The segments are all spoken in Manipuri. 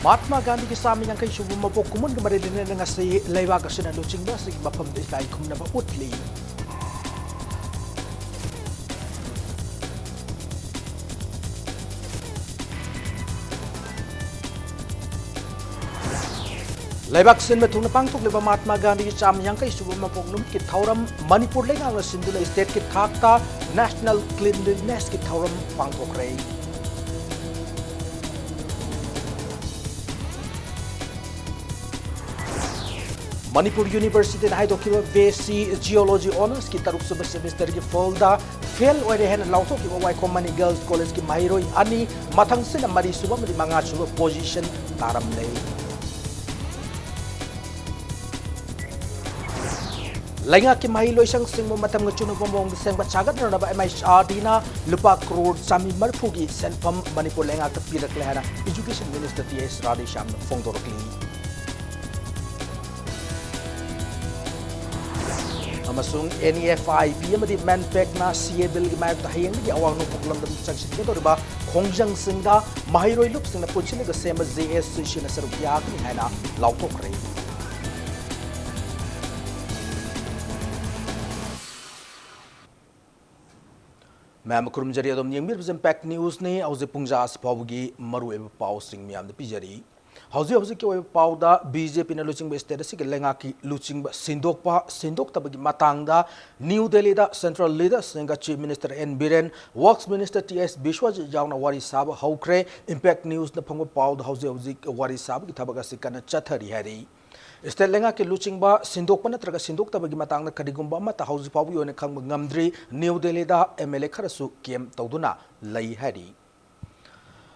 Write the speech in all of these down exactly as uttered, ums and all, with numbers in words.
ꯃꯍꯥꯠꯃꯥ ꯒꯥꯟꯙꯤꯒꯤ ꯆꯥꯝꯃ ꯌꯥꯡꯈꯩ ꯁꯨꯕ ꯃꯄꯣꯛ ꯀꯨꯝꯑꯣꯟꯒ ꯃꯔꯤ ꯂꯩꯅꯅ ꯉꯁꯤ ꯂꯩꯕꯥꯛ ꯑꯁꯤꯅ ꯂꯨꯆꯤꯡꯕ ꯑꯁꯤꯒꯤ ꯃꯐꯝꯗ ꯏꯀꯥꯏ ꯈꯨꯝꯅꯕ ꯎꯠꯂꯤ꯫ ꯂꯩꯕꯥꯛ ꯁꯤꯟꯕ ꯊꯨꯡꯅ ꯄꯥꯡꯊꯣꯛꯂꯤꯕ ꯃꯍꯥꯠꯃꯥ ꯒꯥꯟꯙꯤꯒꯤ ꯆꯥꯝꯃ ꯌꯥꯡꯈꯩ ꯁꯨꯕ ꯃꯄꯣꯛ ꯅꯨꯃꯤꯠꯀꯤ ꯊꯧꯔꯝ ꯃꯅꯤꯄꯨꯔ ꯂꯩꯉꯥꯛꯅ ꯁꯤꯟꯗꯨꯅ state ꯀꯤ ꯊꯥꯛꯇ National Cleanliness ꯀꯤ ꯊꯧꯔꯝ ꯄꯥꯡꯊꯣꯛꯈ꯭ꯔꯦ꯫ ꯃꯅꯤꯄꯨꯔ University ꯅ ꯍꯥꯏꯗꯣꯛꯈꯤꯕ B S C Geology Honours ꯀꯤ ꯇꯔꯨꯛ ꯁꯨꯕ semester ꯒꯤ ꯐꯣꯜꯗ ꯐꯦꯜ ꯑꯣꯏꯔꯦ ꯍꯥꯏꯅ ꯂꯥꯎꯊꯣꯛꯈꯤꯕ ꯋꯥꯏꯈꯣꯝ ꯃꯅꯤ Girls College ꯀꯤ ꯃꯍꯩꯔꯣꯏ ꯑꯅꯤ ꯃꯊꯪꯁꯤꯠꯅ ꯃꯔꯤ ꯁꯨꯕ ꯑꯃꯗꯤ ꯃꯉꯥ ꯁꯨꯕ position ꯇꯥꯔꯝꯂꯦ꯫ ꯂꯩꯉꯥꯛꯀꯤ ꯃꯍꯩ ꯂꯣꯏꯁꯪꯁꯤꯡꯕꯨ ꯃꯇꯝꯒ ꯆꯨꯅꯕ ꯃꯑꯣꯡꯗ ꯁꯦꯝꯒꯠ ꯁꯥꯒꯠꯅꯅꯕ M H R D ꯅ ꯂꯨꯄꯥ ꯀ꯭ꯔꯣꯔ ꯆꯥꯃꯔꯤ ꯃꯔꯤꯐꯨꯒꯤ ꯁꯦꯟꯐꯝ ꯃꯅꯤꯄꯨꯔ ꯂꯩꯉꯥꯛꯇ ꯄꯤꯔꯛꯂꯦ ꯍꯥꯏꯅ Education Minister T S ꯔꯥꯙꯦꯁ꯭ꯌꯥꯝꯅ ꯐꯣꯡꯗꯣꯔꯛꯂꯤ꯫ ꯑꯃꯁꯨꯡ N E F I P ꯑꯃꯗꯤ MANPAC ꯅ C A Bill ꯒꯤ ꯃꯥꯌꯣꯛꯇ ꯍꯌꯦꯡꯗꯒꯤ ꯑꯋꯥꯡ ꯅꯣꯡꯄꯣꯛ ꯂꯝꯗꯝꯗ ꯆꯪꯁꯤꯟꯒꯗꯧꯔꯤꯕ ꯈꯣꯡꯖꯪꯁꯤꯡꯗ ꯃꯍꯩꯔꯣꯏ ꯂꯨꯞꯁꯤꯡꯅ ꯄꯨꯟꯁꯤꯜꯂꯒ ꯁꯦꯝꯕ J S C C ꯅ ꯁꯔꯨꯛ ꯌꯥꯒꯅꯤ ꯍꯥꯏꯅ ꯂꯥꯎꯊꯣꯛꯈ꯭ꯔꯦ꯫ ꯃꯌꯥꯝ ꯈꯨꯔꯨꯝꯖꯔꯤ, ꯑꯗꯨꯝ ꯌꯦꯡꯕꯤꯔꯤꯕꯁꯤ Impact News ꯅꯤ꯫ ꯍꯧꯖꯤꯛ ꯄꯨꯡ ꯖꯥ ꯑꯁꯤ ꯐꯥꯎꯕꯒꯤ ꯃꯔꯨꯑꯣꯏꯕ ꯄꯥꯎꯁꯤꯡ ꯃꯌꯥꯝꯗ ꯄꯤꯖꯔꯤ꯫ ꯍꯧꯖꯤꯛ ꯍꯧꯖꯤꯛꯀꯤ ꯑꯣꯏꯕ ꯄꯥꯎꯗ, B J P ꯅ ꯂꯨꯆꯤꯡꯕ state ꯑꯁꯤꯒꯤ ꯂꯩꯉꯥꯛꯀꯤ ꯂꯨꯆꯤꯡꯕ ꯁꯤꯟꯗꯣꯛꯄ ꯁꯤꯟꯗꯣꯛꯇꯕꯒꯤ ꯃꯇꯥꯡꯗ New Delhi ꯗ central leaders ꯁꯤꯡꯒ Chief Minister N Biren, Works Minister T S Biswajit ꯌꯥꯎꯅ ꯋꯥꯔꯤ ꯁꯥꯕ ꯍꯧꯈ꯭ꯔꯦ꯫ Impact News ꯅ ꯐꯪꯕ ꯄꯥꯎꯗ ꯍꯧꯖꯤꯛ ꯍꯧꯖꯤꯛ ꯋꯥꯔꯤ ꯁꯥꯕꯒꯤ ꯊꯕꯛ ꯑꯁꯤ ꯀꯟꯅ ꯆꯠꯊꯔꯤ ꯍꯥꯏꯔꯤ꯫ State ꯂꯩꯉꯥꯛꯀꯤ ꯂꯨꯆꯤꯡꯕ ꯁꯤꯟꯗꯣꯛꯄ ꯅꯠꯇ꯭ꯔꯒ ꯁꯤꯟꯗꯣꯛꯇꯕꯒꯤ ꯃꯇꯥꯡꯗ ꯀꯔꯤꯒꯨꯝꯕ ꯑꯃꯠꯇ ꯍꯧꯖꯤꯛ ꯐꯥꯎꯕꯒꯤ ꯑꯣꯏꯅ ꯈꯪꯕ ꯉꯝꯗ꯭ꯔꯤ꯫ New Delhi the M L A ꯈꯔꯁꯨ camp ꯇꯧꯗꯨꯅ ꯂꯩ ꯍꯥꯏꯔꯤ꯫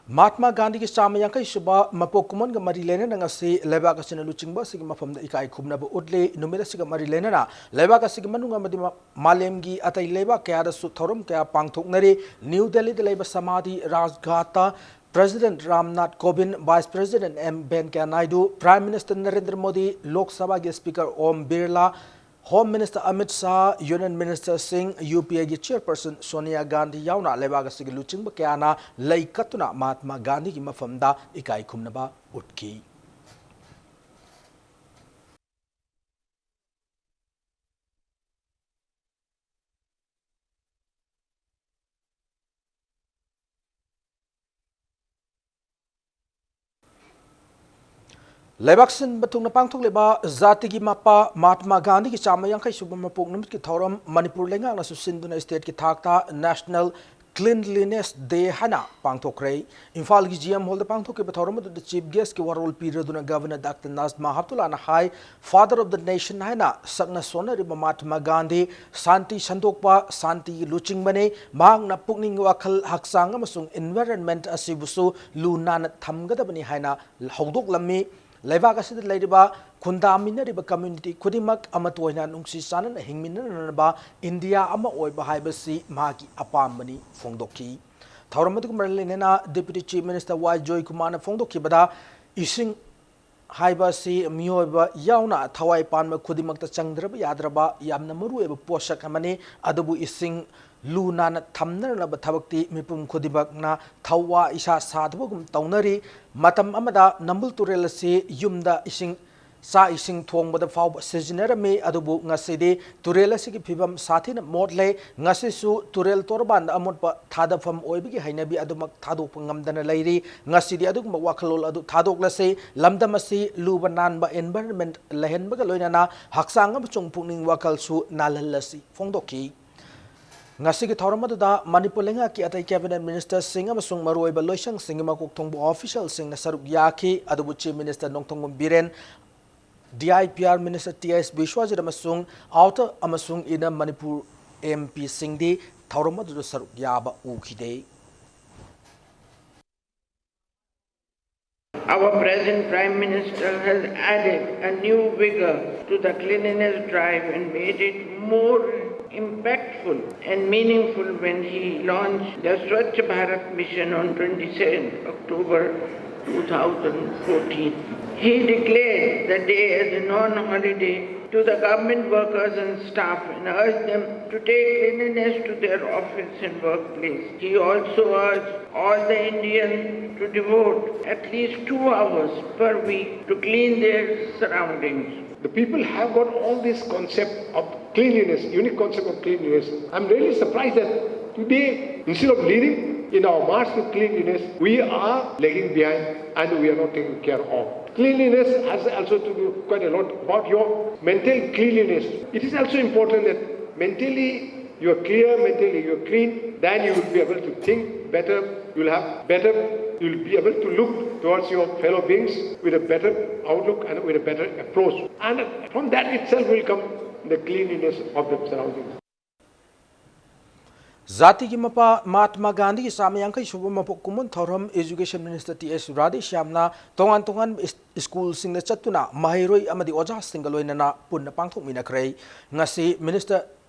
ꯃꯍꯥꯠꯃꯥ ꯒꯥꯟꯙꯤꯒꯤ ꯆꯥꯝꯃ ꯌꯥꯡꯈꯩ ꯁꯨꯕ ꯃꯄꯣꯛ ꯀꯨꯝꯑꯣꯟꯒ ꯃꯔꯤ ꯂꯩꯅꯅ ꯉꯁꯤ ꯂꯩꯕꯥꯛ ꯑꯁꯤꯅ ꯂꯨꯆꯤꯡꯕ ꯑꯁꯤꯒꯤ ꯃꯐꯝꯗ ꯏꯀꯥꯏ ꯈꯨꯝꯅꯕ ꯎꯠꯂꯤ꯫ ꯅꯨꯃꯤꯠ ꯑꯁꯤꯒ ꯃꯔꯤ ꯂꯩꯅꯅ ꯂꯩꯕꯥꯛ ꯑꯁꯤꯒꯤ ꯃꯅꯨꯡ ꯑꯃꯗꯤ ꯃ-, ꯃꯥꯂꯦꯝꯒꯤ ꯑꯇꯩ ꯂꯩꯕꯥꯛ ꯀꯌꯥꯗꯁꯨ ꯊꯧꯔꯝ ꯀꯌꯥ ꯄꯥꯡꯊꯣꯛꯅꯔꯤ꯫ New Delhi ꯗ ꯂꯩꯕ ꯁꯃꯥꯙꯤ ꯔꯥꯖꯘꯥꯠꯇ President Ramnath ꯀꯣꯕꯤꯟꯗ, Vice President M ꯚꯦꯡꯀꯌꯥ Naidu, Prime Minister Narendra Modi, ꯂꯣꯛ ꯁꯚꯥꯒꯤ Speaker ꯑꯣꯝ Birla, Home Minister Amit Shah, Union Minister ꯁꯤꯡ, ꯌꯨ ꯄꯤ ꯑꯦꯒꯤ Chairperson ꯁꯣꯅꯤꯌꯥ ꯒꯥꯟꯙꯤ ꯌꯥꯎꯅ ꯂꯩꯕꯥꯛ ꯑꯁꯤꯒꯤ ꯂꯨꯆꯤꯡꯕ ꯀꯌꯥꯅ ꯂꯩ ꯀꯠꯇꯨꯅ ꯃꯍꯥꯠꯃꯥ ꯒꯥꯟꯙꯤꯒꯤ ꯃꯐꯝꯗ ꯏꯀꯥꯏ ꯈꯨꯝꯅꯕ ꯎꯠꯈꯤ꯫ ꯂꯩꯕꯥꯛ ꯁꯤꯟꯕ ꯊꯨꯡꯅ ꯄꯥꯡꯊꯣꯛꯂꯤꯕ ꯖꯥꯇꯤꯒꯤ ꯃꯄꯥ ꯃꯍꯥꯠꯃꯥ ꯒꯥꯟꯙꯤꯒꯤ ꯆꯥꯝꯃ ꯌꯥꯡꯈꯩ ꯁꯨꯕ ꯃꯄꯣꯛ ꯅꯨꯃꯤꯠꯀꯤ ꯊꯧꯔꯝ ꯃꯅꯤꯄꯨꯔ ꯂꯩꯉꯥꯛꯅꯁꯨ ꯁꯤꯟꯗꯨꯅ state ꯀꯤ ꯊꯥꯛꯇ National Cleanliness Day ꯍꯥꯏꯅ ꯄꯥꯡꯊꯣꯛꯈ꯭ꯔꯦ꯫ ꯏꯝꯐꯥꯜꯒꯤ G M Hall ꯗ ꯄꯥꯡꯊꯣꯛꯈꯤꯕ ꯊꯧꯔꯝ ꯑꯗꯨꯗ Chief Guest ꯀꯤ ꯋꯥꯔꯣꯜ ꯄꯤꯔꯗꯨꯅ Governor Doctor Najma ꯍꯦꯞꯇꯨꯜꯂꯥꯅ high, Father of the Nation ꯍꯥꯏꯅ ꯁꯛꯅ ꯁꯣꯟꯅꯔꯤꯕ ꯃꯍꯥꯠꯃꯥ ꯒꯥꯟꯙꯤ ꯁꯥꯟꯇꯤ ꯁꯟꯗꯣꯛꯄ, ꯁꯥꯟꯇꯤꯒꯤ ꯂꯨꯆꯤꯡꯕꯅꯤ꯫ ꯃꯍꯥꯛꯅ ꯄꯨꯛꯅꯤꯡ, ꯋꯥꯈꯜ, ꯍꯛꯆꯥꯡ ꯑꯃꯁꯨꯡ environment ꯑꯁꯤꯕꯨꯁꯨ ꯂꯨ ꯅꯥꯟꯅ ꯊꯝꯒꯗꯕꯅꯤ ꯍꯥꯏꯅ ꯍꯧꯗꯣꯛꯂꯝꯃꯤ꯫ ꯂꯩꯕꯥꯛ ꯑꯁꯤꯗ ꯂꯩꯔꯤꯕ ꯈꯨꯟꯗꯥꯃꯤꯟꯅꯔꯤꯕ community ꯈꯨꯗꯤꯡꯃꯛ ꯑꯃꯠꯇ ꯑꯣꯏꯅ ꯅꯨꯡꯁꯤ ꯆꯥꯟꯅꯅ ꯍꯤꯡꯃꯤꯟꯅꯅꯅꯕ ꯏꯟꯗꯤꯌꯥ ꯑꯃ ꯑꯣꯏꯕ ꯍꯥꯏꯕꯁꯤ ꯃꯍꯥꯛꯀꯤ ꯑꯄꯥꯝꯕꯅꯤ ꯐꯣꯡꯗꯣꯛꯈꯤ꯫ ꯊꯧꯔꯝ ꯑꯗꯨꯒ ꯃꯔꯤ ꯂꯩꯅꯅ Deputy Chief Minister ꯋꯥꯏ ꯖꯣꯏꯀꯨꯃꯥꯔꯅ ꯐꯣꯡꯗꯣꯛꯈꯤꯕꯗ, ꯏꯁꯤꯡ ꯍꯥꯏꯕ ꯑꯁꯤ ꯃꯤꯑꯣꯏꯕ ꯌꯥꯎꯅ ꯊꯋꯥꯏ ꯄꯥꯟꯕ ꯈꯨꯗꯤꯡꯃꯛꯇ ꯆꯪꯗ꯭ꯔꯕ ꯌꯥꯗ꯭ꯔꯕ ꯌꯥꯝꯅ ꯃꯔꯨꯑꯣꯏꯕ ꯄꯣꯠꯁꯛ ꯑꯃꯅꯤ꯫ ꯑꯗꯨꯕꯨ ꯏꯁꯤꯡ ꯂꯨ ꯅꯥꯟꯅ ꯊꯝꯅꯅꯕ ꯊꯕꯛꯇꯤ ꯃꯤꯄꯨꯝ ꯈꯨꯗꯤꯡꯃꯛꯅ ꯊꯧꯋꯥ ꯏꯁꯥ ꯁꯥꯗꯕꯒꯨꯝ ꯇꯧꯅꯔꯤ꯫ ꯃꯇꯝ ꯑꯃꯗ ꯅꯝꯕꯨꯜ ꯇꯨꯔꯦꯜ ꯑꯁꯤ ꯌꯨꯝꯗ ꯏꯁꯤꯡ, ꯆꯥꯛ ꯏꯁꯤꯡ ꯊꯣꯡꯕꯗ ꯐꯥꯎꯕ ꯁꯤꯖꯤꯟꯅꯔꯝꯃꯤ꯫ ꯑꯗꯨꯕꯨ ꯉꯁꯤꯗꯤ ꯇꯨꯔꯦꯜ ꯑꯁꯤꯒꯤ ꯐꯤꯕꯝ ꯁꯥꯊꯤꯅ ꯃꯣꯠꯂꯦ꯫ ꯉꯁꯤꯁꯨ ꯇꯨꯔꯦꯜ ꯇꯣꯔꯕꯥꯟꯗ ꯑꯃꯣꯠꯄ ꯊꯥꯗꯐꯝ ꯑꯣꯏꯕꯒꯤ ꯍꯩꯅꯕꯤ ꯑꯗꯨꯃꯛ ꯊꯥꯗꯣꯛꯄ ꯉꯝꯗꯅ ꯂꯩꯔꯤ꯫ ꯉꯁꯤꯗꯤ ꯑꯗꯨꯒꯨꯝꯕ ꯋꯥꯈꯜꯂꯣꯟ ꯑꯗꯨ ꯊꯥꯗꯣꯛꯂꯁꯤ꯫ ꯂꯝꯗꯝ ꯑꯁꯤ ꯂꯨꯕ ꯅꯥꯟꯕ environment ꯂꯩꯍꯟꯕꯒ ꯂꯣꯏꯅꯅ ꯍꯛꯆꯥꯡ ꯑꯃꯁꯨꯡ ꯄꯨꯛꯅꯤꯡ ꯋꯥꯈꯜꯁꯨ ꯅꯥꯜꯍꯜꯂꯁꯤ ꯐꯣꯡꯗꯣꯛꯈꯤ꯫ ꯉꯁꯤꯒꯤ ꯊꯧꯔꯝ ꯑꯗꯨꯗ ꯃꯅꯤꯄꯨꯔ ꯂꯩꯉꯥꯛꯀꯤ ꯑꯇꯩ Cabinet Ministerꯁꯤꯡ ꯑꯃꯁꯨꯡ ꯃꯔꯨꯑꯣꯏꯕ ꯂꯣꯏꯁꯪꯁꯤꯡꯒꯤ ꯃꯀꯣꯛ ꯊꯣꯡꯕ officialꯁꯤꯡꯅ ꯁꯔꯨꯛ ꯌꯥꯈꯤ꯫ ꯑꯗꯨꯕꯨ Chief Minister Nongthombam Biren, D I P R Minister T S Biswajit ꯑꯃꯁꯨꯡ Outer ꯑꯃꯁꯨꯡ Inner ꯃꯅꯤꯄꯨꯔ M Pꯁꯤꯡꯗꯤ ꯊꯧꯔꯝ ꯑꯗꯨꯗ ꯁꯔꯨꯛ ꯌꯥꯕ ꯎꯈꯤꯗꯦ꯫ Our present Prime Minister has added a new vigor to the cleanliness drive and made it more impactful and meaningful when he launched the Swachh Bharat Mission on twenty-seventh October two thousand fourteen. He declared the day as a non-holiday to the government workers and staff and urged them to take cleanliness to their office and workplace. He also urged all the Indians to devote at least two hours per week to clean their surroundings. The people have got all this concept of cleanliness, unique concept of cleanliness. I'm really surprised that today, instead of leading in our march to cleanliness, we are lagging behind and we are not taking care of. Cleanliness has also to do quite a lot about your mental cleanliness. It is also important that mentally you are clear, mentally you are clean, then you will be able to think better, you'll have better, you'll be able to look towards your fellow beings with a better outlook and with a better approach. And from that itself will come the cleanliness of the surroundings. ꯖꯥꯇꯤꯒꯤ ꯃꯄꯥ ꯃꯍꯥꯇꯃꯥ ꯒꯥꯟꯙꯤꯒꯤ ꯆꯥꯝꯃ ꯌꯥꯡꯈꯩ ꯁꯨꯕ ꯃꯄꯣꯛ ꯀꯨꯝꯑꯣꯟ ꯊꯧꯔꯝ Education Minister T S Radheshyamꯅ ꯇꯣꯉꯥꯟ ꯇꯣꯉꯥꯟꯕ ꯁ꯭ꯀꯨꯜꯁꯤꯡꯗ ꯆꯠꯇꯨꯅ ꯃꯍꯩꯔꯣꯏ ꯑꯃꯗꯤ ꯑꯣꯖꯥꯁꯤꯡꯒ ꯂꯣꯏꯅꯅ ꯄꯨꯟꯅ ꯄꯥꯡꯊꯣꯛꯃꯤꯟꯅꯈ꯭ꯔꯦ꯫ ꯉꯁꯤ Minister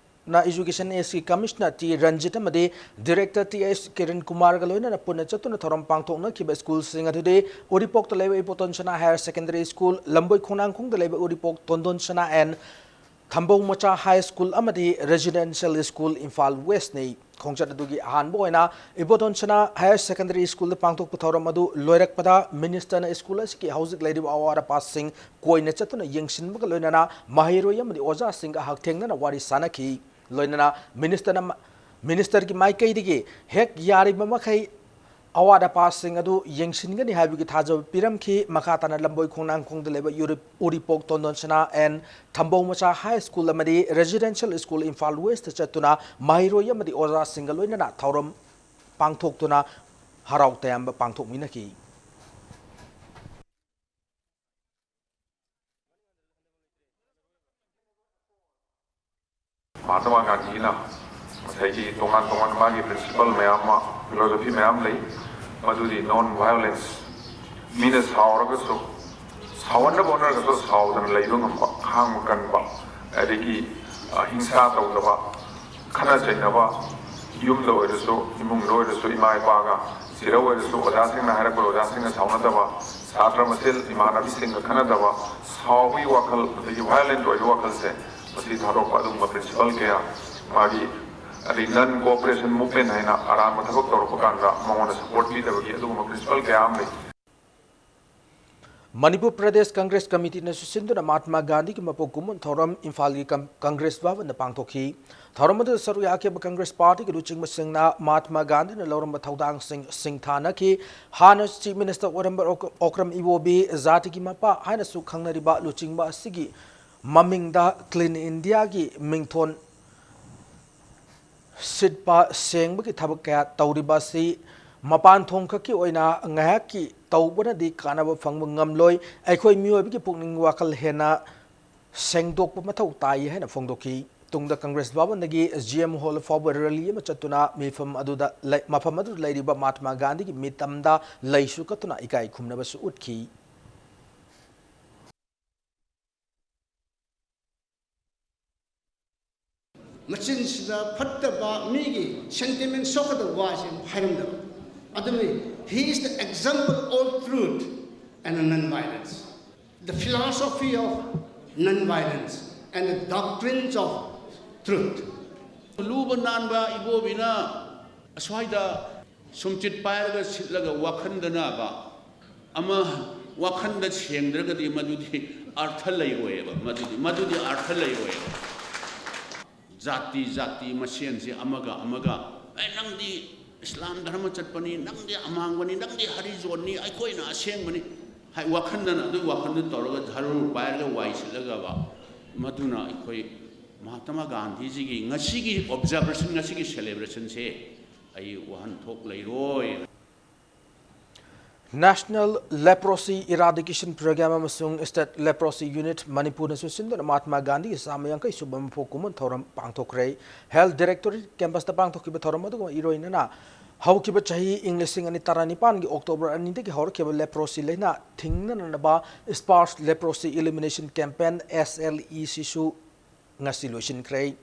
ꯅ Education Sꯀꯤ Commissioner T Ranjit ꯑꯃꯗꯤ Director T S Kiran Kumarꯒ ꯂꯣꯏꯅꯅ ꯄꯨꯟꯅ ꯆꯠꯇꯨꯅ ꯊꯧꯔꯝ ꯄꯥꯡꯊꯣꯛꯅꯈꯤꯕ ꯁ꯭ꯀꯨꯜꯁꯤꯡ ꯑꯗꯨꯗꯤ ꯎꯔꯤꯄꯣꯛꯇ ꯂꯩꯕ ꯏꯕꯣꯇꯣꯟ ꯁꯅꯥ Higher Secondary School, ꯂꯝꯕꯣꯏ ꯈꯣꯡꯅꯥꯡꯈꯣꯡꯗ ꯂꯩꯕ ꯎꯔꯤꯄꯣꯛ ꯇꯣꯟꯗꯣꯟ ꯁꯅꯥ and ꯊꯝꯕꯧ ꯃꯆꯥ High School ꯑꯃꯗꯤ Residential School ꯏꯝꯐꯥꯜ Westꯅꯤ꯫ ꯈꯣꯡꯆꯠ ꯑꯗꯨꯒꯤ ꯑꯍꯥꯟꯕ ꯑꯣꯏꯅ ꯏꯕꯣꯇꯣꯟ ꯁꯅꯥ Higher Secondary Schoolꯗ ꯄꯥꯡꯊꯣꯛꯄ ꯊꯧꯔꯝ ꯑꯗꯨ ꯂꯣꯏꯔꯛꯄꯗ Ministerꯅ ꯁ꯭ꯀꯨꯜ ꯑꯁꯤꯒꯤ ꯍꯧꯖꯤꯛ ꯂꯩꯔꯤꯕ ꯑꯋꯥꯠ ꯑꯄꯥꯁꯤꯡ ꯀꯣꯏꯅ ꯆꯠꯇꯨꯅ ꯌꯦꯡꯁꯤꯟꯕꯒ ꯂꯣꯏꯅꯅ ꯃꯍꯩꯔꯣꯏ ꯑꯃꯗꯤ ꯑꯣꯖꯥꯁꯤꯡꯒ ꯍꯛꯊꯦꯡꯅꯅ ꯋꯥꯔꯤ ꯁꯥꯅꯈꯤ꯫ ꯂꯣꯏꯅꯅ Ministerꯅ, Ministerꯒꯤ ꯃꯥꯏꯀꯩꯗꯒꯤ ꯍꯦꯛ ꯌꯥꯔꯤꯕ ꯃꯈꯩ ꯑꯋꯥꯠ ꯑꯄꯥꯁꯤꯡ ꯑꯗꯨ ꯌꯦꯡꯁꯤꯟꯒꯅꯤ ꯍꯥꯏꯕꯒꯤ ꯊꯥꯖꯕ ꯄꯤꯔꯝꯈꯤ꯫ ꯃꯈꯥ ꯇꯥꯅ ꯂꯝꯕꯣꯏ ꯈꯣꯡꯅꯥꯡꯈꯣꯡꯗ ꯂꯩꯕ ꯎꯔꯤꯄꯣꯛ ꯇꯣꯟꯗꯣꯟ ꯁꯅꯥ and ꯊꯝꯕꯧ ꯃꯆꯥ High School ꯑꯃꯗꯤ Residential School ꯏꯝꯐꯥꯜ Westꯇ ꯆꯠꯇꯨꯅ ꯃꯍꯩꯔꯣꯏ ꯑꯃꯗꯤ ꯑꯣꯖꯥꯁꯤꯡꯒ ꯂꯣꯏꯅꯅ ꯊꯧꯔꯝ ꯄꯥꯡꯊꯣꯛꯇꯨꯅ ꯍꯔꯥꯎ ꯇꯌꯥꯝꯕ ꯄꯥꯡꯊꯣꯛꯃꯤꯟꯅꯈꯤ꯫ ꯃꯍꯥꯇꯃꯥ ꯒꯥꯟꯙꯤꯅ ꯉꯁꯥꯏꯒꯤ ꯇꯣꯉꯥꯟ ꯇꯣꯉꯥꯟꯕ ꯃꯥꯒꯤ principle ꯃꯌꯥꯝ ꯑꯃ, philosophy ꯃꯌꯥꯝ ꯂꯩ꯫ ꯃꯗꯨꯗꯤ non violence, ꯃꯤꯅ ꯁꯥꯎꯔꯒꯁꯨ, ꯁꯥꯎꯍꯟꯅꯕ ꯍꯣꯠꯅꯔꯒꯁꯨ ꯁꯥꯎꯗꯅ ꯂꯩꯕ ꯉꯝꯕ, ꯈꯥꯡꯕ ꯀꯟꯕ, ꯑꯗꯒꯤ ꯑꯍꯤꯡꯁꯥ ꯇꯧꯗꯕ, ꯈꯠꯅ ꯆꯩꯅꯕ, ꯌꯨꯝꯗ ꯑꯣꯏꯔꯁꯨ, ꯏꯃꯨꯡꯗ ꯑꯣꯏꯔꯁꯨ, ꯏꯃꯥ ꯏꯄꯥꯒ ꯁꯤꯗ ꯑꯣꯏꯔꯁꯨ, ꯑꯣꯖꯥꯁꯤꯡꯅ ꯍꯥꯏꯔꯛꯄꯗ ꯑꯣꯖꯥꯁꯤꯡꯅ ꯁꯥꯎꯅꯗꯕ, ꯁꯥꯇ꯭ꯔ ꯃꯁꯦꯜ ꯏꯃꯥꯟꯅꯕꯤꯁꯤꯡꯒ ꯈꯟꯅꯗꯕ, ꯁꯥꯎꯕꯒꯤ ꯋꯥꯈꯜ, ꯑꯗꯒꯤ violent ꯑꯣꯏꯕ ꯋꯥꯈꯜꯁꯦ, ꯃꯁꯤ ꯊꯥꯗꯣꯛꯄ, ꯑꯗꯨꯒꯨꯝꯕ principle ꯀꯌꯥ, ꯃꯥꯒꯤ ꯑꯗꯩ non cooperation movement ꯍꯥꯏꯅ ꯑꯔꯥꯟꯕ ꯊꯕꯛ ꯇꯧꯔꯛꯄ ꯀꯥꯟꯗ ꯃꯉꯣꯟꯗ support ꯄꯤꯗꯕꯒꯤ ꯑꯗꯨꯒꯨꯝꯕ principle ꯀꯌꯥ ꯑꯃ ꯂꯩ꯫ ꯃꯅꯤꯄꯨꯔ ꯄ꯭ꯔꯗꯦꯁ ꯀꯪꯒ꯭ꯔꯦꯁ ꯀꯃꯤꯇꯤꯅ ꯁꯨꯁꯤꯟꯗꯨꯅ ꯃꯍꯥꯠꯃꯥ ꯒꯥꯟꯙꯤꯒꯤ ꯃꯄꯣꯛ ꯀꯨꯝꯑꯣꯟ ꯊꯧꯔꯝ ꯏꯝꯐꯥꯜꯒꯤ ꯀꯪ-, ꯀꯪꯒ꯭ꯔꯦꯁ ꯚꯕꯟꯗ ꯄꯥꯡꯊꯣꯛꯈꯤ꯫ ꯊꯧꯔꯝ ꯑꯗꯨꯗ ꯁꯔꯨꯛ ꯌꯥꯈꯤꯕ ꯀꯪꯒ꯭ꯔꯦꯁ ꯄꯥꯔꯇꯤꯒꯤ ꯂꯨꯆꯤꯡꯕꯁꯤꯡꯅ ꯃꯍꯥꯠꯃꯥ ꯒꯥꯟꯙꯤꯅ ꯂꯧꯔꯝꯕ ꯊꯧꯗꯥꯡꯁꯤꯡ ꯁꯤꯡꯊꯥꯅꯈꯤ꯫ ꯍꯥꯟꯅ ꯆꯤꯐ ꯃꯤꯅꯤꯁꯇꯔ ꯑꯣꯏꯔꯝꯕ ꯑꯣꯛ-, ꯑꯣꯀ꯭ꯔꯝ ꯏꯕꯣꯕꯤ ꯖꯥꯇꯤꯒꯤ ꯃꯄꯥ ꯍꯥꯏꯅꯁꯨ ꯈꯪꯅꯔꯤꯕ ꯂꯨꯆꯤꯡꯕ ꯑꯁꯤꯒꯤ ꯃꯃꯤꯡꯗ ꯀ꯭ꯂꯤꯟ ꯏꯟꯗꯤꯌꯥꯒꯤ ꯃꯤꯡꯊꯣꯟ ꯁꯤꯠꯄ ꯁꯦꯡꯕꯒꯤ ꯊꯕꯛ ꯀꯌꯥ ꯇꯧꯔꯤꯕ ꯑꯁꯤ ꯃꯄꯥꯟ ꯊꯣꯡ ꯈꯛꯀꯤ ꯑꯣꯏꯅ ꯉꯥꯏꯍꯥꯛꯀꯤ ꯇꯧꯕꯅꯗꯤ ꯀꯥꯟꯅꯕ ꯐꯪꯕ ꯉꯝꯂꯣꯏ꯫ ꯑꯩꯈꯣꯏ ꯃꯤꯑꯣꯏꯕꯒꯤ ꯄꯨꯛꯅꯤꯡ ꯋꯥꯈꯜ ꯍꯦꯟꯅ ꯁꯦꯡꯗꯣꯛꯄ ꯃꯊꯧ ꯇꯥꯏ ꯍꯥꯏꯅ ꯐꯣꯡꯗꯣꯛꯈꯤ꯫ ꯇꯨꯡꯗ ꯀꯪꯒ꯭ꯔꯦꯁ ꯚꯕꯟꯗꯒꯤ ꯖꯤ ꯑꯦꯝ ꯍꯣꯜ ꯐꯥꯎꯕ ꯔꯦꯂꯤ ꯑꯃ ꯆꯠꯇꯨꯅ ꯃꯤꯐꯝ ꯑꯗꯨꯗ ꯂꯩ-, ꯃꯐꯝ ꯑꯗꯨꯗ ꯂꯩꯔꯤꯕ ꯃꯍꯥꯠꯃꯥ ꯒꯥꯟꯙꯤꯒꯤ ꯃꯤꯇꯝꯗ ꯂꯩꯁꯨ ꯀꯠꯇꯨꯅ ꯏꯀꯥꯏ ꯈꯨꯝꯅꯕꯁꯨ ꯎꯠꯈꯤ꯫ ꯃꯆꯤꯟꯁꯤꯗ ꯐꯠꯇꯕ, ꯃꯤꯒꯤ sentiment ꯁꯣꯛꯀꯗꯕ ꯋꯥꯁꯦ ꯑꯃꯨꯛ ꯍꯥꯏꯔꯝꯗꯕ꯫ ꯑꯗꯨꯅꯤ, he is the example of truth and non-violence, the philosophy of non-violence and the doctrines of truth. ꯂꯨꯕ ꯅꯥꯟꯕ ꯏꯕꯣꯕꯤꯅ ꯑꯁ꯭ꯋꯥꯏꯗ ꯁꯨꯝꯆꯤꯠ ꯄꯥꯏꯔꯒ ꯁꯤꯠꯂꯒ ꯋꯥꯈꯟꯗꯅꯕ ꯑꯃ, ꯋꯥꯈꯟꯗ ꯁꯦꯡꯗ꯭ꯔꯒꯗꯤ ꯃꯗꯨꯗꯤ ꯑꯔꯊ ꯂꯩꯔꯣꯏꯕ, ꯃꯗꯨꯗꯤ, ꯃꯗꯨꯗꯤ ꯑꯔꯊ ꯂꯩꯔꯣꯏꯕ꯫ ꯖꯥꯇꯤ ꯖꯥꯇꯤ ꯃꯁꯦꯟꯁꯦ ꯑꯃꯒ ꯑꯃꯒ, "ꯑꯦ, ꯅꯪꯗꯤ ꯏꯁꯂꯥꯝ ꯙꯔꯃ ꯆꯠꯄꯅꯤ, ꯅꯪꯗꯤ ꯑꯃꯥꯡꯕꯅꯤ, ꯅꯪꯗꯤ ꯍꯔꯤꯖꯣꯟꯅꯤ, ꯑꯩꯈꯣꯏꯅ ꯑꯁꯦꯡꯕꯅꯤ" ꯍꯥꯏ, ꯋꯥꯈꯟꯗꯅ, ꯑꯗꯨꯒꯤ ꯋꯥꯈꯟꯗꯨ ꯇꯧꯔꯒ ꯙꯔꯨ ꯄꯥꯏꯔꯒ ꯋꯥꯏ ꯁꯤꯠꯂꯒꯕ, ꯃꯗꯨꯅ ꯑꯩꯈꯣꯏ ꯃꯍꯥꯇꯃꯥ ꯒꯥꯟꯙꯤꯖꯤꯒꯤ ꯉꯁꯤꯒꯤ observation, ꯉꯁꯤꯒꯤ celebrationꯁꯦ ꯑꯩ ꯋꯥꯍꯟꯊꯣꯛ ꯂꯩꯔꯣꯏ꯫ National Leprosy Eradication Program ꯑꯃꯁꯨꯡ State Leprosy Unit ꯃꯅꯤꯄꯨꯔꯅꯁꯨ ꯁꯤꯟꯗꯨꯅ ꯃꯍꯥꯠꯃꯥ ꯒꯥꯟꯙꯤꯒꯤ ꯆꯥꯝꯃ ꯌꯥꯡꯈꯩ ꯁꯨꯕ ꯃꯄꯣꯛ ꯀꯨꯝꯑꯣꯟ ꯊꯧꯔꯝ ꯄꯥꯡꯊꯣꯛꯈ꯭ꯔꯦ꯫ Health Directorate campusꯇ ꯄꯥꯡꯊꯣꯛꯈꯤꯕ ꯊꯧꯔꯝ ꯑꯗꯨꯒ ꯏꯔꯣꯏꯅꯅ ꯍꯧꯈꯤꯕ ꯆꯍꯤ ꯏꯪ ꯂꯤꯁꯤꯡ ꯑꯅꯤ ꯇꯔꯥꯅꯤꯄꯥꯟꯒꯤ October ꯑꯅꯤꯗꯒꯤ ꯍꯧꯔꯛꯈꯤꯕ leprosy ꯂꯥꯏꯅꯥ ꯊꯤꯡꯅꯅꯕ Sparsh Leprosy Elimination Campaign, S L E C, ꯁꯨ ꯉꯁꯤ ꯂꯣꯏꯁꯤꯟꯈ꯭ꯔꯦ꯫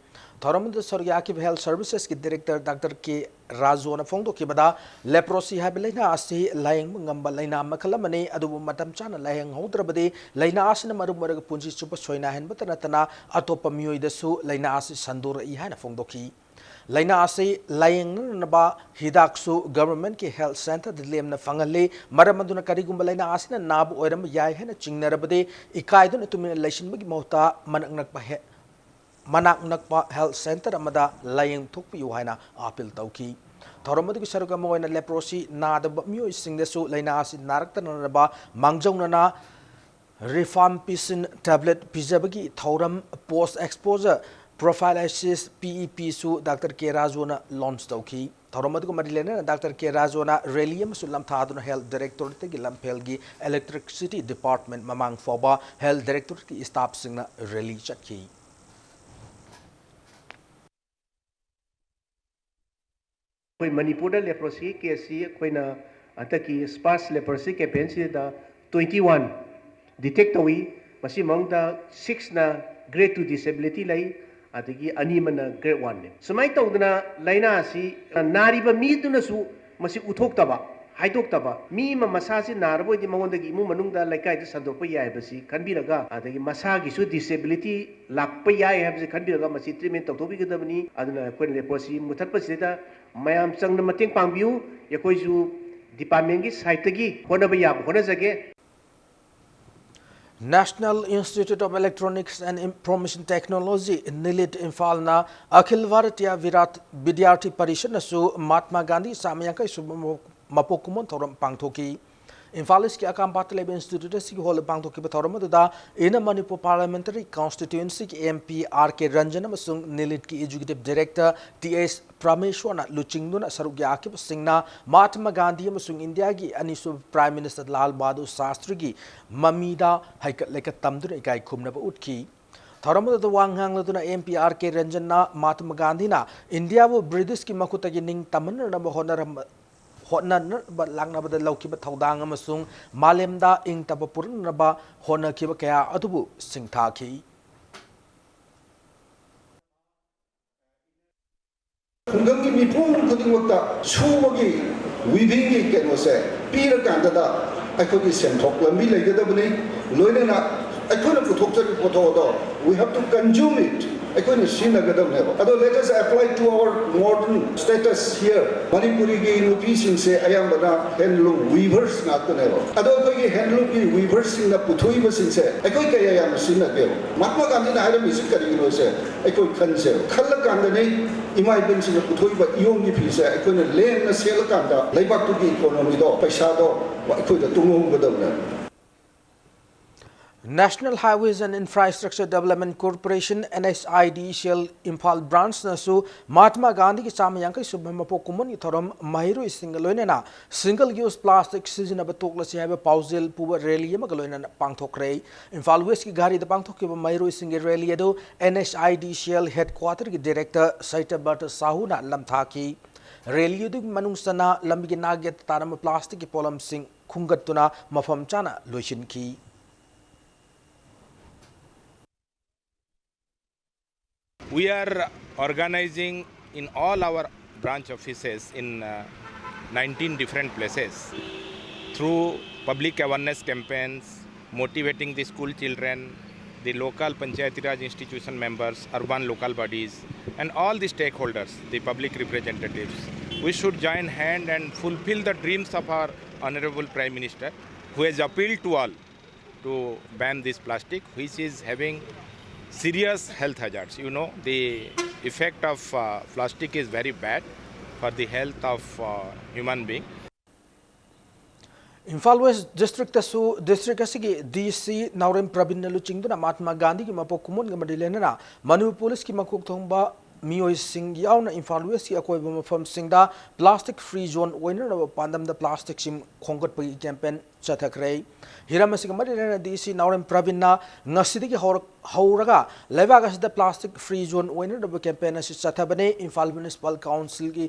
ꯊꯧꯔꯝ ꯑꯗꯨꯗ ꯁꯔꯨꯛ ꯌꯥꯈꯤꯕ Health Servicesꯀꯤ Director Doctor K ꯔꯥꯖꯨꯅ ꯐꯣꯡꯗꯣꯛꯈꯤꯕꯗ, leprosy ꯍꯥꯏꯕ ꯂꯥꯏꯅꯥ ꯑꯁꯤ ꯂꯥꯌꯦꯡꯕ ꯉꯝꯕ ꯂꯥꯏꯅꯥ ꯃꯈꯜ ꯑꯃꯅꯤ, ꯑꯗꯨꯕꯨ ꯃꯇꯝ ꯆꯥꯅ ꯂꯥꯌꯦꯡꯍꯧꯗ꯭ꯔꯕꯗꯤ ꯂꯥꯏꯅꯥ ꯑꯁꯤꯅ ꯃꯔꯝ ꯑꯣꯏꯔꯒ ꯄꯨꯟꯁꯤ ꯆꯨꯞꯄ ꯁꯣꯏꯅꯥꯍꯟꯕꯇ ꯅꯠꯇꯅ ꯑꯇꯣꯞꯄ ꯃꯤꯑꯣꯏꯗꯁꯨ ꯂꯥꯏꯅꯥ ꯑꯁꯤ ꯁꯟꯗꯣꯔꯛꯏ ꯍꯥꯏꯅ ꯐꯣꯡꯗꯣꯛꯈꯤ꯫ ꯂꯥꯏꯅꯥ ꯑꯁꯤ ꯂꯥꯌꯦꯡꯅꯅꯕ ꯍꯤꯗꯥꯛꯁꯨ governmentꯀꯤ health centreꯗ ꯂꯦꯝꯅ ꯐꯪꯍꯜꯂꯤ꯫ ꯃꯔꯝ ꯑꯗꯨꯅ ꯀꯔꯤꯒꯨꯝꯕ ꯂꯥꯏꯅꯥ ꯑꯁꯤꯅ ꯅꯥꯕ ꯑꯣꯏꯔꯝꯕ ꯌꯥꯏ ꯍꯥꯏꯅ ꯆꯤꯡꯅꯔꯕꯗꯤ, ꯏꯀꯥꯏꯗꯨꯅ ꯇꯨꯃꯤꯟꯅ ꯂꯩꯁꯤꯟꯕꯒꯤ ꯃꯍꯨꯠꯇ ꯃꯅꯥꯛ ꯅꯛꯄ ꯍꯦ-, ꯃꯅꯥꯛ ꯅꯛꯄ health centre ꯑꯃꯗ ꯂꯥꯌꯦꯡꯊꯣꯛꯄꯤꯌꯨ ꯍꯥꯏꯅ appeal ꯇꯧꯈꯤ꯫ ꯊꯧꯔꯝ ꯑꯗꯨꯒꯤ ꯁꯔꯨꯛ ꯑꯃ ꯑꯣꯏꯅ leprosy ꯅꯥꯗꯕ ꯃꯤꯑꯣꯏꯁꯤꯡꯗꯁꯨ ꯂꯥꯏꯅꯥ ꯑꯁꯤ ꯅꯥꯔꯛꯇꯅꯅꯕ ꯃꯥꯡꯖꯧꯅꯅ rifampicin tablet ꯄꯤꯖꯕꯒꯤ ꯊꯧꯔꯝ, post exposure prophylaxis, PEPꯁꯨ Doctor K ꯔꯥꯖꯨꯅ launch ꯇꯧꯈꯤ꯫ ꯊꯧꯔꯝ ꯑꯗꯨꯒ ꯃꯔꯤ ꯂꯩꯅꯅ Doctor K ꯔꯥꯖꯨꯅ rally ꯑꯃꯁꯨ ꯂꯝꯊꯥꯗꯨꯅ Health Directorateꯇꯒꯤ ꯂꯝꯐꯦꯜꯒꯤ Electricity Department ꯃꯃꯥꯡ ꯐꯥꯎꯕ Health Directorateꯀꯤ staffꯁꯤꯡꯅ rally ꯆꯠꯈꯤ꯫ ꯑꯩꯈꯣꯏ ꯃꯅꯤꯄꯨꯔꯗ leprosy caseꯁꯤ ꯑꯩꯈꯣꯏꯅ ꯍꯟꯗꯛꯀꯤ Sparsh Leprosy Campaignꯁꯤꯗ twenty one detect ꯇꯧꯏ꯫ ꯃꯁꯤ ꯃꯅꯨꯡꯗ sixꯅ grade two disability ꯂꯩ, ꯑꯗꯒꯤ ꯑꯅꯤ ꯑꯃꯅ grade oneꯅꯤ꯫ ꯁꯨꯃꯥꯏꯅ ꯇꯧꯗꯅ ꯂꯥꯏꯅꯥ ꯑꯁꯤ ꯅꯥꯔꯤꯕ ꯃꯤꯗꯨꯅꯁꯨ ꯃꯁꯤ ꯎꯠꯊꯣꯛꯇꯕ, ꯍꯥꯏꯗꯣꯛꯇꯕ, ꯃꯤ ꯑꯃ ꯃꯁꯥꯁꯤ ꯅꯥꯔꯕ ꯑꯣꯏꯗꯤ ꯃꯉꯣꯟꯗꯒꯤ ꯏꯃꯨꯡ ꯃꯅꯨꯡꯗ, ꯂꯩꯀꯥꯏꯗ ꯁꯟꯗꯣꯛꯄ ꯌꯥꯏ ꯍꯥꯏꯕꯁꯤ ꯈꯟꯕꯤꯔꯒ, ꯑꯗꯒꯤ ꯃꯁꯥꯒꯤꯁꯨ disability ꯂꯥꯛꯄ ꯌꯥꯏ ꯍꯥꯏꯕꯁꯤ ꯈꯟꯕꯤꯔꯒ ꯃꯁꯤ treatment ꯇꯧꯊꯣꯛꯄꯤꯒꯗꯕꯅꯤ꯫ ꯑꯗꯨꯅ ꯑꯩꯈꯣꯏꯅ leprosy ꯃꯨꯊꯠꯄꯁꯤꯗ ꯃꯌꯥꯝ ꯆꯪꯅ ꯃꯇꯦꯡ ꯄꯥꯡꯕꯤꯌꯨ꯫ ꯑꯩꯈꯣꯏꯁꯨ departmentꯀꯤ sideꯇꯒꯤ ꯍꯣꯠꯅꯕ ꯌꯥꯕ ꯍꯣꯠꯅꯖꯒꯦ꯫ National Institute of Electronics and Information Technology, NIELIT, ꯏꯝꯐꯥꯜꯅ ꯑꯈꯤꯜ Bharatiya Virat ꯕꯤꯗ꯭ꯌꯥꯔꯊꯤ ꯄꯔꯤꯁꯠꯅꯁꯨ Mahatma Gandhi ꯆꯥꯝꯃ ꯌꯥꯡꯈꯩ ꯁꯨꯕ ꯃꯄꯣꯛ ꯀꯨꯝꯑꯣꯟ ꯊꯧꯔꯝ ꯄꯥꯡꯊꯣꯛꯈꯤ꯫ ꯏꯝꯐꯥꯜ ꯏꯁꯀꯤ ꯑꯀꯥꯝꯄꯥꯠꯇ ꯂꯩꯕ institute ꯑꯁꯤꯒꯤ hallꯗ ꯄꯥꯡꯊꯣꯛꯈꯤꯕ ꯊꯧꯔꯝ ꯑꯗꯨꯗ Inner Manipur Parliamentary Constituencyꯒꯤ MP R K Ranjan ꯑꯃꯁꯨꯡ NIELITꯀꯤ Executive Director T S ꯄ꯭ꯔꯃꯦꯁ꯭ꯋꯔꯅ ꯂꯨꯆꯤꯡꯗꯨꯅ ꯁꯔꯨꯛ ꯌꯥꯈꯤꯕꯁꯤꯡꯅ ꯃꯍꯥꯠꯃꯥ ꯒꯥꯟꯙꯤ ꯑꯃꯁꯨꯡ ꯏꯟꯗꯤꯌꯥꯒꯤ ꯑꯅꯤꯁꯨꯕ Prime Minister ꯂꯥꯜ ꯕꯍꯥꯗꯨꯔ ꯁꯥꯁꯇ꯭ꯔꯤꯒꯤ ꯃꯃꯤꯗ ꯍꯩꯀꯠ ꯂꯩꯀꯠ ꯇꯝꯗꯨꯅ ꯏꯀꯥꯏ ꯈꯨꯝꯅꯕ ꯎꯠꯈꯤ꯫ ꯊꯧꯔꯝ ꯑꯗꯨꯗ ꯋꯥ ꯉꯥꯡꯂꯗꯨꯅ MP R K ꯔꯟꯖꯟꯅ ꯃꯍꯥꯠꯃꯥ ꯒꯥꯟꯙꯤꯅ ꯏꯟꯗꯤꯌꯥꯕꯨ ꯕ꯭ꯔꯤꯇꯤꯁꯀꯤ ꯃꯈꯨꯠꯇꯒꯤ ꯅꯤꯡꯇꯝꯍꯟꯅꯅꯕ ꯍꯣꯠꯅꯔꯝꯕ ꯍꯣꯠꯅꯅꯕ ꯂꯥꯛꯅꯕꯗ ꯂꯧꯈꯤꯕ ꯊꯧꯗꯥꯡ ꯑꯃꯁꯨꯡ ꯃꯥꯂꯦꯝꯗ ꯏꯪ ꯇꯞꯄ ꯄꯨꯔꯛꯅꯅꯕ ꯍꯣꯠꯅꯈꯤꯕ ꯀꯌꯥ ꯑꯗꯨꯕꯨ ꯁꯤꯡꯊꯥꯈꯤ꯫ ꯃꯤꯄꯨꯝ ꯈꯨꯗꯤꯡꯃꯛꯇ ꯁꯨꯕꯒꯤ, ꯋꯤꯚꯤꯡꯒꯤ ꯀꯩꯅꯣꯁꯦ ꯄꯤꯔꯀꯥꯟꯗꯗ ꯑꯩꯈꯣꯏꯒꯤ ꯁꯦꯟꯊꯣꯛ ꯂꯝꯕꯤ ꯂꯩꯒꯗꯕꯅꯤ꯫ ꯂꯣꯏꯅꯅ ꯑꯩꯈꯣꯏꯅ ꯄꯨꯊꯣꯛꯆꯔꯤꯕ ꯄꯣꯠꯊꯣꯛ ꯑꯗꯣ, we have to consume it, ꯑꯩꯈꯣꯏꯅ ꯁꯤꯖꯤꯟꯅꯒꯗꯕꯅꯦꯕ꯫ ꯑꯗꯣ let us apply to our modern status here. ꯃꯅꯤꯄꯨꯔꯤꯒꯤ ꯅꯨꯄꯤꯁꯤꯡꯁꯦ ꯑꯌꯥꯝꯕꯅ handloom weavers ꯉꯥꯛꯇꯅꯦꯕ꯫ ꯑꯗꯣ ꯑꯩꯈꯣꯏꯒꯤ handloomꯒꯤ weaverꯁꯤꯡꯅ ꯄꯨꯊꯣꯛꯏꯕꯁꯤꯡꯁꯦ ꯑꯩꯈꯣꯏ ꯀꯌꯥ ꯌꯥꯝꯅ ꯁꯤꯖꯤꯟꯅꯗꯦꯕ꯫ ꯃꯍꯥꯠꯃꯥ ꯒꯥꯟꯙꯤꯅ ꯍꯥꯏꯔꯝꯃꯤꯁꯤ ꯀꯔꯤꯒꯤꯅꯣꯁꯦ ꯑꯩꯈꯣꯏ ꯈꯟꯁꯦꯕ꯫ ꯈꯜꯂꯀꯥꯟꯗꯅꯤ ꯏꯃꯥ ꯏꯕꯦꯟꯁꯤꯡꯅ ꯄꯨꯊꯣꯛꯏꯕ ꯏꯌꯣꯡꯒꯤ ꯐꯤꯁꯦ ꯑꯩꯈꯣꯏꯅ ꯂꯦꯝꯅ ꯁꯦꯠꯂꯀꯥꯟꯗ ꯂꯩꯕꯥꯛꯇꯨꯒꯤ economyꯗꯣ, ꯄꯩꯁꯥꯗꯣ ꯑꯩꯈꯣꯏꯗ ꯇꯨꯡꯍꯧꯒꯗꯕꯅꯦ꯫ National Highways and Infrastructure Development Corporation, NHIDCL, Imphal branchꯅꯁꯨ Mahatma ꯒꯥꯟꯙꯤꯒꯤ ꯆꯥꯝꯃ ꯌꯥꯡꯈꯩ ꯁꯨꯕ ꯃꯄꯣꯛ ꯀꯨꯝꯑꯣꯟꯒꯤ ꯊꯧꯔꯝ ꯃꯍꯩꯔꯣꯏꯁꯤꯡꯒ ꯂꯣꯏꯅꯅ single use plastic ꯁꯤꯖꯤꯟꯅꯕ ꯇꯣꯛꯂꯁꯤ ꯍꯥꯏꯕ ꯄꯥꯎꯖꯦꯜ ꯄꯨꯕ rally ꯑꯃꯒ ꯂꯣꯏꯅꯅ ꯄꯥꯡꯊꯣꯛꯈ꯭ꯔꯦ꯫ ꯏꯝꯐꯥꯜ Westꯀꯤ ꯘꯥꯔꯤꯗ ꯄꯥꯡꯊꯣꯛꯈꯤꯕ ꯃꯍꯩꯔꯣꯏꯁꯤꯡꯒꯤ rally ꯑꯗꯨ NHIDCL headquarterꯒꯤ director ꯁꯇ꯭ꯌꯕ꯭ꯔꯇ ꯁꯥꯍꯨꯅ ꯂꯝꯊꯥꯈꯤ꯫ Rally ꯑꯗꯨꯒꯤ ꯃꯅꯨꯡ ꯆꯟꯅ ꯂꯝꯕꯤꯒꯤ ꯅꯥꯛꯌꯦꯠꯇ ꯇꯥꯔꯝꯕ plasticꯀꯤ ꯄꯣꯠꯂꯝꯁꯤꯡ ꯈꯨꯟꯒꯠꯇꯨꯅ ꯃꯐꯝ ꯆꯥꯅ ꯂꯣꯏꯁꯤꯟꯈꯤ꯫ We are organizing in all our branch offices in uh, nineteen different places through public awareness campaigns, motivating the school children, the local Panchayati Raj institution members, urban local bodies, and all the stakeholders, the public representatives. We should join hand and fulfill the dreams of our Honorable Prime Minister, who has appealed to all to ban this plastic, which is having serious health hazards. You know, the effect of uh, plastic is very bad for the health of uh, human being. Imphal West districtꯇꯁꯨ district ꯑꯁꯤꯒꯤ DC ꯅꯥꯎꯔꯦꯝ ꯄ꯭ꯔꯕꯤꯟꯅ ꯂꯨꯆꯤꯡꯗꯨꯅ ꯃꯍꯥꯠꯃꯥ ꯒꯥꯟꯙꯤꯒꯤ ꯃꯄꯣꯛ ꯀꯨꯝꯑꯣꯟꯒ ꯃꯔꯤ ꯂꯩꯅꯅ ꯃꯅꯤꯄꯨꯔ policeꯀꯤ ꯃꯀꯣꯛ ꯊꯣꯡꯕ ꯃꯤꯑꯣꯏꯁꯤꯡ ꯌꯥꯎꯅ ꯏꯝꯐꯥꯜ Westꯀꯤ ꯑꯀꯣꯏꯕ ꯃꯐꯝꯁꯤꯡꯗ plastic free zone ꯑꯣꯏꯅꯅꯕ ꯄꯥꯟꯗꯝꯗ plasticꯁꯤꯡ ꯈꯣꯝꯒꯠꯄꯒꯤ campaign ꯆꯠꯊꯈ꯭ꯔꯦ꯫ ꯍꯤꯔꯝ ꯑꯁꯤꯒ ꯃꯔꯤ ꯂꯩꯅꯅ DC ꯅꯥꯎꯔꯦꯝ ꯄ꯭ꯔꯕꯤꯟꯅ ꯉꯁꯤꯗꯒꯤ ꯍꯧꯔꯛ-, ꯍꯧꯔꯒ ꯂꯩꯕꯥꯛ ꯑꯁꯤꯗ plastic free zone ꯑꯣꯏꯅꯅꯕ campaign ꯑꯁꯤ ꯆꯠꯊꯕꯅꯤ꯫ ꯏꯝꯐꯥꯜ Municipal Councilꯒꯤ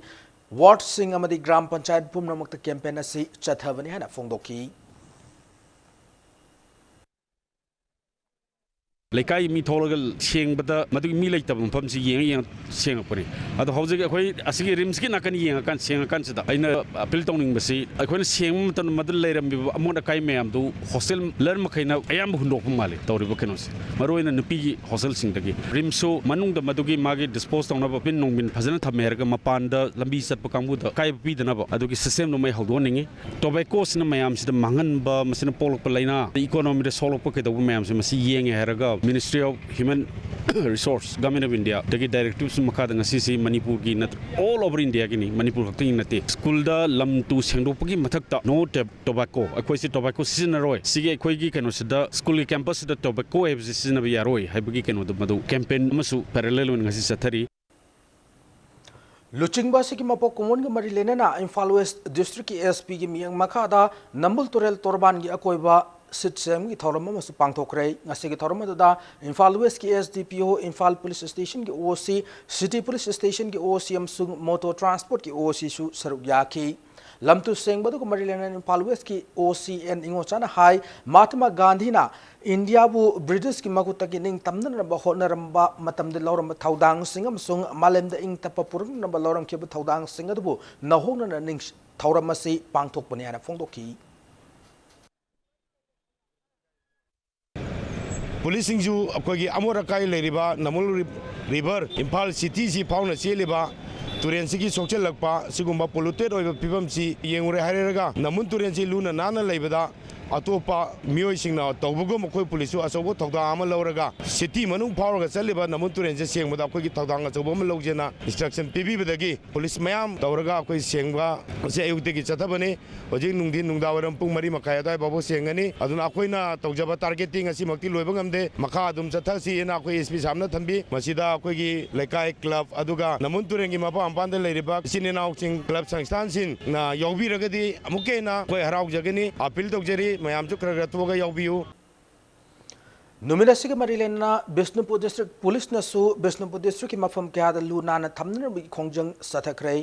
wardꯁꯤꯡ ꯑꯃꯗꯤ ꯒ꯭ꯔꯥꯝ ꯄꯟꯆꯥꯌꯠ ꯄꯨꯝꯅꯃꯛꯇ campaign ꯑꯁꯤ ꯆꯠꯊꯕꯅꯤ ꯍꯥꯏꯅ ꯐꯣꯡꯗꯣꯛꯈꯤ꯫ ꯂꯩꯀꯥꯏ ꯃꯤ ꯊꯣꯛꯂꯒ ꯁꯦꯡꯕꯗ ꯃꯗꯨꯒꯤ ꯃꯤ ꯂꯩꯇꯕ ꯃꯐꯝꯁꯤ ꯌꯦꯡꯉ ꯌꯦꯡꯉ ꯁꯦꯡꯉꯛꯄꯅꯤ꯫ ꯑꯗꯣ ꯍꯧꯖꯤꯛ ꯑꯩꯈꯣꯏ ꯑꯁꯤꯒꯤ ꯔꯤꯝꯁꯀꯤ ꯅꯥꯀꯟ ꯌꯦꯡꯉꯀꯥꯟ, ꯁꯦꯡꯉꯀꯥꯟꯁꯤꯗ ꯑꯩꯅ ꯑꯄꯤꯜ ꯇꯧꯅꯤꯡꯕꯁꯤ, ꯑꯩꯈꯣꯏꯅ ꯁꯦꯡꯕ ꯃꯇꯝꯗ ꯃꯗꯨ ꯂꯩꯔꯝꯃꯤꯕ ꯑꯃꯣꯠ ꯑꯀꯥꯏ ꯃꯌꯥꯝꯗꯨ ꯍꯣꯁꯇꯦꯜ ꯂꯔ ꯃꯈꯩꯅ ꯑꯌꯥꯝꯕ ꯍꯨꯟꯗꯣꯛꯄ ꯃꯥꯜꯂꯤ ꯇꯧꯔꯤꯕ ꯀꯩꯅꯣꯁꯦ, ꯃꯔꯨꯑꯣꯏꯅ ꯅꯨꯄꯤꯒꯤ ꯍꯣꯁꯇꯦꯜꯁꯤꯡꯗꯒꯤ꯫ ꯔꯤꯝꯁꯁꯨ ꯃꯅꯨꯡꯗ ꯃꯗꯨꯒꯤ ꯃꯥꯒꯤ ꯗꯤꯁꯄꯣꯁ ꯇꯧꯅꯕ ꯕꯤꯟ ꯅꯨꯡꯕꯤꯟ ꯐꯖꯅ ꯊꯝꯃꯦ ꯍꯥꯏꯔꯒ ꯃꯄꯥꯟꯗ ꯂꯝꯕꯤ ꯆꯠꯄ ꯀꯥꯡꯕꯨꯗ ꯑꯀꯥꯏꯕ ꯄꯤꯗꯅꯕ ꯑꯗꯨꯒꯤ ꯁꯤꯁꯇꯦꯝꯗꯨꯃ ꯑꯩ ꯍꯧꯗꯣꯛꯍꯟꯅꯤꯡꯉꯤ꯫ ꯇꯣꯕꯦꯀꯣꯁꯤꯅ ꯃꯌꯥꯝꯁꯤꯗ ꯃꯥꯡꯍꯟꯕ, ꯃꯁꯤꯅ ꯄꯣꯛꯂꯛꯄ ꯂꯥꯏꯅꯥ, ꯏꯀꯣꯅꯣꯃꯤꯗ ꯁꯣꯛꯂꯛꯄ ꯀꯩꯗꯧꯕ ꯃꯌꯥꯝꯁꯦ, ꯃꯁꯤ ꯌꯦꯡꯉꯦ ꯍꯥꯏꯔꯒ Ministry of Human Resource, Government of India ꯗꯒꯤ ꯗꯥꯏꯔꯦꯛꯇꯤꯞꯁ ꯃꯈꯥꯗ ꯉꯁꯤꯁꯤ ꯃꯅꯤꯄꯨꯔꯒꯤ ꯅꯠꯇ꯭ꯔ, all over India Guinea, Manipur ꯈꯛꯇꯒꯤ ꯅꯠꯇꯦ, ꯁ꯭ꯀꯨꯜꯗ ꯂꯝ ꯇꯨ ꯁꯦꯡꯗꯣꯛꯄꯒꯤ ꯃꯊꯛꯇ no tobacco, ꯑꯩꯈꯣꯏꯁꯤ ꯇꯣꯕꯥꯀꯣ ꯁꯤꯖꯤꯟꯅꯔꯣꯏ, ꯁꯤꯒꯤ ꯑꯩꯈꯣꯏꯒꯤ ꯀꯩꯅꯣꯁꯤꯗ, ꯁ꯭ꯀꯨꯜꯒꯤ ꯀꯦꯝꯄꯁꯁꯤꯗ ꯇꯣꯕꯥꯀꯣ ꯍꯥꯏꯕꯁꯤ ꯁꯤꯖꯤꯟꯅꯕ ꯌꯥꯔꯣꯏ ꯍꯥꯏꯕꯒꯤ ꯀꯩꯅꯣꯗꯣ, ꯃꯗꯨ ꯀꯦꯝꯄꯦꯟ ꯑꯃꯁꯨ ꯄꯦꯔꯦꯂꯦꯜ ꯑꯣꯏꯅ ꯉꯁꯤ ꯆꯠꯊꯔꯤ꯫ ꯂꯨꯆꯤꯡꯕ ꯑꯁꯤꯒꯤ ꯃꯄꯣꯛ ꯀꯨꯝꯑꯣꯟꯒ ꯃꯔꯤ ꯂꯩꯅꯅ ꯏꯝꯐꯥꯜ ꯋꯦꯁ ꯗꯤꯁꯇ꯭ꯔꯤꯛꯀꯤ ꯑꯦꯁ ꯄꯤꯒꯤ ꯃꯤꯠꯌꯦꯡ ꯃꯈꯥꯗ ꯅꯝꯕꯨꯜ ꯇꯨꯔꯦꯜ ꯇꯣꯔꯕꯥꯟꯒꯤ ꯑꯀꯣꯏꯕ ꯁꯤꯠ ꯁꯦꯝꯒꯤ ꯊꯧꯔꯝ ꯑꯃꯁꯨ ꯄꯥꯡꯊꯣꯛꯈ꯭ꯔꯦ꯫ ꯉꯁꯤꯒꯤ ꯊꯧꯔꯝ ꯑꯗꯨꯗ ꯏꯝꯐꯥꯜ ꯋꯦꯁꯀꯤ ꯑꯦꯁ ꯗꯤ ꯄꯤ ꯑꯣ, ꯏꯝꯐꯥꯜ ꯄꯨꯂꯤꯁ ꯁ꯭ꯇꯦꯁꯟꯒꯤ ꯑꯣ ꯁꯤ, ꯁꯤꯇꯤ ꯄꯨꯂꯤꯁ ꯁ꯭ꯇꯦꯁꯟꯒꯤ ꯑꯣ ꯁꯤ ꯑꯃꯁꯨꯡ ꯃꯣꯇꯣꯔ ꯇ꯭ꯔꯥꯟꯁꯄꯣꯔꯠꯀꯤ ꯑꯣ ꯁꯤꯁꯨ ꯁꯔꯨꯛ ꯌꯥꯈꯤ꯫ ꯂꯝ ꯇꯨ ꯁꯦꯡꯕ ꯑꯗꯨꯒ ꯃꯔꯤ ꯂꯩꯅꯅ ꯏꯝꯐꯥꯜ ꯋꯦꯁꯀꯤ ꯑꯣ ꯁꯤ ꯑꯦꯟ ꯏꯉꯣꯆꯥꯅ ꯍꯥꯏ, ꯃꯍꯥꯇꯃꯥ ꯒꯥꯟꯙꯤꯅ ꯏꯟꯗꯤꯌꯥꯕꯨ ꯕ꯭ꯔꯤꯇꯤꯁꯀꯤ ꯃꯈꯨꯠꯇꯒꯤ ꯅꯤꯡꯇꯝꯅꯅꯕ ꯍꯣꯠꯅꯔꯝꯕ ꯃꯇꯝꯗ ꯂꯧꯔꯝꯕ ꯊꯧꯗꯥꯡꯁꯤꯡ ꯑꯃꯁꯨꯡ ꯃꯥꯂꯦꯝꯗ ꯏꯪ ꯇꯞꯄ ꯄꯨꯔꯛꯅꯕ ꯂꯧꯔꯝꯈꯤꯕ ꯊꯧꯗꯥꯡꯁꯤꯡ ꯑꯗꯨꯕꯨ ꯅꯧꯍꯧꯅꯅ ꯅꯤꯡꯁ-, ꯊꯧꯔꯝ ꯑꯁꯤ ꯄꯥꯡꯊꯣꯛꯄꯅꯤ ꯍꯥꯏꯅ ꯐꯣꯡꯗꯣꯛꯈꯤ꯫ ꯄꯨꯂꯤꯁꯁꯤꯡꯁꯨ ꯑꯩꯈꯣꯏꯒꯤ ꯑꯃꯣꯠ ꯑꯀꯥꯏ ꯂꯩꯔꯤꯕ ꯅꯝꯕꯨꯜ ꯔꯤ-, ꯔꯤꯚꯔ, ꯏꯝꯐꯥꯜ ꯁꯤꯇꯤꯁꯤ ꯐꯥꯎꯅ ꯆꯦꯜꯂꯤꯕ ꯇꯨꯔꯦꯟꯁꯤꯒꯤ ꯁꯣꯛꯆꯜꯂꯛꯄ, ꯁꯤꯒꯨꯝꯕ ꯄꯣꯂꯨꯇꯦꯠ ꯑꯣꯏꯕ ꯐꯤꯕꯝꯁꯤ ꯌꯦꯡꯉꯨꯔꯦ ꯍꯥꯏꯔꯒ, ꯅꯝꯕꯨꯜ ꯇꯨꯔꯦꯟꯁꯤ ꯂꯨꯅ ꯅꯥꯟꯅ ꯂꯩꯕꯗ ꯑꯇꯣꯞꯄ ꯃꯤꯑꯣꯏꯁꯤꯡꯅ ꯇꯧꯕꯒꯨꯝ ꯑꯩꯈꯣꯏ ꯄꯨꯂꯤꯁꯁꯨ ꯑꯆꯧꯕ ꯊꯧꯗꯥꯡ ꯑꯃ ꯂꯧꯔꯒ, ꯁꯤꯇꯤ ꯃꯅꯨꯡ ꯐꯥꯎꯔꯒ ꯆꯠꯂꯤꯕ ꯅꯝꯕꯨꯜ ꯇꯨꯔꯦꯟꯁꯦ ꯁꯦꯡꯕꯗ ꯑꯩꯈꯣꯏꯒꯤ ꯊꯧꯗꯥꯡ ꯑꯆꯧꯕ ꯑꯃ ꯂꯧꯖꯦꯅ ꯏꯟꯁꯇ꯭ꯔꯛꯁꯟ ꯄꯤꯕꯤꯕꯗꯒꯤ, ꯄꯨꯂꯤꯁ ꯃꯌꯥꯝ ꯇꯧꯔꯒ ꯑꯩꯈꯣꯏ ꯁꯦꯡꯕ ꯑꯁꯤ ꯑꯌꯨꯛꯇꯒꯤ ꯆꯠꯊꯕꯅꯤ꯫ ꯍꯧꯖꯤꯛ ꯅꯨꯡꯊꯤꯟ ꯅꯨꯡꯗꯥꯡꯋꯥꯏꯔꯝ ꯄꯨꯡ ꯃꯔꯤ ꯃꯈꯥꯏ ꯑꯗꯨꯋꯥꯏ ꯐꯥꯎꯕ ꯁꯦꯡꯒꯅꯤ꯫ ꯑꯗꯨꯅ ꯑꯩꯈꯣꯏꯅ ꯇꯧꯖꯕ ꯇꯥꯔꯒꯦꯠꯇꯤ ꯉꯁꯤꯃꯛꯇꯤ ꯂꯣꯏꯕ ꯉꯝꯗꯦ꯫ ꯃꯈꯥ ꯑꯗꯨꯝ ꯆꯠꯊꯁꯤꯅ ꯑꯩꯈꯣꯏ ꯑꯦꯁ ꯄꯤ ꯁꯥꯍꯕꯅ ꯊꯝꯕꯤ꯫ ꯃꯁꯤꯗ ꯑꯩꯈꯣꯏꯒꯤ ꯂꯩꯀꯥꯏ, ꯀ꯭ꯂꯕ, ꯑꯗꯨꯒ ꯅꯝꯕꯨꯜ ꯇꯨꯔꯦꯜꯒꯤ ꯃꯄꯥꯟ ꯃꯄꯥꯟꯗ ꯂꯩꯔꯤꯕ ꯏꯆꯤꯟ ꯏꯅꯥꯎꯁꯤꯡ, ꯀ꯭ꯂꯕ ꯁꯪꯁꯊꯥꯟꯁꯤꯡꯅ ꯌꯥꯎꯕꯤꯔꯒꯗꯤ ꯑꯃꯨꯛꯀ ꯍꯦꯟꯅ ꯑꯩꯈꯣꯏ ꯍꯔꯥꯎꯖꯒꯅꯤ꯫ ꯑꯄꯤꯜ ꯇꯧꯖꯔꯤ, ꯃꯌꯥꯝꯁꯨ ꯈꯔ ꯈꯔ ꯊꯣꯛꯑꯒ ꯌꯥꯎꯕꯤꯌꯨ꯫ ꯅꯨꯃꯤꯠ ꯑꯁꯤꯒ ꯃꯔꯤ ꯂꯩꯅꯅ ꯕꯤꯁꯅꯨꯄꯨꯔ ꯗꯤꯁꯇ꯭ꯔꯤꯛ ꯄꯨꯂꯤꯁꯅꯁꯨ ꯕꯤꯁꯅꯨꯄꯨꯔ ꯗꯤꯁꯇ꯭ꯔꯤꯛꯀꯤ ꯃꯐꯝ ꯀꯌꯥꯗ ꯂꯨ ꯅꯥꯟꯅ ꯊꯝꯅꯅꯕꯒꯤ ꯈꯣꯡꯖꯪ ꯆꯠꯊꯈ꯭ꯔꯦ꯫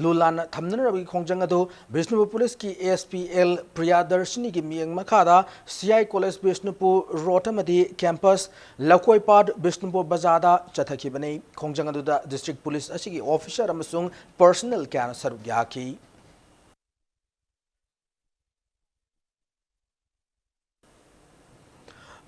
ꯂꯨ ꯅꯥꯟꯅ ꯊꯝꯅꯅꯕꯒꯤ ꯈꯣꯡꯖꯪ ꯑꯗꯨ ꯕꯤꯁꯅꯨꯄꯨꯔ ꯄꯨꯂꯤꯁꯀꯤ ꯑꯦꯁ ꯄꯤ ꯑꯦꯜ ꯄ꯭ꯔꯤꯌꯥꯗꯔꯁꯤꯅꯤꯒꯤ ꯃꯤꯠꯌꯦꯡ ꯃꯈꯥꯗ C I college Bishnupur road ꯑꯃꯗꯤ ꯀꯦꯝꯄꯁ ꯂꯧꯀꯣꯏꯄꯥꯠ ꯕꯤꯁꯅꯨꯄꯨꯔ ꯕꯖꯥꯔꯗ ꯆꯠꯊꯈꯤꯕꯅꯤ꯫ ꯈꯣꯡꯖꯪ ꯑꯗꯨꯗ ꯗꯤꯁꯇ꯭ꯔꯤꯛ ꯄꯨꯂꯤꯁ ꯑꯁꯤꯒꯤ ꯑꯣꯐꯤꯁꯥꯔ ꯑꯃꯁꯨꯡ ꯄꯔꯁꯅꯦꯜ ꯀꯌꯥꯅ ꯁꯔꯨꯛ ꯌꯥꯈꯤ꯫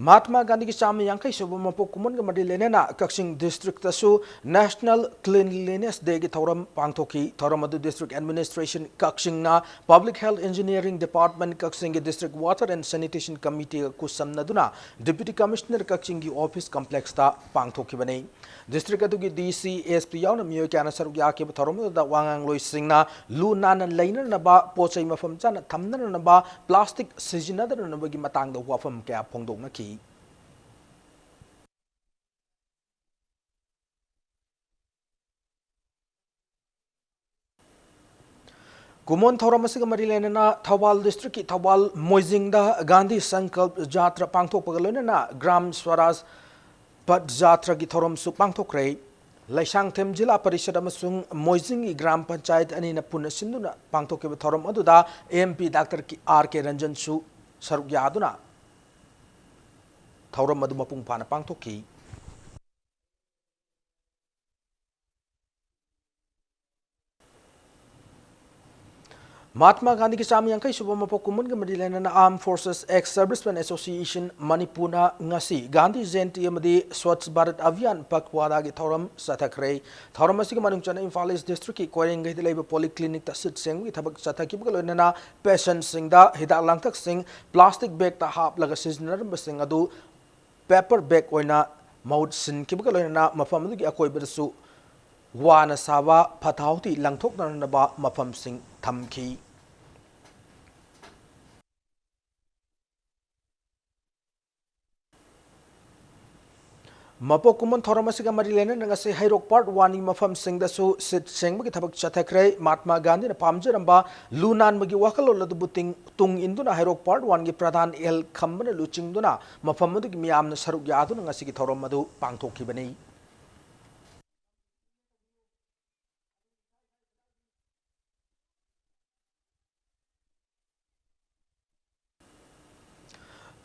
ꯃꯍꯥꯠꯃꯥ ꯒꯥꯟꯙꯤꯒꯤ ꯆꯥꯝꯃ ꯌꯥꯡꯈꯩ ꯁꯨꯕ ꯃꯄꯣꯛ ꯀꯨꯝꯑꯣꯟꯒ ꯃꯔꯤ ꯂꯩꯅꯅ ꯀꯛꯆꯤꯡ ꯗꯤꯁꯇ꯭ꯔꯤꯛꯇꯁꯨ National Cleanliness Day ꯒꯤ ꯊꯧꯔꯝ ꯄꯥꯡꯊꯣꯛꯈꯤ꯫ ꯊꯧꯔꯝ ꯑꯗꯨ ꯗꯤꯁꯇ꯭ꯔꯤꯛ ꯑꯦꯗꯃꯤꯅꯤꯁꯇ꯭ꯔꯦꯁꯟ ꯀꯛꯆꯤꯡꯅ Public Health Engineering Department, ꯀꯛꯆꯤꯡꯒꯤ District Water and Sanitation Committee ꯒ ꯈꯨꯠꯁꯝꯅꯗꯨꯅ Deputy Commissioner ꯀꯛꯆꯤꯡꯒꯤ office complex ꯇ ꯄꯥꯡꯊꯣꯛꯈꯤꯕꯅꯤ꯫ ꯗꯤꯁꯇ꯭ꯔꯤꯛ ꯑꯗꯨꯒꯤ ꯗꯤ ꯁꯤ, ꯑꯦꯁ ꯄꯤ ꯌꯥꯎꯅ ꯃꯤꯑꯣꯏ ꯀꯌꯥꯅ ꯁꯔꯨꯛ ꯌꯥꯈꯤꯕ ꯊꯧꯔꯝ ꯑꯗꯨꯗ ꯋꯥ ꯉꯥꯡꯂꯣꯏꯁꯤꯡꯅ ꯂꯨ ꯅꯥꯟꯅ ꯂꯩꯅꯅꯕ, ꯄꯣꯠ ꯆꯩ ꯃꯐꯝ ꯆꯥꯅ ꯊꯝꯅꯅꯕ, ꯄ꯭ꯂꯥꯁꯇꯤꯛ ꯁꯤꯖꯤꯟꯅꯗꯅꯕꯒꯤ ꯃꯇꯥꯡꯗ ꯋꯥꯐꯝ ꯀꯌꯥ ꯐꯣꯡꯗꯣꯛꯅꯈꯤ꯫ ꯀꯨꯝꯑꯣꯟ ꯊꯧꯔꯝ ꯑꯁꯤꯒ ꯃꯔꯤ ꯂꯩꯅꯅ ꯊꯧꯕꯥꯜ ꯗꯤꯁꯇ꯭ꯔꯤꯛꯀꯤ ꯊꯧꯕꯥꯜ ꯃꯣꯏꯖꯤꯡꯗ ꯒꯥꯟꯙꯤ ꯁꯪꯀꯜꯞ ꯖꯥꯇ꯭ꯔꯥ ꯄꯥꯡꯊꯣꯛꯄꯒ ꯂꯣꯏꯅꯅ ꯒ꯭ꯔꯥꯝ ꯁ꯭ꯋꯔꯥꯖ ꯄꯠ ꯖꯥꯇ꯭ꯔꯥꯒꯤ ꯊꯧꯔꯝꯁꯨ ꯄꯥꯡꯊꯣꯛꯈ꯭ꯔꯦ꯫ ꯂꯩꯁꯥꯡꯊꯦꯝ ꯖꯤꯂꯥ ꯄꯔꯤꯁꯠ ꯑꯃꯁꯨꯡ ꯃꯣꯏꯖꯤꯡꯒꯤ ꯒ꯭ꯔꯥꯝ ꯄꯟꯆꯥꯌꯠ ꯑꯅꯤꯅ ꯄꯨꯟꯅ ꯁꯤꯟꯗꯨꯅ ꯄꯥꯡꯊꯣꯛꯈꯤꯕ ꯊꯧꯔꯝ ꯑꯗꯨꯗ ꯑꯦꯝ ꯄꯤ ꯗꯥꯛꯇꯔ ꯀꯤ-, ꯑꯥꯔ ꯀꯦ ꯔꯟꯖꯟꯁꯨ ꯁꯔꯨꯛ ꯌꯥꯗꯨꯅ ꯊꯧꯔꯝ ꯑꯗꯨ ꯃꯄꯨꯡ ꯐꯥꯅ ꯄꯥꯡꯊꯣꯛꯈꯤ꯫ ꯃꯍꯥꯠꯃꯥ ꯒꯥꯟꯙꯤꯒꯤ ꯆꯥꯝꯃ ꯌꯥꯡꯈꯩ ꯁꯨꯕ ꯃꯄꯣꯛ ꯀꯨꯝꯑꯣꯟꯒ ꯃꯔꯤ ꯂꯩꯅꯅ Armed Forces Ex-Servicemen Association ꯃꯅꯤꯄꯨꯔꯅ ꯉꯁꯤ ꯒꯥꯟꯙꯤ ꯖꯌꯟꯇꯤ ꯑꯃꯗꯤ ꯁ꯭ꯋꯥꯆ ꯚꯥꯔꯠ ꯑꯚꯤꯌꯥꯟ ꯄꯈꯋꯥꯗꯥꯒꯤ ꯊꯧꯔꯝ ꯆꯠꯊꯈ꯭ꯔꯦ꯫ ꯊꯧꯔꯝ ꯑꯁꯤꯒꯤ ꯃꯅꯨꯡ ꯆꯟꯅ ꯏꯝꯐꯥꯜ ꯏꯁ ꯗꯤꯁꯇ꯭ꯔꯤꯛꯀꯤ ꯀꯣꯏꯔꯦꯡꯒꯩꯗ ꯂꯩꯕ ꯄꯣꯂꯤ ꯀ꯭ꯂꯤꯅꯤꯛꯇ ꯁꯤꯠ ꯁꯦꯡꯕꯒꯤ ꯊꯕꯛ ꯆꯠꯊꯈꯤꯕꯒ ꯂꯣꯏꯅꯅ ꯄꯦꯁꯦꯟꯠꯁꯤꯡꯗ ꯍꯤꯗꯥꯛ ꯂꯥꯡꯊꯛꯁꯤꯡ ꯄ꯭ꯂꯥꯁꯇꯤꯛ ꯕꯦꯒꯇ ꯍꯥꯞꯂꯒ ꯁꯤꯖꯤꯟꯅꯔꯝꯕꯁꯤꯡ ꯑꯗꯨ ꯄꯦꯄꯔ ꯕꯦꯒ ꯑꯣꯏꯅ ꯃꯍꯨꯠ ꯁꯤꯟꯈꯤꯕꯒ ꯂꯣꯏꯅꯅ ꯃꯐꯝ ꯑꯗꯨꯒꯤ ꯑꯀꯣꯏꯕꯗꯁꯨ ꯋꯥꯅ ꯁꯥꯕ ꯐꯠꯇ ꯍꯥꯎꯗꯤ ꯂꯪꯊꯣꯛꯅꯅꯕ ꯃꯐꯝꯁꯤꯡ ꯊꯝꯈꯤ꯫ ꯃꯄꯣꯛ ꯀꯨꯝꯑꯣꯟ ꯊꯧꯔꯝ ꯑꯁꯤꯒ ꯃꯔꯤ ꯂꯩꯅꯅ ꯉꯁꯤ ꯍꯩꯔꯣꯛ Part One ꯒꯤ ꯃꯐꯝꯁꯤꯡꯗꯁꯨ ꯁꯤꯠ ꯁꯦꯡꯕꯒꯤ ꯊꯕꯛ ꯆꯠꯊꯈ꯭ꯔꯦ꯫ ꯃꯍꯥꯠꯃꯥ ꯒꯥꯟꯙꯤꯅ ꯄꯥꯝꯖꯔꯝꯕ ꯂꯨ ꯅꯥꯟꯕꯒꯤ ꯋꯥꯈꯜꯂꯣꯟ ꯑꯗꯨꯕꯨ ꯇꯤꯡ-, ꯇꯨꯡ ꯏꯟꯗꯨꯅ ꯍꯩꯔꯣꯛ Part One ꯒꯤ ꯄ꯭ꯔꯙꯥꯟ ꯑꯦꯜ ꯈꯝꯕꯅ ꯂꯨꯆꯤꯡꯗꯨꯅ ꯃꯐꯝ ꯑꯗꯨꯒꯤ ꯃꯤꯌꯥꯝꯅ ꯁꯔꯨꯛ ꯌꯥꯗꯨꯅ ꯉꯁꯤꯒꯤ ꯊꯧꯔꯝ ꯑꯗꯨ ꯄꯥꯡꯊꯣꯛꯈꯤꯕꯅꯤ꯫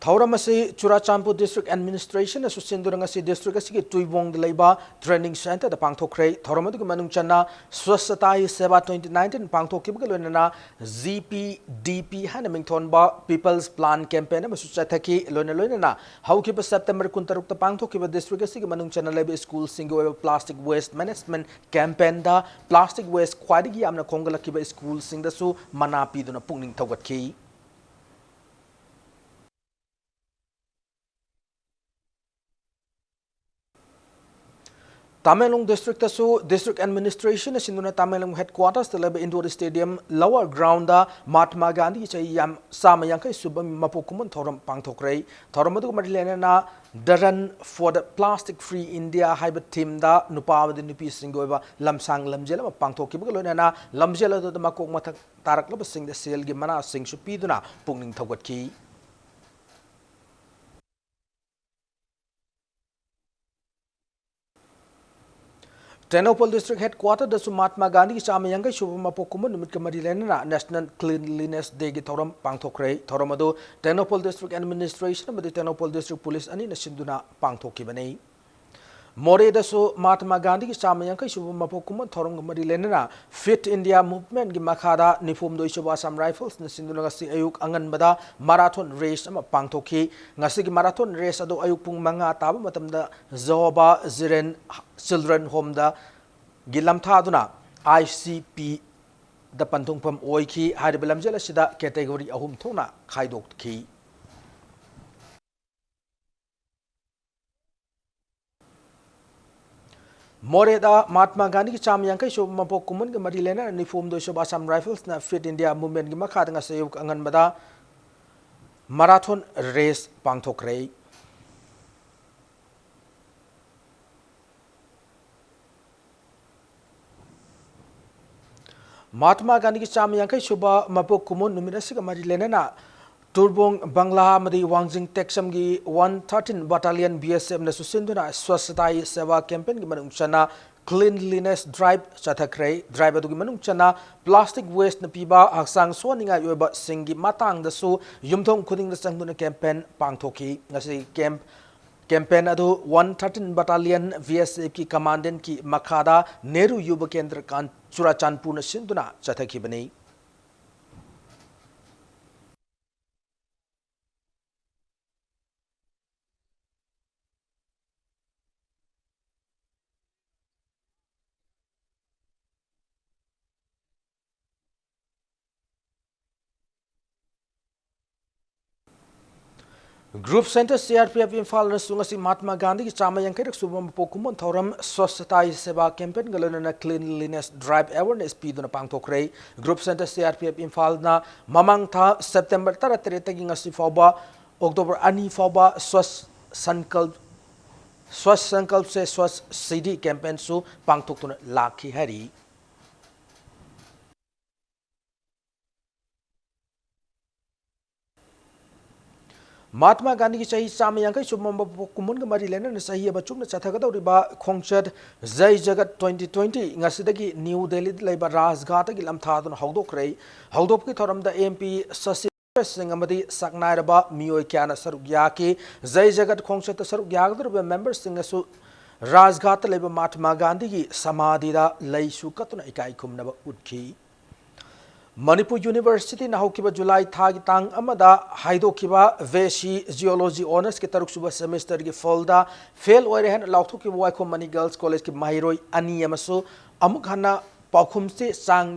ꯊꯧꯔꯝ ꯑꯁꯤ ꯆꯨꯔꯥꯆꯥꯟꯄꯨꯔ District Administration ꯅꯁꯨ ꯁꯤꯟꯗꯨꯅ ꯉꯁꯤ district ꯑꯁꯤꯒꯤ ꯇꯨꯏꯕꯣꯡꯗ ꯂꯩꯕ training centre ꯗ ꯄꯥꯡꯊꯣꯛꯈ꯭ꯔꯦ꯫ ꯊꯧꯔꯝ ꯑꯗꯨꯒꯤ ꯃꯅꯨꯡ ꯆꯟꯅ Swachhata Hi Seva twenty nineteen ꯄꯥꯡꯊꯣꯛꯈꯤꯕꯒ ꯂꯣꯏꯅꯅ G P D P ꯍꯥꯏꯅ ꯃꯤꯡꯊꯣꯟꯕ People's Plan campaign ꯑꯃꯁꯨ ꯆꯠꯊꯈꯤ꯫ ꯂꯣꯏꯅ ꯂꯣꯏꯅꯅ ꯍꯧꯈꯤꯕ September ꯀꯨꯟꯇꯔꯨꯛꯇ ꯄꯥꯡꯊꯣꯛꯈꯤꯕ district ꯑꯁꯤꯒꯤ ꯃꯅꯨꯡ ꯆꯟꯅ ꯂꯩꯕ school ꯁꯤꯡꯒꯤ ꯑꯣꯏꯕ plastic waste management campaign ꯗ plastic waste ꯈ꯭ꯋꯥꯏꯗꯒꯤ ꯌꯥꯝꯅ ꯈꯣꯝꯒꯠꯂꯛꯈꯤꯕ school ꯁꯤꯡꯗꯁꯨ ꯃꯅꯥ ꯄꯤꯗꯨꯅ ꯄꯨꯛꯅꯤꯡ ꯊꯧꯒꯠꯈꯤ꯫ ꯇꯃꯦꯡꯂꯣꯡ district ꯇꯁꯨ District Administration ꯅ ꯁꯤꯟꯗꯨꯅ ꯇꯃꯦꯡꯂꯣꯡ headquarters ꯇ ꯂꯩꯕ indoor stadium lower ground ꯗ ꯃꯍꯥꯠꯃꯥ ꯒꯥꯟꯙꯤꯒꯤ ꯆꯍꯤ ꯌꯥꯝ-, ꯆꯥꯝꯃ ꯌꯥꯡꯈꯩ ꯁꯨꯕ ꯃꯄꯣꯛ ꯀꯨꯝꯑꯣꯟ ꯊꯧꯔꯝ ꯄꯥꯡꯊꯣꯛꯈ꯭ꯔꯦ꯫ ꯊꯧꯔꯝ ꯑꯗꯨꯒ ꯃꯔꯤ ꯂꯩꯅꯅ The Run for the Plastic Free India ꯍꯥꯏꯕ theme ꯗ ꯅꯨꯄꯥ ꯑꯃꯗꯤ ꯅꯨꯄꯤꯁꯤꯡꯒꯤ ꯑꯣꯏꯕ ꯂꯝꯁꯥꯡ ꯂꯝꯖꯦꯜ ꯑꯃ ꯄꯥꯡꯊꯣꯛꯈꯤꯕꯒ ꯂꯣꯏꯅꯅ ꯂꯝꯖꯦꯜ ꯑꯗꯨꯗ ꯃꯀꯣꯛ ꯃꯊꯛ ꯇꯥꯔꯛꯂꯕꯁꯤꯡꯗ ꯁꯦꯜꯒꯤ ꯃꯅꯥꯁꯤꯡꯁꯨ ꯄꯤꯗꯨꯅ ꯄꯨꯛꯅꯤꯡ ꯊꯧꯒꯠꯈꯤ꯫ ꯇꯦꯡꯅꯧꯄꯜ District headquarter ꯗꯁꯨ ꯃꯍꯥꯠꯃꯥ ꯒꯥꯟꯙꯤꯒꯤ ꯆꯥꯝꯃ ꯌꯥꯡꯈꯩ ꯁꯨꯕ ꯃꯄꯣꯛ ꯀꯨꯝꯑꯣꯟ ꯅꯨꯃꯤꯠꯀ ꯃꯔꯤ ꯂꯩꯅꯅ National Cleanliness Day ꯒꯤ ꯊꯧꯔꯝ ꯄꯥꯡꯊꯣꯛꯈ꯭ꯔꯦ꯫ ꯊꯧꯔꯝ ꯑꯗꯨ ꯇꯦꯡꯅꯧꯄꯜ District Administration ꯑꯃꯗꯤ ꯇꯦꯡꯅꯧꯄꯜ District Police ꯑꯅꯤꯅ ꯁꯤꯟꯗꯨꯅ ꯄꯥꯡꯊꯣꯛꯈꯤꯕꯅꯤ꯫ ꯃꯣꯔꯦꯗꯁꯨ ꯃꯍꯥꯠꯃꯥ ꯒꯥꯟꯙꯤꯒꯤ ꯆꯥꯝꯃ ꯌꯥꯡꯈꯩ ꯁꯨꯕ ꯃꯄꯣꯛ ꯀꯨꯝꯑꯣꯟ ꯊꯧꯔꯝꯒ ꯃꯔꯤ ꯂꯩꯅꯅ Fit India Movement ꯀꯤ ꯃꯈꯥꯗ ꯅꯤꯐꯨ ꯍꯨꯝꯗꯣꯏ ꯁꯨꯕ Assam Rifles ꯅ ꯁꯤꯟꯗꯨꯅ ꯉꯁꯤ ꯑꯌꯨꯛ ꯑꯉꯟꯕꯗ marathon race ꯑꯃ ꯄꯥꯡꯊꯣꯛꯈꯤ꯫ ꯉꯁꯤꯒꯤ marathon race ꯑꯗꯨ ꯑꯌꯨꯛ ꯄꯨꯡ ꯃꯉꯥ ꯇꯥꯕ ꯃꯇꯝꯗ ꯖꯣꯍꯣꯕꯥ ꯖꯤꯔꯦꯟ Children Home ꯗ ꯒꯤ ꯂꯝꯊꯥꯗꯨꯅ I C P ꯗ ꯄꯟꯊꯨꯡꯐꯝ ꯑꯣꯏꯈꯤ꯫ ꯍꯥꯏꯔꯤꯕ ꯂꯝꯖꯦꯜ ꯑꯁꯤꯗ category ꯑꯍꯨꯝ ꯊꯣꯛꯅ ꯈꯥꯏꯗꯣꯛꯈꯤ꯫ ꯃꯣꯔꯦꯗ ꯃꯍꯥꯠꯃꯥ ꯒꯥꯟꯙꯤꯒꯤ ꯆꯥꯝꯃ ꯌꯥꯡꯈꯩ ꯁꯨꯕ ꯃꯄꯣꯛ ꯀꯨꯝꯑꯣꯟꯒ ꯃꯔꯤ ꯂꯩꯅꯅ ꯅꯤꯐꯨ ꯍꯨꯝꯗꯣꯏ ꯁꯨꯕ Assam Rifles ꯅ Fit India Movement ꯀꯤ ꯃꯈꯥꯗ ꯉꯁꯤ ꯑꯌꯨꯛ ꯑꯉꯟꯕꯗ marathon race ꯄꯥꯡꯊꯣꯛꯈ꯭ꯔꯦ꯫ ꯃꯍꯥꯇꯃꯥ ꯒꯥꯟꯙꯤꯒꯤ ꯆꯥꯝꯃ ꯌꯥꯡꯈꯩ ꯁꯨꯕ ꯃꯄꯣꯛ ꯀꯨꯝꯑꯣꯟ ꯅꯨꯃꯤꯠ ꯑꯁꯤꯒ ꯃꯔꯤ ꯂꯩꯅꯅ ꯇꯨꯔꯕꯣꯡ ꯕꯪꯂꯥ ꯑꯃꯗꯤ ꯋꯥꯡꯖꯤꯡ ꯇꯦꯛꯁꯝꯒꯤ one thirteen Battalion B S F ꯅꯁꯨ ꯁꯤꯟꯗꯨꯅ ꯁ꯭ꯋꯁ꯭ꯊꯇꯥ ꯍꯤ ꯁꯦꯕꯥ campaignꯒꯤ ꯃꯅꯨꯡ ꯆꯟꯅ cleanliness drive ꯆꯠꯊꯈ꯭ꯔꯦ꯫ Drive ꯑꯗꯨꯒꯤ ꯃꯅꯨꯡ ꯆꯟꯅ plastic wasteꯅ ꯄꯤꯕ ꯍꯛꯆꯥꯡ ꯁꯣꯛꯍꯟꯅꯤꯡꯉꯥꯏ ꯑꯣꯏꯕꯁꯤꯡꯒꯤ ꯃꯇꯥꯡꯗꯁꯨ ꯌꯨꯝꯊꯣꯡ ꯈꯨꯗꯤꯡꯗ ꯆꯪꯗꯨꯅ campaign ꯄꯥꯡꯊꯣꯛꯈꯤ꯫ ꯉꯁꯤ camp campaign ꯑꯗꯨ one thirteen Battalion B S Fꯀꯤ Commandantꯀꯤ ꯃꯈꯥꯗ ꯅꯦꯍꯔꯨ ꯌꯨꯕ ꯀꯦꯟꯗ꯭ꯔ ꯀꯥꯟ-, ꯆꯨꯔꯥꯆꯥꯟꯄꯨꯔꯅ ꯁꯤꯟꯗꯨꯅ ꯆꯠꯊꯈꯤꯕꯅꯤ꯫ Group Centre C R P F ꯏꯝꯐꯥꯜꯅꯁꯨ ꯉꯁꯤ ꯃꯍꯥꯇꯃꯥ ꯒꯥꯟꯙꯤꯒꯤ ꯆꯥꯝꯃ ꯌꯥꯡꯈꯩꯔꯛ ꯁꯨꯕ ꯃꯄꯣꯛ ꯀꯨꯝꯑꯣꯟ ꯊꯧꯔꯝ ꯁ꯭ꯋꯁ꯭ꯊꯇꯥ ꯍꯤ ꯁꯦꯕꯥ campaignꯒ ꯂꯣꯏꯅꯅ cleanliness drive awareness ꯄꯤꯗꯨꯅ ꯄꯥꯡꯊꯣꯛꯈ꯭ꯔꯦ꯫ Group Centre C R P F ꯏꯝꯐꯥꯜꯅ ꯃꯃꯥꯡ ꯊꯥ September ꯇꯔꯥꯇꯔꯦꯠꯇꯒꯤ ꯉꯁꯤ ꯐꯥꯎꯕ October ꯑꯅꯤ ꯐꯥꯎꯕ ꯁ꯭ꯋꯁ ꯁꯟꯀꯜꯞ, ꯁ꯭ꯋꯁ ꯁꯟꯀꯜꯞ ꯁꯦ ꯁ꯭ꯋꯁ ꯁꯤꯙꯤ campaignꯁꯨ ꯄꯥꯡꯊꯣꯛꯇꯨꯅ ꯂꯥꯛꯈꯤ ꯍꯥꯏꯔꯤ꯫ ꯃꯍꯥꯇꯃꯥ ꯒꯥꯟꯙꯤꯒꯤ ꯆꯍꯤ ꯆꯥꯝꯃ ꯌꯥꯡꯈꯩ ꯁꯨꯕ ꯃꯄꯣꯛ ꯀꯨꯝꯑꯣꯟꯒ ꯃꯔꯤ ꯂꯩꯅꯅ ꯆꯍꯤ ꯑꯃ ꯆꯨꯞꯅ ꯆꯠꯊꯒꯗꯧꯔꯤꯕ ꯈꯣꯡꯆꯠ ꯖꯩ ꯖꯒꯠ twenty twenty ꯉꯁꯤꯗꯒꯤ ꯅ꯭ꯌꯨ ꯗꯦꯜꯂꯤꯗ ꯂꯩꯕ ꯔꯥꯖꯘꯥꯠꯇꯒꯤ ꯂꯝꯊꯥꯗꯨꯅ ꯍꯧꯗꯣꯛꯈ꯭ꯔꯦ꯫ ꯍꯧꯗꯣꯛꯄꯒꯤ ꯊꯧꯔꯝꯗ M P ꯁꯁꯤ ꯁꯤꯡ ꯑꯃꯗꯤ ꯁꯛꯅꯥꯏꯔꯕ ꯃꯤꯑꯣꯏ ꯀꯌꯥꯅ ꯁꯔꯨꯛ ꯌꯥꯈꯤ꯫ ꯖꯩ ꯖꯒꯠ ꯈꯣꯡꯆꯠꯇ ꯁꯔꯨꯛ ꯌꯥꯒꯗꯧꯔꯤꯕ memberꯁꯤꯡꯅꯁꯨ ꯔꯥꯖꯘꯥꯠꯇ ꯂꯩꯕ ꯃꯍꯥꯇꯃꯥ ꯒꯥꯟꯙꯤꯒꯤ ꯁꯃꯥꯙꯤꯗ ꯂꯩꯁꯨ ꯀꯠꯇꯨꯅ ꯏꯀꯥꯏ ꯈꯨꯝꯅꯕ ꯎꯠꯈꯤ꯫ ꯃꯅꯤꯄꯨꯔ Universityꯅ ꯍꯧꯈꯤꯕ ꯖꯨꯂꯥꯏ ꯊꯥꯒꯤ ꯇꯥꯡ ꯑꯃꯗ ꯍꯥꯏꯗꯣꯛꯈꯤꯕ B S C Geology Honoursꯀꯤ ꯇꯔꯨꯛꯁꯨꯕ semesterꯒꯤ fallꯗ fail ꯑꯣꯏꯔꯦ ꯍꯥꯏꯅ ꯂꯥꯎꯊꯣꯛꯈꯤꯕ ꯋꯥꯏꯈꯣꯝ ꯃꯅꯤ Girls Collegeꯀꯤ ꯃꯍꯩꯔꯣꯏ ꯑꯅꯤ ꯑꯃꯁꯨ ꯑꯃꯨꯛ ꯍꯟꯅ ꯄꯥꯎꯈꯨꯝ ꯆꯦ ꯆꯥꯡ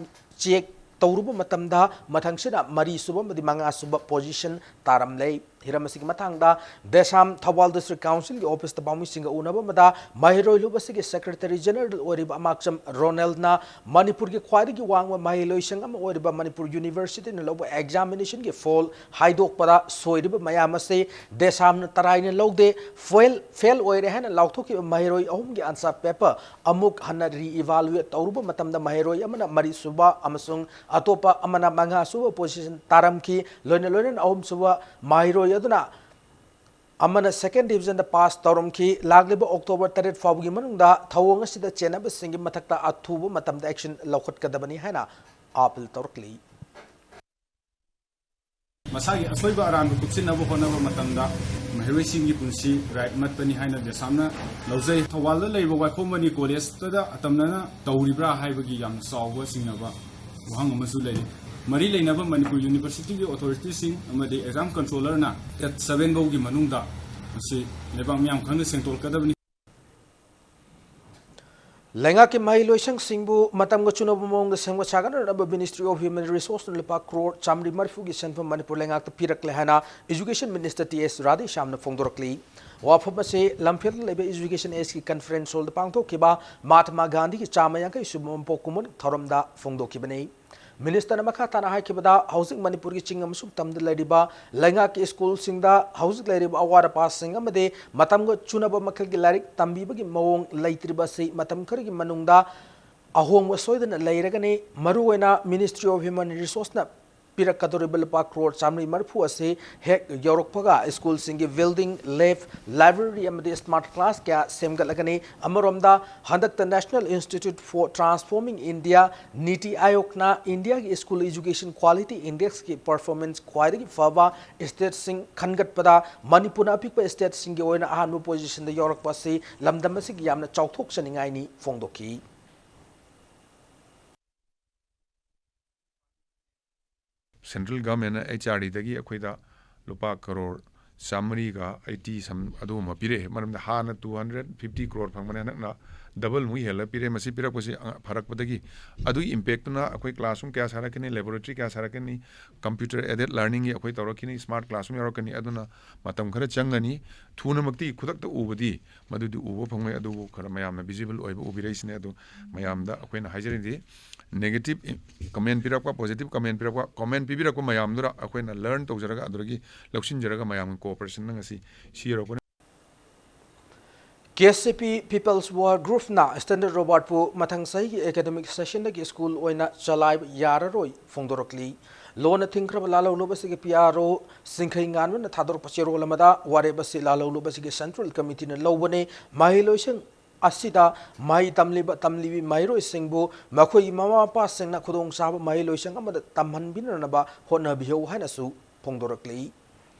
check ꯇꯧꯔꯨꯕ ꯃꯇꯝꯗ ꯃꯊꯪꯁꯤꯅ ꯃꯔꯤꯁꯨꯕ ꯑꯃꯗꯤ ꯃꯉꯥꯁꯨꯕ position ꯇꯥꯔꯝꯂꯦ꯫ ꯍꯤꯔꯝ ꯑꯁꯤꯒꯤ ꯃꯇꯥꯡꯗ ꯗꯦꯁꯥꯝ ꯊꯧꯕꯥꯜ ꯗꯤꯁꯇ꯭ꯔꯤꯛ ꯀꯥꯎꯟꯁꯤꯜꯒꯤ ꯑꯣꯐꯤꯁꯇ ꯄꯥꯎꯃꯤꯁꯤꯡꯒ ꯎꯅꯕ ꯑꯃꯗ ꯃꯍꯩꯔꯣꯏ ꯂꯨꯞ ꯑꯁꯤꯒꯤ ꯁꯦꯀ꯭ꯔꯦꯇꯔꯤ ꯖꯦꯅꯔꯦꯜ ꯑꯣꯏꯔꯤꯕ ꯑꯃꯥꯛꯆꯝ ꯔꯣꯅꯦꯜꯅ ꯃꯅꯤꯄꯨꯔꯒꯤ ꯈ꯭ꯋꯥꯏꯗꯒꯤ ꯋꯥꯡꯕ ꯃꯍꯩꯂꯣꯏꯁꯪ ꯑꯃ ꯑꯣꯏꯔꯤꯕ ꯃꯅꯤꯄꯨꯔ ꯌꯨꯅꯤꯚꯔꯁꯤꯇꯤꯅ ꯂꯧꯕ ꯑꯦꯛꯖꯥꯃꯤꯅꯦꯁꯟꯒꯤ ꯐꯣꯜ ꯍꯥꯏꯗꯣꯛꯄꯗ ꯁꯣꯏꯔꯤꯕ ꯃꯌꯥꯝ ꯑꯁꯤ ꯗꯦꯁꯥꯝꯅ ꯇꯔꯥꯏꯅ ꯂꯧꯗꯦ, ꯐꯦꯜ, ꯐꯦꯜ ꯑꯣꯏꯔꯦ ꯍꯥꯏꯅ ꯂꯥꯎꯊꯣꯛꯈꯤꯕ ꯃꯍꯩꯔꯣꯏ ꯑꯍꯨꯝꯒꯤ ꯑꯟꯁꯥꯔ ꯄꯦꯄꯔ ꯑꯃꯨꯛ ꯍꯟꯅ ꯔꯤ ꯏꯚꯥꯂꯨꯑꯦꯠ ꯇꯧꯔꯨꯕ ꯃꯇꯝꯗ ꯃꯍꯩꯔꯣꯏ ꯑꯃꯅ ꯃꯔꯤꯁꯨꯕ ꯑꯃꯁꯨꯡ ꯑꯇꯣꯞꯄ ꯑꯃꯅ ꯃꯉꯥꯁꯨꯕ ꯄꯣꯖꯤꯁꯟ ꯇꯥꯔꯝꯈꯤ꯫ ꯂꯣꯏꯅ ꯂꯣꯏꯅꯅ ꯑꯍꯨꯝꯁꯨꯕ ꯃꯍꯩꯔꯣꯏ ꯑꯗꯨꯅ ꯑꯃꯅ ꯁꯦꯀꯦꯟ ꯗꯤꯕꯤꯖꯟꯗ ꯄꯥꯁ ꯇꯧꯔꯝꯈꯤ꯫ ꯂꯥꯛꯂꯤꯕ ꯑꯣꯛꯇꯣꯕꯔ ꯇꯔꯦꯠ ꯐꯥꯎꯕꯒꯤ ꯃꯅꯨꯡꯗ ꯊꯧꯑꯣꯡ ꯑꯁꯤꯗ ꯆꯦꯟꯅꯕꯁꯤꯡꯒꯤ ꯃꯊꯛꯇ ꯑꯊꯨꯕ ꯃꯇꯝꯗ ꯑꯦꯛꯁꯟ ꯂꯧꯈꯠꯀꯗꯕꯅꯤ ꯍꯥꯏꯅ ꯑꯥꯄꯤꯜ ꯇꯧꯔꯛꯂꯤ꯫ ꯃꯁꯥꯒꯤ ꯑꯁꯣꯏꯕ ꯑꯔꯥꯟꯕ ꯀꯨꯞꯁꯤꯟꯅꯕ ꯍꯣꯠꯅꯕ ꯃꯇꯝꯗ ꯃꯍꯩꯔꯣꯏꯁꯤꯡꯒꯤ ꯄꯨꯟꯁꯤ ꯔꯥꯏꯠ ꯃꯠꯄꯅꯤ ꯍꯥꯏꯅ ꯗꯦꯁꯥꯝꯅ ꯂꯧꯖꯩ꯫ ꯊꯧꯕꯥꯜꯗ ꯂꯩꯔꯤꯕ ꯋꯥꯏꯈꯣꯝ ꯃꯅꯤ ꯀꯣꯂꯦꯖꯇꯗ ꯑꯇꯝꯅꯅ ꯇꯧꯔꯤꯕ꯭ꯔꯥ ꯍꯥꯏꯕꯒꯤ ꯌꯥꯝꯅ ꯆꯥꯎꯕ ꯆꯤꯡꯅꯕ ꯋꯥꯍꯪ ꯑꯃꯁꯨ ꯂꯩꯔꯤ꯫ ꯃꯔꯤ ꯂꯩꯅꯕ ꯃꯅꯤꯄꯨꯔ ꯌꯨꯅꯤꯚꯔꯁꯤꯇꯤꯒꯤ ꯑꯣꯊꯣꯔꯤꯇꯤꯁꯤꯡ ꯑꯃꯗꯤ ꯑꯦꯛꯖꯥꯝ ꯀꯟꯇ꯭ꯔꯣꯂꯔꯅ ꯗꯦꯠ ꯁꯚꯦꯟ ꯐꯥꯎꯒꯤ ꯃꯅꯨꯡꯗ ꯃꯁꯤ ꯂꯩꯕꯥꯛ ꯃꯤꯌꯥꯝ ꯈꯪꯅ ꯁꯦꯡꯗꯣꯛꯀꯗꯕꯅꯤ꯫ ꯂꯩꯉꯥꯛꯀꯤ ꯃꯍꯩꯂꯣꯏꯁꯪꯁꯤꯡꯕꯨ ꯃꯇꯝꯒ ꯆꯨꯅꯕ ꯃꯑꯣꯡꯗ ꯁꯦꯝꯒꯠ ꯁꯥꯒꯠꯅꯅꯕ Ministry of Human Resourceꯅ ꯂꯨꯄꯥ ꯀ꯭ꯔꯣꯔ ꯆꯥꯃꯔꯤ ꯃꯔꯤꯐꯨꯒꯤ ꯁꯦꯟꯐꯝ ꯃꯅꯤꯄꯨꯔ ꯂꯩꯉꯥꯛꯇ ꯄꯤꯔꯛꯂꯦ ꯍꯥꯏꯅ Education Minister ꯇꯤ ꯑꯦꯁ ꯔꯥꯙꯦꯁ꯭ꯌꯥꯝꯅ ꯐꯣꯡꯗꯣꯔꯛꯂꯤ꯫ ꯋꯥꯐꯝ ꯑꯁꯤ ꯂꯝꯐꯦꯜꯗ ꯂꯩꯕ Education Edgeꯀꯤ conference hallꯗ ꯄꯥꯡꯊꯣꯛꯈꯤꯕ ꯃꯍꯥꯇꯃꯥ ꯒꯥꯟꯙꯤꯒꯤ ꯆꯥꯝꯃ ꯌꯥꯡꯈꯩ ꯁꯨꯕ ꯃꯄꯣꯛ ꯀꯨꯝꯑꯣꯟ ꯊꯧꯔꯝꯗ ꯐꯣꯡꯗꯣꯛꯈꯤꯕꯅꯤ꯫ Ministerꯅ ꯃꯈꯥ ꯇꯥꯅ ꯍꯥꯏꯈꯤꯕꯗ, ꯍꯧꯖꯤꯛ ꯃꯅꯤꯄꯨꯔꯒꯤ ꯆꯤꯡ ꯑꯃꯁꯨꯡ ꯇꯝꯗ ꯂꯩꯔꯤꯕ ꯂꯩꯉꯥꯛꯀꯤ ꯁ꯭ꯀꯨꯜꯁꯤꯡꯗ ꯍꯧꯖꯤꯛ ꯂꯩꯔꯤꯕ ꯑꯋꯥꯠ ꯑꯄꯥꯁꯤꯡ ꯑꯃꯗꯤ ꯃꯇꯝꯒ ꯆꯨꯅꯕ ꯃꯈꯜꯒꯤ ꯂꯥꯏꯔꯤꯛ ꯇꯝꯕꯤꯕꯒꯤ ꯃꯑꯣꯡ ꯂꯩꯇ꯭ꯔꯤꯕ ꯑꯁꯤ ꯃꯇꯝ ꯈꯔꯒꯤ ꯃꯅꯨꯡꯗ ꯑꯍꯣꯡꯕ ꯁꯣꯏꯗꯅ ꯂꯩꯔꯒꯅꯤ꯫ ꯃꯔꯨꯑꯣꯏꯅ Ministry of Human Resourceꯅ ꯄꯤꯔꯛꯀꯗꯧꯔꯤꯕ ꯂꯨꯄꯥ ꯀ꯭ꯔꯣꯔ ꯆꯥꯃꯔꯤ ꯃꯔꯤꯐꯨ ꯑꯁꯤ ꯍꯦꯛ ꯌꯧꯔꯛꯄꯒ ꯁ꯭ꯀꯨꯜꯁꯤꯡꯒꯤ building, lab, library ꯑꯃꯗꯤ smart class ꯀꯌꯥ ꯁꯦꯝꯒꯠꯂꯒꯅꯤ꯫ ꯑꯃꯔꯣꯝꯗ, ꯍꯟꯗꯛꯇ National Institute for Transforming India, ꯅꯤꯇꯤ ꯑꯥꯌꯣꯒꯅ ꯏꯟꯗꯤꯌꯥꯒꯤ school education quality indexꯀꯤ performance ꯈ꯭ꯋꯥꯏꯗꯒꯤ ꯐꯕ stateꯁꯤꯡ ꯈꯟꯒꯠꯄꯗ ꯃꯅꯤꯄꯨꯔꯅ ꯑꯄꯤꯛꯄ stateꯁꯤꯡꯒꯤ ꯑꯣꯏꯅ ꯑꯍꯥꯟꯕ positionꯗ ꯌꯧꯔꯛꯄ ꯑꯁꯤ ꯂꯝꯗꯝ ꯑꯁꯤꯒꯤ ꯌꯥꯝꯅ ꯆꯥꯎꯊꯣꯛꯆꯅꯤꯡꯉꯥꯏꯅꯤ ꯐꯣꯡꯗꯣꯛꯈꯤ꯫ Central Governmentꯅ H R Dꯗꯒꯤ ꯑꯩꯈꯣꯏꯗ ꯂꯨꯄꯥ ꯀꯔꯣꯔ ꯆꯥꯃꯔꯤꯒ eighty some ꯑꯗꯨꯒꯨꯝꯕ ꯄꯤꯔꯛꯑꯦ꯫ ꯃꯔꯝꯗꯤ ꯍꯥꯟꯅ two hundred fifty crore ꯐꯪꯕꯅꯦ, ꯍꯟꯗꯛꯅ ꯗꯕꯜꯃꯨꯛ ꯍꯦꯜꯂ ꯄꯤꯔꯦ꯫ ꯃꯁꯤ ꯄꯤꯔꯛꯄꯁꯤ, ꯑ, ꯐꯔꯛꯄꯗꯒꯤ ꯑꯗꯨꯒꯤ impactꯇꯨꯅ ꯑꯩꯈꯣꯏ classroom ꯀꯌꯥ ꯁꯥꯔꯛꯀꯅꯤ, laboratory ꯀꯌꯥ ꯁꯥꯔꯛꯀꯅꯤ, computer aided learningꯒꯤ ꯑꯩꯈꯣꯏ ꯇꯧꯔꯛꯈꯤꯅꯤ, smart classroom ꯌꯥꯎꯔꯛꯀꯅꯤ꯫ ꯑꯗꯨꯅ ꯃꯇꯝ ꯈꯔ ꯆꯪꯒꯅꯤ꯫ ꯊꯨꯅꯃꯛꯇꯤ ꯈꯨꯗꯛꯇ ꯎꯕꯗꯤ ꯃꯗꯨꯗꯤ ꯎꯕ ꯐꯪꯉꯣꯏ, ꯑꯗꯨꯕꯨ ꯈꯔ ꯃꯌꯥꯝꯅ visible ꯑꯣꯏꯕ ꯎꯕꯤꯔꯛꯏꯁꯤꯅꯦ꯫ ꯑꯗꯨ ꯃꯌꯥꯝꯗ ꯑꯩꯈꯣꯏꯅ ꯍꯥꯏꯖꯔꯤꯗꯤ, negative comment ꯄꯤꯔꯛꯄ, positive comment ꯄꯤꯔꯛꯄ, comment ꯄꯤꯕꯤꯔꯛꯄ ꯃꯌꯥꯝꯗꯨꯗ ꯑꯩꯈꯣꯏꯅ learn ꯇꯧꯖꯔꯒ, ꯑꯗꯨꯗꯒꯤ ꯂꯧꯁꯤꯟꯖꯔꯒ ꯃꯌꯥꯝꯒꯤ cooperationꯅ ꯉꯁꯤ ꯁꯤ ꯌꯧꯔꯛꯄꯅꯤ꯫ ꯀꯦ ꯑꯦꯁ ꯁꯤ ꯄꯤ People's War Groupꯅ Standard Robertꯄꯨ ꯃꯊꯪ ꯆꯍꯤꯒꯤ academic sessionꯗꯒꯤ school ꯑꯣꯏꯅ ꯆꯂꯥꯏꯕ ꯌꯥꯔꯔꯣꯏ ꯐꯣꯡꯗꯣꯔꯛꯂꯤ꯫ ꯂꯣꯟꯅ ꯊꯤꯡꯈ꯭ꯔꯕ ꯂꯥꯜꯍꯧꯂꯨꯕ ꯑꯁꯤꯒꯤ P R O ꯁꯤꯡꯈꯩ ꯉꯥꯟꯕꯅ ꯊꯥꯗꯣꯔꯛꯄ ꯆꯦꯔꯣꯜ ꯑꯃꯗ ꯋꯥꯔꯦꯞ ꯑꯁꯤ ꯂꯥꯜꯍꯧꯂꯨꯕ ꯑꯁꯤꯒꯤ central committeeꯅ ꯂꯧꯕꯅꯤ꯫ ꯃꯍꯩꯂꯣꯏꯁꯪ ꯑꯁꯤꯗ ꯃꯍꯩ ꯇꯝꯂꯤꯕ, ꯇꯝꯂꯤꯕꯤ ꯃꯍꯩꯔꯣꯏꯁꯤꯡꯕꯨ ꯃꯈꯣꯏꯒꯤ ꯃꯃꯥ ꯃꯄꯥꯁꯤꯡꯅ ꯈꯨꯗꯣꯡꯆꯥꯕ ꯃꯍꯩꯂꯣꯏꯁꯪ ꯑꯃꯗ ꯇꯝꯍꯟꯕꯤꯅꯅꯕ ꯍꯣꯠꯅꯕꯤꯌꯨ ꯍꯥꯏꯅꯁꯨ ꯐꯣꯡꯗꯣꯔꯛꯂꯤ꯫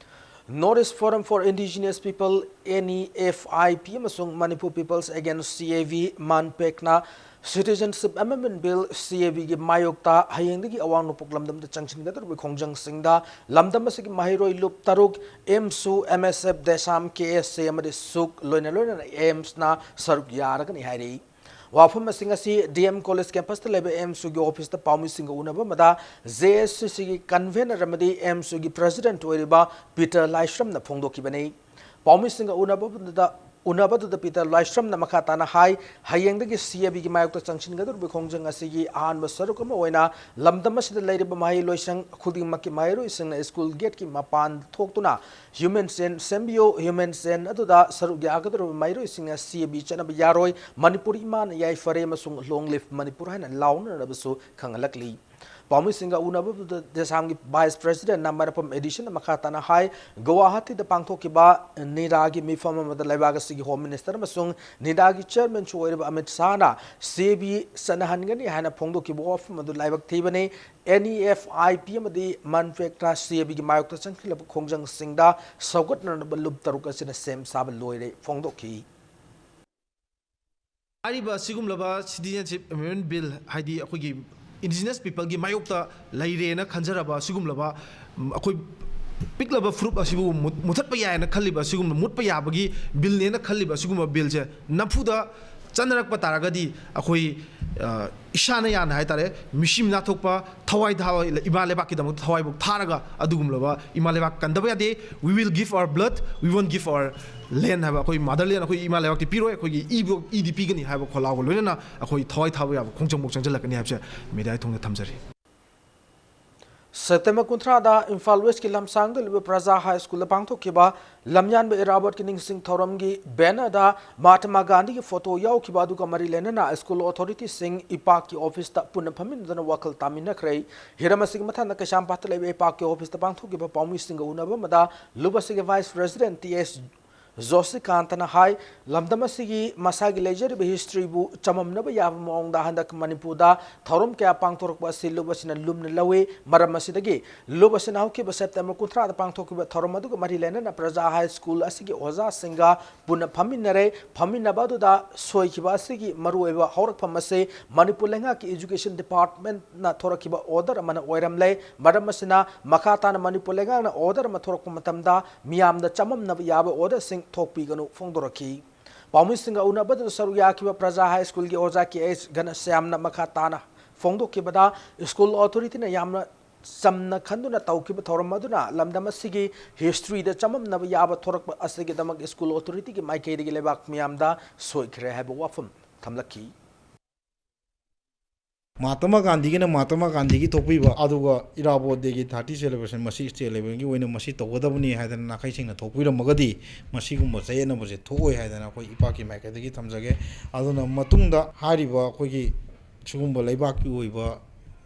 North East Forum for Indigenous People, N E F I P, ꯑꯃꯁꯨꯡ Manipur People's Against C A B, MANPACꯅ Citizenship Amendment Bill, C A Bꯒꯤ ꯃꯥꯌꯣꯛꯇ ꯍꯌꯦꯡꯗꯒꯤ ꯑꯋꯥꯡ ꯅꯣꯡꯄꯣꯛ ꯂꯝꯗꯝꯗ ꯆꯪꯁꯤꯟꯒꯗꯧꯔꯤꯕ ꯈꯣꯡꯖꯪꯁꯤꯡꯗ ꯂꯝꯗꯝ ꯑꯁꯤꯒꯤ ꯃꯍꯩꯔꯣꯏ ꯂꯨꯞ ꯇꯔꯨꯛ, AMSU, M S F, DESAM, K S A ꯑꯃꯗꯤ SUK, ꯂꯣꯏꯅ ꯂꯣꯏꯅꯅ AMSꯅ ꯁꯔꯨꯛ ꯌꯥꯔꯒꯅꯤ ꯍꯥꯏꯔꯤ꯫ ꯋꯥꯐꯝꯁꯤꯡ ꯑꯁꯤ D M College campusꯇ ꯂꯩꯕ AMSUꯒꯤ officeꯇ ꯄꯥꯎꯃꯤꯁꯤꯡꯒ ꯎꯅꯕ ꯑꯃꯗ J S C Cꯒꯤ convener ꯑꯃꯗꯤ AMSUꯒꯤ president ꯑꯣꯏꯔꯤꯕ ꯄꯤꯇꯔ ꯂꯥꯏꯁ꯭ꯔꯝꯅ ꯐꯣꯡꯗꯣꯛꯈꯤꯕꯅꯤ꯫ ꯄꯥꯎꯃꯤꯁꯤꯡꯒ ꯎꯅꯕꯗꯨꯗ, ꯎꯅꯕꯗꯨꯗ ꯄꯤꯇꯔ ꯂꯥꯏꯁ꯭ꯔꯝꯅ ꯃꯈꯥ ꯇꯥꯅ ꯍꯥꯏ, ꯍꯌꯦꯡꯗꯒꯤ C A Bꯒꯤ ꯃꯥꯌꯣꯛꯇ ꯆꯪꯁꯤꯟꯒꯗꯧꯔꯤꯕ ꯈꯣꯡꯖꯪ ꯑꯁꯤꯒꯤ ꯑꯍꯥꯟꯕ ꯁꯔꯨꯛ ꯑꯃ ꯑꯣꯏꯅ ꯂꯝꯗꯝ ꯑꯁꯤꯗ ꯂꯩꯔꯤꯕ ꯃꯍꯩꯂꯣꯏꯁꯪ ꯈꯨꯗꯤꯡꯃꯛꯀꯤ ꯃꯍꯩꯔꯣꯏꯁꯤꯡꯅ school gateꯀꯤ ꯃꯄꯥꯟ ꯊꯣꯛꯇꯨꯅ Human Chain ꯁꯦꯝꯕꯤꯌꯨ, Human Chain ꯑꯗꯨꯗ ꯁꯔꯨꯛ ꯌꯥꯒꯗꯧꯔꯤꯕ ꯃꯍꯩꯔꯣꯏꯁꯤꯡꯅ C A B ꯆꯠꯅꯕ ꯌꯥꯔꯣꯏ, ꯃꯅꯤꯄꯨꯔ ꯏꯃꯥꯅ ꯌꯥꯏꯐꯔꯦ ꯑꯃꯁꯨꯡ Long Live Manipur ꯍꯥꯏꯅ ꯂꯥꯎꯅꯅꯕꯁꯨ ꯈꯪꯍꯜꯂꯛꯂꯤ꯫ ꯄꯥꯎꯃꯤꯁꯤꯡꯒ ꯎꯅꯕꯗꯨꯗ DESAMꯒꯤ vice presidentꯅ ꯃꯔꯥꯄꯝ ꯑꯦꯗꯤꯁꯟꯅ ꯃꯈꯥ ꯇꯥꯅ ꯍꯥꯏ, ꯒꯨꯋꯥꯍꯥꯇꯤꯗ ꯄꯥꯡꯊꯣꯛꯈꯤꯕ NEDAꯒꯤ ꯃꯤꯐꯝ ꯑꯃꯗ ꯂꯩꯕꯥꯛ ꯑꯁꯤꯒꯤ home ministerꯅ ꯑꯃꯁꯨꯡ NEDAꯒꯤ chairmanꯁꯨ ꯑꯣꯏꯔꯤꯕ ꯑꯃꯤꯠ ꯁꯥꯍꯅ C A B ꯆꯠꯅꯍꯟꯒꯅꯤ ꯍꯥꯏꯅ ꯐꯣꯡꯗꯣꯛꯈꯤꯕ ꯋꯥꯐꯝ ꯑꯗꯨ ꯂꯥꯏꯕꯛ ꯊꯤꯕꯅꯤ꯫ N E F I P ꯑꯃꯗꯤ MANPACꯅ C A Bꯒꯤ ꯃꯥꯌꯣꯛꯇ ꯆꯪꯁꯤꯜꯂꯕ ꯈꯣꯡꯖꯪꯁꯤꯡꯗ ꯁꯧꯒꯠꯅꯅꯕ ꯂꯨꯞ ꯇꯔꯨꯛ ꯑꯁꯤꯅ ꯁꯦꯝ ꯁꯥꯕ ꯂꯣꯏꯔꯦ ꯐꯣꯡꯗꯣꯛꯈꯤ꯫ ꯍꯥꯏꯔꯤꯕ ꯑꯁꯤꯒꯨꯝꯂꯕ Citizenship Amendment Bill, ꯍꯥꯏꯗꯤ ꯑꯩꯈꯣꯏꯒꯤ indigenous peopleꯒꯤ ꯃꯥꯌꯣꯛꯇ ꯂꯩꯔꯦꯅ ꯈꯟꯖꯔꯕ ꯑꯁꯤꯒꯨꯝꯂꯕ, ꯎꯝ, ꯑꯩꯈꯣꯏ ꯄꯤꯛꯂꯕ ꯐꯨꯔꯨꯞ ꯑꯁꯤꯕꯨ ꯃꯨꯠ-, ꯃꯨꯠꯊꯠꯄ ꯌꯥꯏꯅ ꯈꯜꯂꯤꯕ ꯑꯁꯤꯒꯨꯝꯕ, ꯃꯨꯠꯄ ꯌꯥꯕꯒꯤ billꯅꯦꯅ ꯈꯜꯂꯤꯕ ꯑꯁꯤꯒꯨꯝꯕ billꯁꯦ ꯅꯝꯐꯨꯗ ꯆꯠꯅꯔꯛꯄ ꯇꯥꯔꯒꯗꯤ ꯑꯩꯈꯣꯏ, ꯑ, ꯏꯁꯥꯅ ꯌꯥꯅ ꯍꯥꯏꯇꯥꯔꯦ, ꯃꯤꯁꯤ ꯃꯤꯅꯥ ꯊꯣꯛꯄ ꯊꯋꯥꯏ ꯊꯥꯕ, ꯏꯃꯥ ꯂꯩꯕꯥꯛꯀꯤꯗꯃꯛꯇ ꯊꯋꯥꯏꯕꯨ ꯊꯥꯔꯒ ꯑꯗꯨꯒꯨꯝꯂꯕ ꯏꯃꯥ ꯂꯩꯕꯥꯛ ꯀꯟꯗꯕ ꯌꯥꯗꯦ꯫ We will give our blood, we won't give our land ꯍꯥꯏꯕ, ꯑꯩꯈꯣꯏ motherland, ꯑꯩꯈꯣꯏ ꯏꯃꯥ ꯂꯩꯕꯥꯛꯇꯤ ꯄꯤꯔꯣꯏ, ꯑꯩꯈꯣꯏꯒꯤ ꯏꯕꯨ-, ꯏꯗꯤ ꯄꯤꯒꯅꯤ ꯍꯥꯏꯕ ꯈꯣꯜꯂꯥꯎꯒ ꯂꯣꯏꯅꯅ ꯑꯩꯈꯣꯏ ꯊꯋꯥꯏ ꯊꯥꯕ ꯌꯥꯕ ꯈꯣꯡꯖꯪꯐꯥꯎ ꯆꯪꯁꯤꯜꯂꯛꯀꯅꯤ ꯍꯥꯏꯕꯁꯦ ꯃꯦꯗꯤꯌꯥꯒꯤ ꯊꯣꯡꯗ ꯊꯝꯖꯔꯤ꯫ ꯁꯦꯞꯇꯦꯝꯕꯔ ꯀꯨꯟꯊ꯭ꯔꯥꯗ ꯏꯝꯐꯥꯜ ꯋꯦꯁꯀꯤ ꯂꯝꯁꯥꯡꯗ ꯂꯩꯕ ꯄ꯭ꯔꯖꯥ ꯍꯥꯏ ꯁ꯭ꯀꯨꯜꯗ ꯄꯥꯡꯊꯣꯛꯈꯤꯕ ꯂꯝꯌꯥꯟꯕ ꯏꯔꯥꯕꯣꯠꯀꯤ ꯅꯤꯡꯁꯤꯡ ꯊꯧꯔꯝꯒꯤ ꯕꯦꯅꯔꯗ ꯃꯍꯥꯇꯃꯥ ꯒꯥꯟꯙꯤꯒꯤ ꯐꯣꯇꯣ ꯌꯥꯎꯈꯤꯕ ꯑꯗꯨꯒ ꯃꯔꯤ ꯂꯩꯅꯅ ꯁ꯭ꯀꯨꯜ ꯑꯣꯊꯣꯔꯤꯇꯤꯁꯤꯡ ꯏꯄꯥꯛꯀꯤ ꯑꯣꯐꯤꯁꯇ ꯄꯨꯟꯅ ꯐꯝꯃꯤꯟꯅꯗꯨꯅ ꯋꯥꯈꯜ ꯇꯥꯃꯤꯟꯅꯈ꯭ꯔꯦ꯫ ꯍꯤꯔꯝ ꯑꯁꯤꯒꯤ ꯃꯊꯪꯗ ꯀꯩꯁꯥꯝꯄꯥꯠꯇ ꯂꯩꯕ ꯏꯄꯥꯛꯀꯤ ꯑꯣꯐꯤꯁꯇ ꯄꯥꯡꯊꯣꯛꯈꯤꯕ ꯄꯥꯎꯃꯤꯁꯤꯡꯒ ꯎꯅꯕ ꯑꯃꯗ ꯂꯨꯞ ꯑꯁꯤꯒꯤ ꯚꯥꯏꯁ ꯄ꯭ꯔꯦꯁꯤꯗꯦꯟ ꯇꯤ ꯑꯦꯁ ꯖꯣꯁꯤꯀꯥꯟꯇꯅ ꯍꯥꯏ, ꯂꯝꯗꯝ ꯑꯁꯤꯒꯤ ꯃꯁꯥꯒꯤ ꯂꯩꯖꯔꯤꯕ ꯍꯤꯁꯇ꯭ꯔꯤꯕꯨ ꯆꯃꯝꯅꯕ ꯌꯥꯕ ꯃꯑꯣꯡꯗ ꯍꯟꯗꯛ ꯃꯅꯤꯄꯨꯔꯗ ꯊꯧꯔꯝ ꯀꯌꯥ ꯄꯥꯡꯊꯣꯔꯛꯄ ꯑꯁꯤ ꯂꯨꯞ ꯑꯁꯤꯅ ꯂꯨꯝꯅ ꯂꯧꯏ꯫ ꯃꯔꯝ ꯑꯁꯤꯗꯒꯤ ꯂꯨꯞ ꯑꯁꯤꯅ ꯍꯧꯈꯤꯕ ꯁꯦꯞꯇꯦꯝꯕꯔ ꯀꯨꯟꯊ꯭ꯔꯥꯗ ꯄꯥꯡꯊꯣꯛꯈꯤꯕ ꯊꯧꯔꯝ ꯑꯗꯨꯒ ꯃꯔꯤ ꯂꯩꯅꯅ ꯄ꯭ꯔꯖꯥ ꯍꯥꯏ ꯁ꯭ꯀꯨꯜ ꯑꯁꯤꯒꯤ ꯑꯣꯖꯥꯁꯤꯡꯒ ꯄꯨꯟꯅ ꯐꯝꯃꯤꯟꯅꯔꯦ꯫ ꯐꯝꯃꯤꯟꯅꯕ ꯑꯗꯨꯗ ꯁꯣꯏꯈꯤꯕ ꯑꯁꯤꯒꯤ ꯃꯔꯨꯑꯣꯏꯕ ꯍꯧꯔꯛꯐꯝ ꯑꯁꯤ ꯃꯅꯤꯄꯨꯔ ꯂꯩꯉꯥꯛꯀꯤ ꯏꯖꯨꯀꯦꯁꯟ ꯗꯤꯄꯥꯔꯠꯃꯦꯟꯅ ꯊꯣꯔꯛꯈꯤꯕ ꯑꯣꯔꯗꯔ ꯑꯃꯅ ꯑꯣꯏꯔꯝꯂꯦ꯫ ꯃꯔꯝ ꯑꯁꯤꯅ ꯃꯈꯥ ꯇꯥꯅ ꯃꯅꯤꯄꯨꯔ ꯂꯩꯉꯥꯛꯅ ꯑꯣꯔꯗꯔ ꯑꯃ ꯊꯣꯔꯛꯄ ꯃꯇꯝꯗ ꯃꯤꯌꯥꯝꯗ ꯆꯃꯝꯅꯕ ꯌꯥꯕ ꯑꯣꯔꯗꯔꯁꯤꯡ ꯊꯣꯛꯄꯤꯒꯅꯨ ꯐꯣꯡꯗꯣꯔꯛꯈꯤ꯫ ꯄꯥꯎꯃꯤꯁꯤꯡꯒ ꯎꯅꯕꯗꯨꯗ ꯁꯔꯨꯛ ꯌꯥꯈꯤꯕ ꯄ꯭ꯔꯖꯥ ꯍꯥꯏ ꯁ꯭ꯀꯨꯜꯒꯤ ꯑꯣꯖꯥ ꯀꯦ ꯑꯩꯆ ꯘꯅꯁ꯭ꯌꯥꯝꯅ ꯃꯈꯥ ꯇꯥꯅ ꯐꯣꯡꯗꯣꯛꯈꯤꯕꯗ, ꯁ꯭ꯀꯨꯜ ꯑꯣꯊꯣꯔꯤꯇꯤꯅ ꯌꯥꯝꯅ ꯆꯝꯅ ꯈꯟꯗꯨꯅ ꯇꯧꯈꯤꯕ ꯊꯧꯔꯝ ꯑꯗꯨꯅ ꯂꯝꯗꯝ ꯑꯁꯤꯒꯤ ꯍꯤꯁꯇ꯭ꯔꯤꯗ ꯆꯃꯝꯅꯕ ꯌꯥꯕ ꯊꯣꯔꯛꯄ ꯑꯁꯤꯒꯤꯗꯃꯛ ꯁ꯭ꯀꯨꯜ ꯑꯣꯊꯣꯔꯤꯇꯤꯒꯤ ꯃꯥꯏꯀꯩꯗꯒꯤ ꯂꯩꯕꯥꯛ ꯃꯤꯌꯥꯝꯗ ꯁꯣꯏꯈ꯭ꯔꯦ ꯍꯥꯏꯕ ꯋꯥꯐꯝ ꯊꯝꯂꯛꯈꯤ꯫ ꯃꯍꯥꯇꯃꯥ ꯒꯥꯟꯙꯤꯒꯤꯅ ꯃꯍꯥꯇꯃꯥ ꯒꯥꯟꯙꯤꯒꯤ ꯊꯣꯛꯄꯤꯕ, ꯑꯗꯨꯒ ꯏꯔꯥꯕꯣꯠ ꯗꯦꯒꯤ ꯊꯥꯔꯇꯤ ꯁꯦꯂꯦꯕ꯭ꯔꯦꯁꯟ ꯃꯁꯤ ꯁ꯭ꯇꯦꯠ ꯂꯦꯕꯦꯜꯒꯤ ꯑꯣꯏꯅ ꯃꯁꯤ ꯇꯧꯒꯗꯕꯅꯤ ꯍꯥꯏꯗꯅ ꯅꯥꯈꯩꯁꯤꯡꯅ ꯊꯣꯛꯄꯤꯔꯝꯃꯒꯗꯤ ꯃꯁꯤꯒꯨꯝꯕ ꯆꯌꯦꯠꯅꯕꯁꯦ ꯊꯣꯛꯑꯣꯏ ꯍꯥꯏꯗꯅ ꯑꯩꯈꯣꯏ ꯏꯄꯥꯛꯀꯤ ꯃꯥꯏꯀꯩꯗꯒꯤ ꯊꯝꯖꯒꯦ꯫ ꯑꯗꯨꯅ ꯃꯇꯨꯡꯗ ꯍꯥꯏꯔꯤꯕ ꯑꯩꯈꯣꯏꯒꯤ ꯁꯤꯒꯨꯝꯕ ꯂꯩꯕꯥꯛꯀꯤ ꯑꯣꯏꯕ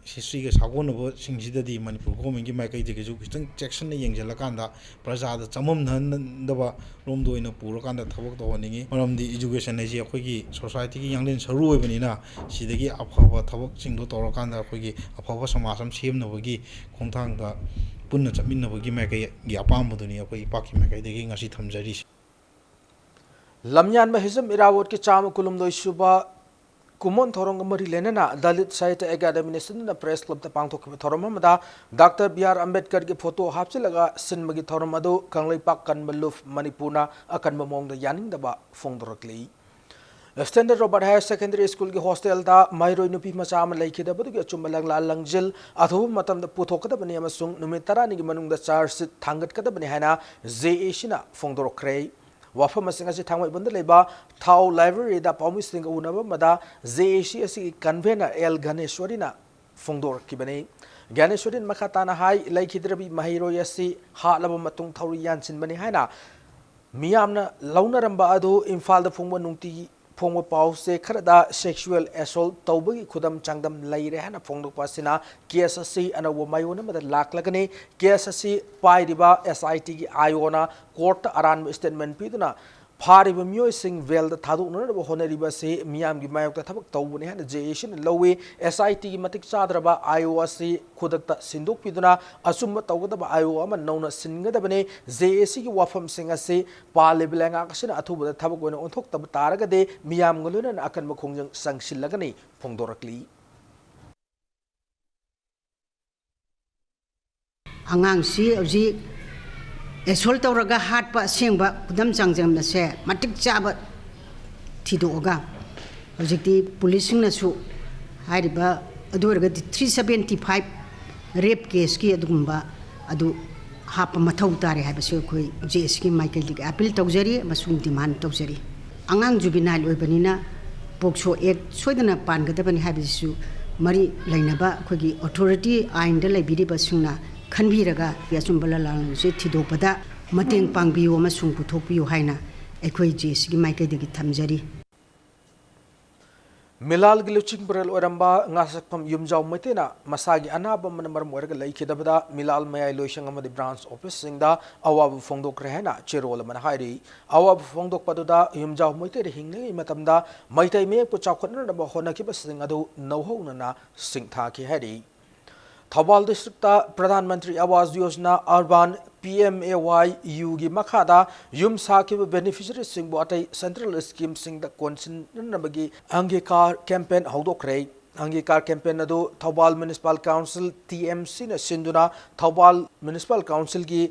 ꯍꯤꯁꯇ꯭ꯔꯤꯒ ꯁꯥꯒꯣꯟꯅꯕꯁꯤꯡꯁꯤꯗꯗꯤ ꯃꯅꯤꯄꯨꯔ ꯒꯣꯔꯃꯦꯟꯒꯤ ꯃꯥꯏꯀꯩꯗꯒꯤꯁꯨ ꯈꯤꯇꯪ ꯆꯦꯛꯁꯤꯟꯅ ꯌꯦꯡꯁꯤꯜꯂꯀꯥꯟꯗ ꯄ꯭ꯔꯖꯥꯗ ꯆꯃꯝꯅꯍꯟꯗꯕ ꯔꯣꯝꯗ ꯑꯣꯏꯅ ꯄꯨꯔꯀꯥꯟꯗ ꯊꯕꯛ ꯇꯧꯍꯟꯅꯤꯡꯉꯤ꯫ ꯃꯔꯝꯗꯤ ꯏꯖꯨꯀꯦꯁꯟ ꯍꯥꯏꯁꯤ ꯑꯩꯈꯣꯏꯒꯤ ꯁꯣꯁꯥꯏꯇꯤꯒꯤ ꯌꯥꯡꯂꯦꯟ ꯁꯔꯨ ꯑꯣꯏꯕꯅꯤꯅ ꯁꯤꯗꯒꯤ ꯑꯐꯕ ꯊꯕꯛꯁꯤꯡꯗꯣ ꯇꯧꯔꯀꯥꯟꯗ ꯑꯩꯈꯣꯏꯒꯤ ꯑꯐꯕ ꯁꯃꯥꯖ ꯑꯃ ꯁꯦꯝꯅꯕꯒꯤ ꯈꯣꯡꯊꯥꯡꯗ ꯄꯨꯟꯅ ꯆꯠꯃꯤꯟꯅꯕꯒꯤ ꯃꯥꯏꯀꯩꯒꯤ ꯑꯄꯥꯝꯕꯗꯨꯅꯤ ꯑꯩꯈꯣꯏ ꯏꯄꯥꯛꯀꯤ ꯃꯥꯏꯀꯩꯗꯒꯤ ꯉꯁꯤ ꯊꯝꯖꯔꯤꯁꯤ꯫ ꯂꯝꯌꯥꯟꯕ ꯍꯤꯖꯝ ꯏꯔꯥꯕꯣꯠꯀꯤ ꯆꯥꯝꯃ ꯀꯨꯟꯍꯨꯝꯗꯣꯏ ꯁꯨꯕ ꯀꯨꯃꯣꯟ ꯊꯧꯔꯝꯒ ꯃꯔꯤ ꯂꯩꯅꯅ ꯗꯂꯤꯠ ꯁꯥꯍꯤꯇ꯭ꯌ ꯑꯦꯀꯥꯗꯦꯃꯤꯅ ꯁꯤꯟꯗꯨꯅ ꯄ꯭ꯔꯦꯁ ꯀ꯭ꯂꯕꯇ ꯄꯥꯡꯊꯣꯛꯈꯤꯕ ꯊꯧꯔꯝ ꯑꯃꯗ ꯗꯥꯛꯇꯔ ꯕꯤ ꯑꯥꯔ ꯑꯝꯕꯦꯗꯀꯔꯒꯤ ꯐꯣꯇꯣ ꯍꯥꯞꯆꯤꯜꯂꯒ ꯁꯤꯟꯕꯒꯤ ꯊꯧꯔꯝ ꯑꯗꯨ ꯀꯪꯂꯩꯄꯥꯛ ꯀꯟꯕ ꯂꯨꯞ ꯃꯅꯤꯄꯨꯔꯅ ꯑꯀꯟꯕ ꯃꯑꯣꯡꯗ ꯌꯥꯅꯤꯡꯗꯕ ꯐꯣꯡꯗꯣꯔꯛꯂꯤ꯫ Standard Robert Higher Secondary School ꯒꯤ hostel ꯗ ꯃꯍꯩꯔꯣꯏ ꯅꯨꯄꯤ ꯃꯆꯥ ꯑꯃ ꯂꯩꯈꯤꯗꯕꯗꯨꯒꯤ ꯑꯆꯨꯝꯕ ꯂꯪꯂꯥ ꯂꯪꯖꯤꯜ ꯑꯊꯨꯕ ꯃꯇꯝꯗ ꯄꯨꯊꯣꯛꯀꯗꯕꯅꯤ ꯑꯃꯁꯨꯡ ꯅꯨꯃꯤꯠ ꯇꯔꯥꯅꯤꯒꯤ ꯃꯅꯨꯡꯗ charge sheet ꯊꯥꯡꯒꯠꯀꯗꯕꯅꯤ ꯍꯥꯏꯅ J A C ꯅ ꯐꯣꯡꯗꯣꯔꯛꯈ꯭ꯔꯦ꯫ ꯋꯥꯐꯝꯁꯤꯡ ꯑꯁꯤ ꯊꯥꯡꯃꯩꯕꯟꯗ ꯂꯩꯕ ꯊꯥꯎ library ꯗ ꯄꯥꯎꯃꯤꯁꯤꯡꯒ ꯎꯅꯕ ꯑꯃꯗ J A C ꯑꯁꯤꯒꯤ convener L ꯘꯅꯦꯁ꯭ꯋꯔꯤꯅ ꯐꯣꯡꯗꯣꯔꯛꯈꯤꯕꯅꯤ꯫ ꯘꯅꯦꯁ꯭ꯋꯔꯤꯅ ꯃꯈꯥ ꯇꯥꯅ ꯍꯥꯏ, ꯂꯩꯈꯤꯗ꯭ꯔꯕꯤ ꯃꯍꯩꯔꯣꯏ ꯑꯁꯤ ꯍꯥꯠꯂꯕ ꯃꯇꯨꯡ ꯊꯧꯔꯤ ꯌꯥꯟꯁꯤꯟꯕꯅꯤ ꯍꯥꯏꯅ ꯃꯤꯌꯥꯝꯅ ꯂꯧꯅꯔꯝꯕ ꯑꯗꯨ ꯏꯝꯐꯥꯜꯗ ꯐꯣꯡꯕ ꯅꯨꯡꯇꯤꯒꯤ ꯐꯣꯡꯕ ꯄꯥꯎꯆꯦ ꯈꯔꯗ sexual assault ꯇꯧꯕꯒꯤ ꯈꯨꯗꯝ ꯆꯥꯡꯗꯝ ꯂꯩꯔꯦ ꯍꯥꯏꯅ ꯐꯣꯡꯗꯣꯛꯄ ꯑꯁꯤꯅ case ꯑꯁꯤ ꯑꯅꯧꯕ ꯃꯥꯏꯑꯣꯟ ꯑꯃꯗ ꯂꯥꯛꯂꯒꯅꯤ꯫ Case ꯑꯁꯤ ꯄꯥꯏꯔꯤꯕ S I T ꯒꯤ I O ꯅ court ꯇ ꯑꯔꯥꯟꯕ statement ꯄꯤꯗꯨꯅ ꯐꯥꯔꯤꯕ ꯃꯤꯑꯣꯏꯁꯤꯡ bail ꯗ ꯊꯥꯗꯣꯛꯅꯅꯕ ꯍꯣꯠꯅꯔꯤꯕ ꯑꯁꯤ ꯃꯤꯌꯥꯝꯒꯤ ꯃꯥꯌꯣꯛꯇ ꯊꯕꯛ ꯇꯧꯕꯅꯤ ꯍꯥꯏꯅ J A C ꯅ ꯂꯧꯏ꯫ S I T ꯒꯤ ꯃꯇꯤꯛ ꯆꯥꯗ꯭ꯔꯕ I O ꯑꯁꯤ ꯈꯨꯗꯛꯇ ꯁꯤꯟꯗꯣꯛꯄꯤꯗꯨꯅ ꯑꯆꯨꯝꯕ ꯇꯧꯒꯗꯕ I O ꯑꯃ ꯅꯧꯅ ꯁꯤꯟꯒꯗꯕꯅꯤ꯫ J A C ꯒꯤ ꯋꯥꯐꯝꯁꯤꯡ ꯑꯁꯤ ꯄꯥꯜꯂꯤꯕ ꯂꯩꯉꯥꯛ ꯑꯁꯤꯅ ꯑꯊꯨꯕꯗ ꯊꯕꯛ ꯑꯣꯏꯅ ꯑꯣꯟꯊꯣꯛꯇꯕ ꯇꯥꯔꯒꯗꯤ ꯃꯤꯌꯥꯝꯒ ꯂꯣꯏꯅꯅ ꯑꯀꯟꯕ ꯈꯣꯡꯖꯪ ꯆꯪꯁꯤꯜꯂꯒꯅꯤ ꯐꯣꯡꯗꯣꯔꯛꯂꯤ꯫ ꯑꯉꯥꯡꯁꯤ ꯍꯧꯖꯤꯛ assault ꯇꯧꯔꯒ ꯍꯥꯠꯄ ꯑꯁꯦꯡꯕ ꯈꯨꯗꯝ ꯆꯥꯡꯗꯝ ꯑꯁꯦ ꯃꯇꯤꯛ ꯆꯥꯕ ꯊꯤꯗꯣꯛꯑꯒ ꯍꯧꯖꯤꯛꯇꯤ police ꯁꯤꯡꯅꯁꯨ ꯍꯥꯏꯔꯤꯕ ꯑꯗꯨ ꯑꯣꯏꯔꯒꯗꯤ three seventy five rape case ꯀꯤ ꯑꯗꯨꯒꯨꯝꯕ ꯑꯗꯨ ꯍꯥꯞꯄ ꯃꯊꯧ ꯇꯥꯔꯦ ꯍꯥꯏꯕꯁꯤ ꯑꯩꯈꯣꯏ J A C ꯒꯤ ꯃꯥꯏꯀꯩꯗꯒꯤ appeal ꯇꯧꯖꯔꯤ ꯑꯃꯁꯨꯡ demand ꯇꯧꯖꯔꯤ꯫ ꯑꯉꯥꯡ juvenile ꯑꯣꯏꯕꯅꯤꯅ POCSO Act ꯁꯣꯏꯗꯅ ꯄꯥꯟꯒꯗꯕꯅꯤ ꯍꯥꯏꯕꯁꯤꯁꯨ ꯃꯔꯤ ꯂꯩꯅꯕ ꯑꯩꯈꯣꯏꯒꯤ authority ꯑꯥꯏꯟꯗ ꯂꯩꯕꯤꯔꯤꯕꯁꯤꯡꯅ ꯈꯟꯕꯤꯔꯒ ꯑꯆꯨꯝꯕ ꯂꯥꯜꯂꯥꯡꯁꯤ ꯊꯤꯗꯣꯛꯄꯗ ꯃꯇꯦꯡ ꯄꯥꯡꯕꯤꯌꯨ ꯑꯃꯁꯨꯡ ꯄꯨꯊꯣꯛꯄꯤꯌꯨ ꯍꯥꯏꯅ ꯑꯩꯈꯣꯏ J A C ꯒꯤ ꯃꯥꯏꯀꯩꯗꯒꯤ ꯊꯝꯖꯔꯤ꯫ ꯃꯤꯂꯥꯜꯒꯤ ꯂꯨꯆꯤꯡ ꯄꯨꯔꯦꯜ ꯑꯣꯏꯔꯝꯕ ꯉꯥꯁꯛꯐꯝ ꯌꯨꯝꯖꯥꯎ ꯃꯩꯇꯩꯅ ꯃꯁꯥꯒꯤ ꯑꯅꯥꯕ ꯑꯃꯅ ꯃꯔꯝ ꯑꯣꯏꯔꯒ ꯂꯩꯈꯤꯗꯕꯗ ꯃꯤꯂꯥꯜ ꯃꯌꯥꯏ ꯂꯣꯏꯁꯪ ꯑꯃꯗꯤ branch office ꯁꯤꯡꯗ ꯑꯋꯥꯕ ꯐꯣꯡꯗꯣꯛꯈ꯭ꯔꯦ ꯍꯥꯏꯅ ꯆꯦꯔꯣꯜ ꯑꯃꯅ ꯍꯥꯏꯔꯤ꯫ ꯑꯋꯥꯕ ꯐꯣꯡꯗꯣꯛꯄꯗꯨꯗ ꯌꯨꯝꯖꯥꯎ ꯃꯩꯇꯩꯅ ꯍꯤꯡꯂꯤꯉꯩ ꯃꯇꯝꯗ ꯃꯩꯇꯩ ꯃꯌꯦꯛꯄꯨ ꯆꯥꯎꯈꯠꯅꯅꯕ ꯍꯣꯠꯅꯈꯤꯕꯁꯤꯡ ꯑꯗꯨ ꯅꯧꯍꯧꯅꯅ ꯁꯤꯡꯊꯥꯈꯤ ꯍꯥꯏꯔꯤ꯫ ꯊꯧꯕꯥꯜ district ꯇ Pradhan Mantri Awas Yojana urban, P M A Y U ꯒꯤ ꯃꯈꯥꯗ ꯌꯨꯝ ꯁꯥꯈꯤꯕ beneficiary ꯁꯤꯡꯕꯨ ꯑꯇꯩ central scheme ꯁꯤꯡꯗ ꯀꯣꯟꯁꯤꯟꯅꯅꯕꯒꯤ ꯑꯪꯒꯤꯀꯥꯔ campaign ꯍꯧꯗꯣꯛꯈ꯭ꯔꯦ꯫ ꯑꯪꯒꯤꯀꯥꯔ campaign ꯑꯗꯨ Thoubal Municipal Council, T M C ꯅ ꯁꯤꯟꯗꯨꯅ ꯊꯧꯕꯥꯜ Municipal Council ꯒꯤ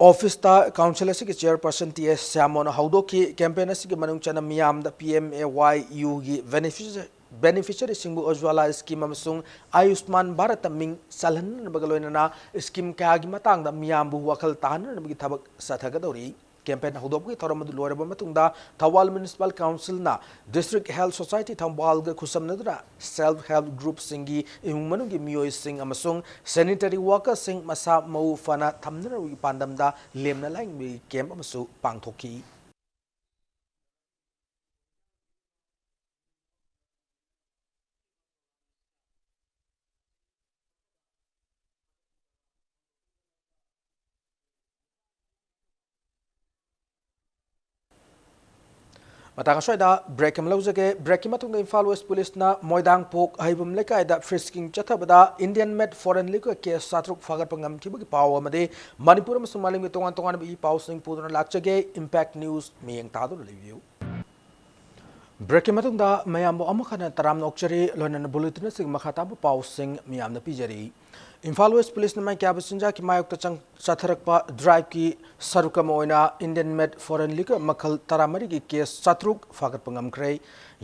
ꯑꯣꯐꯤꯁꯇ ꯀꯥꯎꯟꯁꯤꯜ ꯑꯁꯤꯒꯤ ꯆꯤꯌꯔꯄꯔꯁꯟ ꯇꯤ ꯑꯦꯁ ꯁ꯭ꯌꯥꯃꯣꯅ ꯍꯧꯗꯣꯛꯈꯤ꯫ ꯀꯦꯝꯄꯦꯟ ꯑꯁꯤꯒꯤ ꯃꯅꯨꯡ ꯆꯟꯅ ꯃꯤꯌꯥꯝꯗ ꯄꯤ ꯑꯦꯝ ꯑꯦ ꯋꯥꯏ ꯌꯨꯒꯤ ꯕꯦꯅꯤꯐꯤꯁ-, ꯕꯦꯅꯤꯐꯤꯁꯔꯤꯁꯤꯡꯕꯨ ꯎꯖ꯭ꯋꯥꯂꯥ ꯁ꯭ꯀꯤꯝ ꯑꯃꯁꯨꯡ ꯑꯌꯨꯁꯃꯥꯟ ꯚꯥꯔꯠꯇ ꯃꯤꯡ ꯆꯜꯍꯟꯅꯕꯒ ꯂꯣꯏꯅꯅ ꯁ꯭ꯀꯤꯝ ꯀꯌꯥꯒꯤ ꯃꯇꯥꯡꯗ ꯃꯤꯌꯥꯝꯕꯨ ꯋꯥꯈꯜ ꯇꯥꯍꯟꯅꯕꯒꯤ ꯊꯕꯛ ꯆꯠꯊꯒꯗꯧꯔꯤ꯫ ꯀꯦꯝꯄꯦꯟ ꯍꯧꯗꯣꯛꯄꯒꯤ ꯊꯧꯔꯝ ꯑꯗꯨ ꯂꯣꯏꯔꯕ ꯃꯇꯨꯡꯗ ꯊꯧꯕꯥꯜ ꯃ꯭ꯌꯨꯅꯤꯁꯤꯄꯥꯜ ꯀꯥꯎꯟꯁꯤꯜꯅ ꯗꯤꯁꯇ꯭ꯔꯤꯛ ꯍꯦꯜꯊ ꯁꯣꯁꯥꯏꯇꯤ ꯊꯧꯕꯥꯜꯒ ꯈꯨꯠꯁꯝꯅꯗꯨꯅ ꯁꯦꯜꯐ ꯍꯦꯜꯞ ꯒ꯭ꯔꯨꯞꯁꯤꯡꯒꯤ ꯏꯃꯨꯡ ꯃꯅꯨꯡꯒꯤ ꯃꯤꯑꯣꯏꯁꯤꯡ ꯑꯃꯁꯨꯡ ꯁꯦꯅꯤꯇꯔꯤ ꯋꯥꯔꯀꯔꯁꯤꯡ ꯃꯁꯥ ꯃꯎ ꯐꯅ ꯊꯝꯅꯅꯕꯒꯤ ꯄꯥꯟꯗꯝꯗ ꯂꯦꯝꯅ ꯂꯥꯏꯌꯦꯡꯕꯒꯤ ꯀꯦꯝꯞ ꯑꯃꯁꯨ ꯄꯥꯡꯊꯣꯛꯈꯤ꯫ ꯃꯇꯥꯡ ꯑꯁ꯭ꯋꯥꯏꯗ ꯕ꯭ꯔꯦꯛ ꯑꯃ ꯂꯧꯖꯒꯦ꯫ ꯕ꯭ꯔꯦꯛꯀꯤ ꯃꯇꯨꯡꯗ ꯏꯝꯐꯥꯜ ꯋꯦꯁ ꯄꯨꯂꯤꯁꯅ ꯃꯣꯏꯗꯥꯡ ꯄꯣꯛ ꯍꯩꯕꯝ ꯂꯩꯀꯥꯏꯗ ꯐ꯭ꯔꯤꯁꯀꯤꯡ ꯆꯠꯊꯕꯗ ꯏꯟꯗꯤꯌꯟ ꯃꯦꯗ ꯐꯣꯔꯦꯟ ꯂꯤꯀꯔ ꯀꯦꯁ ꯆꯥꯇ꯭ꯔꯨꯛ ꯐꯥꯒꯠꯄ ꯉꯝꯈꯤꯕꯒꯤ ꯄꯥꯎ ꯑꯃꯗꯤ ꯃꯅꯤꯄꯨꯔ ꯑꯃꯁꯨꯡ ꯃꯥꯂꯦꯝꯒꯤ ꯇꯣꯉꯥꯟ ꯇꯣꯉꯥꯟꯕ ꯏ ꯄꯥꯎꯁꯤꯡ ꯄꯨꯗꯨꯅ ꯂꯥꯛꯆꯒꯦ꯫ ꯏꯝꯄꯦꯛ ꯅ꯭ꯌꯨꯁ ꯃꯤꯠꯌꯦꯡ ꯇꯥꯗꯨꯅ ꯂꯩꯕꯤꯌꯨ꯫ ꯕ꯭ꯔꯦꯛꯀꯤ ꯃꯇꯨꯡꯗ ꯃꯌꯥꯝꯕꯨ ꯑꯃꯨꯛ ꯍꯟꯅ ꯇꯔꯥꯝꯅ ꯑꯣꯛꯆꯔꯤ꯫ ꯂꯣꯏꯅꯅ ꯕꯨꯂꯦꯇꯤꯟ ꯑꯁꯤꯒꯤ ꯃꯈꯥ ꯇꯥꯕ ꯄꯥꯎꯁꯤꯡ ꯃꯤꯌꯥꯝꯅ ꯄꯤꯖꯔꯤ꯫ ꯏꯝꯐꯥꯜ ꯋꯦꯁ ꯄꯨꯂꯤꯁꯅ ꯃꯥꯏꯀꯩ ꯆꯤꯟꯖꯥꯛꯀꯤ ꯃꯥꯌꯣꯛꯇ ꯆꯪ-, ꯆꯠꯊꯔꯛꯄ ꯗ꯭ꯔꯥꯏꯚꯀꯤ ꯁꯔꯨꯛ ꯑꯃ ꯑꯣꯏꯅ ꯏꯟꯗꯤꯌꯟ ꯃꯦꯗ ꯐꯣꯔꯦꯟ ꯂꯤꯀꯔ ꯃꯈꯜ ꯇꯔꯥꯃꯔꯤꯒꯤ ꯀꯦꯁ ꯆꯥꯇ꯭ꯔꯨꯛ ꯐꯥꯒꯠꯄ ꯉꯝꯈ꯭ꯔꯦ꯫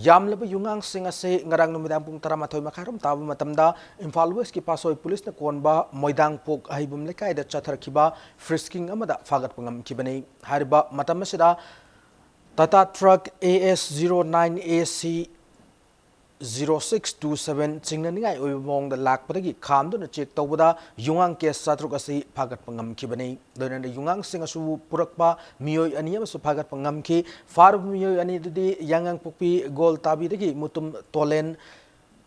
ꯌꯥꯝꯂꯕ ꯌꯨꯉꯥꯡꯁꯤꯡ ꯑꯁꯤ ꯉꯔꯥꯡ ꯅꯨꯃꯤꯗꯥꯡ ꯄꯨꯡ ꯇꯔꯥꯃꯥꯊꯣꯏ ꯃꯈꯥꯏꯔꯣꯝ ꯇꯥꯕ ꯃꯇꯝꯗ ꯏꯝꯐꯥꯜ ꯋꯦꯁꯀꯤ ꯄꯥꯠꯁꯣꯏ ꯄꯨꯂꯤꯁꯅ ꯀꯣꯟꯕ ꯃꯣꯏꯗꯥꯡꯄꯣꯛ ꯍꯩꯕꯝ ꯂꯩꯀꯥꯏꯗ ꯆꯠꯊꯔꯛꯈꯤꯕ ꯐ꯭ꯔꯤꯁꯀꯤꯡ ꯑꯃꯗ ꯐꯥꯒꯠꯄ ꯉꯝꯈꯤꯕꯅꯤ꯫ ꯍꯥꯏꯔꯤꯕ ꯃꯇꯝ ꯑꯁꯤꯗ Tata truck A S zero nine A C zero six two seven ꯆꯤꯡꯅꯅꯤꯡꯉꯥꯏ ꯑꯣꯏꯕ ꯃꯑꯣꯡꯗ ꯂꯥꯛꯄꯗꯒꯤ ꯈꯥꯝꯗꯨꯅ ꯆꯦꯛ ꯇꯧꯕꯗ ꯌꯨꯉꯥꯡ ꯀꯦꯁ ꯆꯥꯇ꯭ꯔꯨꯛ ꯑꯁꯤ ꯐꯥꯒꯠꯄ ꯉꯝꯈꯤꯕꯅꯤ꯫ ꯂꯣꯏꯅꯅ ꯌꯨꯉꯥꯡꯁꯤꯡ ꯑꯁꯤꯕꯨ ꯄꯨꯔꯛꯄ ꯃꯤꯑꯣꯏ ꯑꯅꯤ ꯑꯃꯁꯨ ꯐꯥꯒꯠꯄ ꯉꯝꯈꯤ꯫ ꯐꯥꯔꯕ ꯃꯤꯑꯣꯏ ꯑꯅꯤ ꯑꯗꯨꯗꯤ ꯌꯥꯉꯥꯡꯄꯣꯛꯄꯤ ꯒꯣꯜꯇꯥꯕꯤꯗꯒꯤ ꯃꯨꯇꯨꯝ ꯇꯣꯂꯦꯟ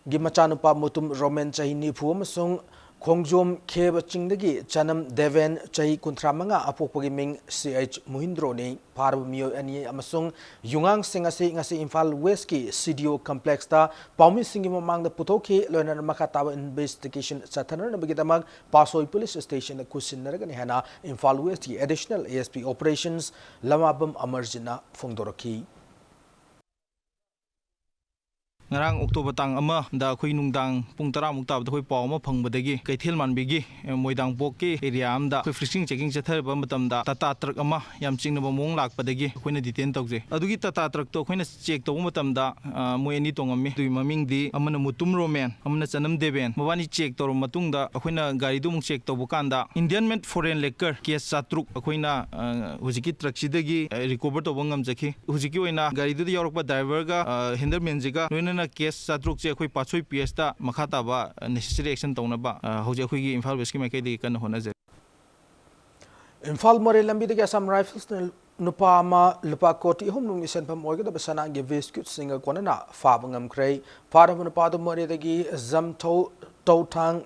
ꯒꯤ ꯃꯆꯥꯅꯨꯄꯥ ꯃꯨꯇꯨꯝ ꯔꯣꯃꯦꯟ, ꯆꯍꯤ ꯅꯤꯐꯨ, ꯑꯃꯁꯨꯡ ꯈꯣꯡꯖꯣꯝ ꯈꯦꯕ ꯆꯤꯡꯗꯒꯤ ꯆꯅꯝ ꯗꯦꯕꯦꯟ, ꯆꯍꯤ ꯀꯨꯟꯊ꯭ꯔꯥ ꯃꯉꯥ, ꯑꯄꯣꯛꯄꯒꯤ ꯃꯤꯡ ꯁꯤ ꯑꯩꯆ ꯃꯨꯍꯤꯟꯗ꯭ꯔꯣꯅꯤ꯫ ꯐꯥꯔꯕ ꯃꯤꯑꯣꯏ ꯑꯅꯤ ꯑꯃꯁꯨꯡ ꯌꯨꯉꯥꯡꯁꯤꯡ ꯑꯁꯤ ꯉꯁꯤ ꯏꯝꯐꯥꯜ ꯋꯦꯁꯀꯤ ꯁꯤ ꯗꯤ ꯑꯣ ꯀꯝꯄ꯭ꯂꯦꯛꯁꯇ ꯄꯥꯎꯃꯤꯁꯤꯡꯒꯤ ꯃꯃꯥꯡꯗ ꯄꯨꯊꯣꯛꯈꯤ꯫ ꯂꯣꯏꯅꯅ ꯃꯈꯥ ꯇꯥꯕ ꯏꯟꯚꯦꯁꯇꯤꯒꯦꯁꯟ ꯆꯠꯊꯅꯅꯕꯒꯤꯗꯃꯛ ꯄꯥꯠꯁꯣꯏ ꯄꯨꯂꯤꯁ ꯁ꯭ꯇꯦꯁꯟꯗ ꯈꯨꯠꯁꯤꯟꯅꯔꯒꯅꯤ ꯍꯥꯏꯅ ꯏꯝꯐꯥꯜ ꯋꯦꯁꯀꯤ ꯑꯦꯗꯤꯁꯅꯦꯜ ꯑꯦ ꯑꯦꯁ ꯄꯤ ꯑꯣꯄꯔꯦꯁꯟꯁ ꯂꯃꯥꯕꯝ ꯑꯃꯔꯖꯤꯠꯅ ꯐꯣꯡꯗꯣꯔꯛꯈꯤ꯫ ꯉꯔꯥꯡ ꯑꯣꯛꯇꯣꯕꯔ ꯇꯥꯡ ꯑꯃꯗ ꯑꯩꯈꯣꯏ ꯅꯨꯡꯗꯥꯡ ꯄꯨꯡ ꯇꯔꯥꯃꯨꯛ ꯇꯥꯕꯗ ꯑꯩꯈꯣꯏ ꯄꯥꯎ ꯑꯃ ꯐꯪꯕꯗꯒꯤ, ꯀꯩꯊꯦꯜ ꯃꯥꯟꯕꯤꯒꯤ, ꯑꯦ, ꯃꯣꯏꯗꯥꯡꯄꯣꯛꯀꯤ ꯑꯦꯔꯤꯌꯥ ꯑꯃꯗ ꯑꯩꯈꯣꯏ ꯐ꯭ꯔꯤꯁꯀꯤꯡ ꯆꯦꯀꯤꯡ ꯆꯠꯊꯔꯕ ꯃꯇꯝꯗ ꯇꯥꯇꯥ ꯇ꯭ꯔꯛ ꯑꯃ ꯌꯥꯝ ꯆꯤꯡꯅꯕ ꯃꯑꯣꯡ ꯂꯥꯛꯄꯗꯒꯤ ꯑꯩꯈꯣꯏꯅ ꯗꯤꯇꯦꯟ ꯇꯧꯖꯩ꯫ ꯑꯗꯨꯒꯤ ꯇꯥꯇꯥ ꯇ꯭ꯔꯛꯇꯣ ꯑꯩꯈꯣꯏꯅ ꯆꯦꯛ ꯇꯧꯕ ꯃꯇꯝꯗ, ꯑ, ꯃꯣꯏ ꯑꯅꯤ ꯇꯣꯡꯉꯝꯃꯤ꯫ ꯑꯗꯨꯒꯤ ꯃꯃꯤꯡꯗꯤ ꯑꯃꯅ ꯃꯨꯇꯨꯝ ꯔꯣꯃꯦꯟ, ꯑꯃꯅ ꯆꯅꯝ ꯗꯦꯕꯦꯟ꯫ ꯃꯕꯥꯅꯤ ꯆꯦꯛ ꯇꯧꯔꯕ ꯃꯇꯨꯡꯗ ꯑꯩꯈꯣꯏꯅ ꯒꯥꯔꯤꯗꯨ ꯑꯃꯨꯛ ꯆꯦꯛ ꯇꯧꯕ ꯀꯥꯟꯗ Indian made foreign liquor case ꯆꯥꯇ꯭ꯔꯨꯛ ꯑꯩꯈꯣꯏꯅ, ꯑ, ꯍꯧꯖꯤꯛꯀꯤ ꯇ꯭ꯔꯛꯁꯤꯗꯒꯤ, ꯑ, ꯔꯤꯀꯣꯚꯔ ꯇꯧꯕ ꯉꯝꯖꯈꯤ꯫ ꯍꯧꯖꯤꯛꯀꯤ ꯑꯣꯏꯅ ꯒꯥꯔꯤꯗꯨꯗ ꯌꯥꯎꯔꯛꯄ ꯗ꯭ꯔꯥꯏꯚꯔꯒ, ꯑ, ꯍꯦꯟꯗꯜꯃꯦꯟꯁꯤꯒ ꯂꯣꯏꯅꯅ ꯀꯦꯁ ꯆꯥꯇ꯭ꯔꯨꯛꯁꯦ ꯑꯩꯈꯣꯏ ꯄꯥꯠꯁꯣꯏ ꯄꯤ ꯑꯦꯁꯇ ꯃꯈꯥ ꯇꯥꯕ, ꯑ, ꯅꯦꯁꯦꯁꯔꯤ ꯑꯦꯛꯁꯟ ꯇꯧꯅꯕ, ꯑ, ꯍꯧꯖꯤꯛ ꯑꯩꯈꯣꯏꯒꯤ ꯏꯝꯐꯥꯜ ꯋꯦꯁꯀꯤ ꯃꯥꯏꯀꯩꯗꯒꯤ ꯀꯟꯅ ꯍꯣꯠꯅꯖꯔꯤ꯫ ꯏꯝꯐꯥꯜ ꯃꯣꯔꯦ ꯂꯝꯕꯤꯗꯒꯤ ꯑꯁꯥꯝ ꯔꯥꯏꯐꯜꯁꯅ ꯅꯨꯄꯥ ꯑꯃ ꯂꯨꯄꯥ ꯀꯣꯇꯤ ꯑꯍꯨꯝ ꯂꯣꯝꯒꯤ ꯁꯦꯟꯐꯝ ꯑꯣꯏꯒꯗꯕ ꯁꯅꯥꯒꯤ ꯕꯤꯁꯀ꯭ꯌꯨꯠꯁꯤꯡꯒ ꯀꯣꯟꯅꯅ ꯐꯥꯕ ꯉꯝꯈ꯭ꯔꯦ꯫ ꯐꯥꯔꯕ ꯅꯨꯄꯥ ꯑꯗꯨ ꯃꯣꯔꯦꯗꯒꯤ ꯖꯝꯊꯧ ꯇꯧꯊꯥꯡ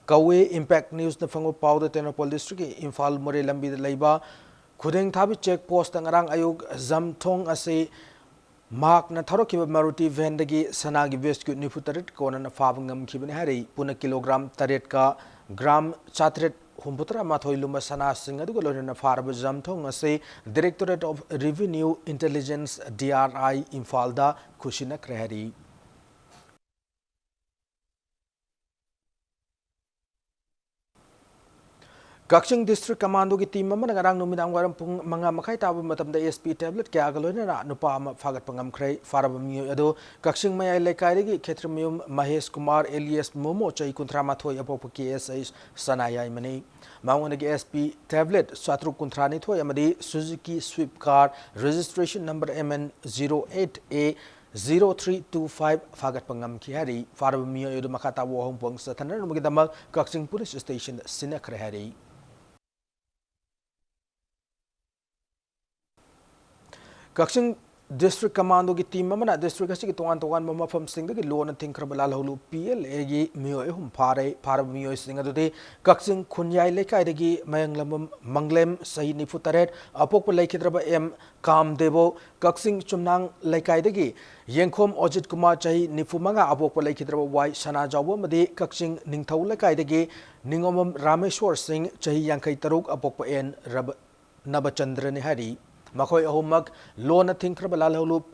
ꯀꯧꯏ꯫ ꯏꯝꯄꯦꯛ ꯅ꯭ꯌꯨꯁꯅ ꯐꯪꯕ ꯄꯥꯎꯗ ꯇꯦꯡꯅꯧꯄꯜ ꯗꯤꯁꯇ꯭ꯔꯤꯛꯀꯤ ꯏꯝꯐꯥꯜ ꯃꯣꯔꯦ ꯂꯝꯕꯤꯗ ꯂꯩꯕ ꯈꯨꯗꯦꯡꯊꯥꯕꯤ ꯆꯦꯛ ꯄꯣꯁꯇ ꯉꯔꯥꯡ ꯑꯌꯨꯛ ꯖꯝꯊꯣꯡ ꯑꯁꯤ ꯃꯍꯥꯛꯅ ꯊꯧꯔꯛꯈꯤꯕ ꯃꯥꯔꯨꯇꯤ ꯚꯦꯟꯗꯒꯤ ꯁꯅꯥꯒꯤ ꯕꯤꯁꯀ꯭ꯌꯨꯠ ꯅꯤꯐꯨ ꯇꯔꯦꯠ ꯀꯣꯟꯅꯅ ꯐꯥꯕ ꯉꯝꯈꯤꯕꯅꯤ ꯍꯥꯏꯔꯤ꯫ ꯄꯨꯟꯅ ꯀꯤꯂꯣꯒ꯭ꯔꯥꯝ ꯇꯔꯦꯠꯀ ꯒ꯭ꯔꯥꯝ ꯆꯥꯇ꯭ꯔꯦꯠ ꯍꯨꯝꯐꯨꯇꯔꯥ ꯃꯥꯊꯣꯏ ꯂꯨꯝꯕ ꯁꯅꯥꯁꯤꯡ ꯑꯗꯨꯒ ꯂꯣꯏꯅꯅ ꯐꯥꯔꯕ ꯖꯝꯊꯣꯡ ꯑꯁꯤ Directorate of Revenue Intelligence, D R I, ꯏꯝꯐꯥꯜꯗ ꯈꯨꯠꯁꯤꯟꯅꯈ꯭ꯔꯦ ꯍꯥꯏꯔꯤ꯫ ꯀꯛꯆꯤꯡ ꯗꯤꯁꯇ꯭ꯔꯤꯛ ꯀꯃꯥꯟꯗꯣꯒꯤ ꯇꯤꯝ ꯑꯃꯅ ꯉꯔꯥꯡ ꯅꯨꯃꯤꯗꯥꯡ ꯋꯥꯏꯔꯝ ꯄꯨꯡ ꯃꯉꯥ ꯃꯈꯥꯏ ꯇꯥꯕ ꯃꯇꯝꯗ ꯑꯦꯁ ꯄꯤ ꯇꯦꯕ꯭ꯂꯦꯠ ꯀꯌꯥꯒ ꯂꯣꯏꯅꯅ ꯅꯨꯄꯥ ꯑꯃ ꯐꯥꯒꯠꯄ ꯉꯝꯈ꯭ꯔꯦ꯫ ꯐꯥꯔꯕ ꯃꯤꯑꯣꯏ ꯑꯗꯨ ꯀꯛꯆꯤꯡ ꯃꯌꯥꯏ ꯂꯩꯀꯥꯏꯗꯒꯤ ꯈꯦꯇ꯭ꯔꯤꯃꯌꯨꯝ ꯃꯍꯦꯁ ꯀꯨꯃꯥꯔ ꯑꯦꯂꯤꯌꯥꯁ ꯃꯣꯃꯣ, ꯆꯍꯤ ꯀꯨꯟꯊ꯭ꯔꯥ ꯃꯥꯊꯣꯏ, ꯑꯄꯣꯛꯄ ꯀꯦ ꯑꯦꯁ ꯑꯩꯆ ꯁꯅꯥꯌꯥꯏꯃꯅꯤ꯫ ꯃꯉꯣꯟꯗꯒꯤ ꯑꯦꯁ ꯄꯤ ꯇꯦꯕ꯭ꯂꯦꯠ ꯆꯥꯇ꯭ꯔꯨꯛ ꯀꯨꯟꯊ꯭ꯔꯥ ꯅꯤꯊꯣꯏ ꯑꯃꯗꯤ Suzuki swift car, registration number M N zero eight A zero three two five ꯐꯥꯒꯠꯄ ꯉꯝꯈꯤ ꯍꯥꯏꯔꯤ꯫ ꯐꯥꯔꯕ ꯃꯤꯑꯣꯏ ꯑꯗꯨ ꯃꯈꯥ ꯇꯥꯕ ꯋꯥꯍꯪ ꯄꯨꯡ ꯆꯠꯊꯅꯅꯕꯒꯤꯗꯃꯛ ꯀꯛꯆꯤꯡ ꯄꯨꯂꯤꯁ ꯁ꯭ꯇꯦꯁꯟꯗ ꯁꯤꯟꯅꯈ꯭ꯔꯦ ꯍꯥꯏꯔꯤ꯫ ꯀꯛꯆꯤꯡ ꯗꯤꯁꯇ꯭ꯔꯤꯛ ꯀꯃꯥꯟꯗꯣꯒꯤ ꯇꯤꯝ ꯑꯃꯅ ꯗꯤꯁꯇ꯭ꯔꯤꯛ ꯑꯁꯤꯒꯤ ꯇꯣꯉꯥꯟ ꯇꯣꯉꯥꯟꯕ ꯃꯐꯝꯁꯤꯡꯗꯒꯤ ꯂꯣꯟꯅ ꯊꯤꯡꯈ꯭ꯔꯕ ꯂꯥꯜꯍꯧꯂꯨꯞ P L Aꯒꯤ ꯃꯤꯑꯣꯏ ꯑꯍꯨꯝ ꯐꯥꯔꯦ꯫ ꯐꯥꯔꯕ ꯃꯤꯑꯣꯏꯁꯤꯡ ꯑꯗꯨꯗꯤ ꯀꯛꯆꯤꯡ ꯈꯨꯟꯌꯥꯏ ꯂꯩꯀꯥꯏꯗꯒꯤ ꯃꯌꯥꯡꯂꯝꯕꯝ ꯃꯪꯂꯦꯝ, ꯆꯍꯤ ꯅꯤꯐꯨ ꯇꯔꯦꯠ, ꯑꯄꯣꯛꯄ ꯂꯩꯈꯤꯗ꯭ꯔꯕ M ꯀꯥꯝꯗꯦꯕꯣ, ꯀꯛꯆꯤꯡ ꯆꯨꯝꯅꯥꯡ ꯂꯩꯀꯥꯏꯗꯒꯤ ꯌꯦꯡꯈꯣꯝ ꯑꯣꯖꯤꯠ ꯀꯨꯃꯥꯔ, ꯆꯍꯤ ꯅꯤꯐꯨ ꯃꯉꯥ, ꯑꯄꯣꯛꯄ ꯂꯩꯈꯤꯗ꯭ꯔꯕ Y ꯁꯅꯥꯖꯥꯎꯕ ꯑꯃꯗꯤ ꯀꯛꯆꯤꯡ ꯅꯤꯡꯊꯧ ꯂꯩꯀꯥꯏꯗꯒꯤ ꯅꯤꯉꯣꯝꯕꯝ ꯔꯥꯃꯦꯁꯣꯔ ꯁꯤꯡ, ꯆꯍꯤ ꯌꯥꯡꯈꯩ ꯇꯔꯨꯛ, ꯑꯄꯣꯛꯄ N ꯔꯕ-, ꯅꯕꯆꯟꯗ꯭ꯔꯅꯤ ꯍꯥꯏꯔꯤ꯫ ꯃꯈꯣꯏ ꯑꯍꯨꯝꯃꯛ ꯂꯣꯟꯅ ꯊꯤꯡꯈ꯭ꯔꯕ ꯂꯥꯜꯍꯧꯂꯨꯞ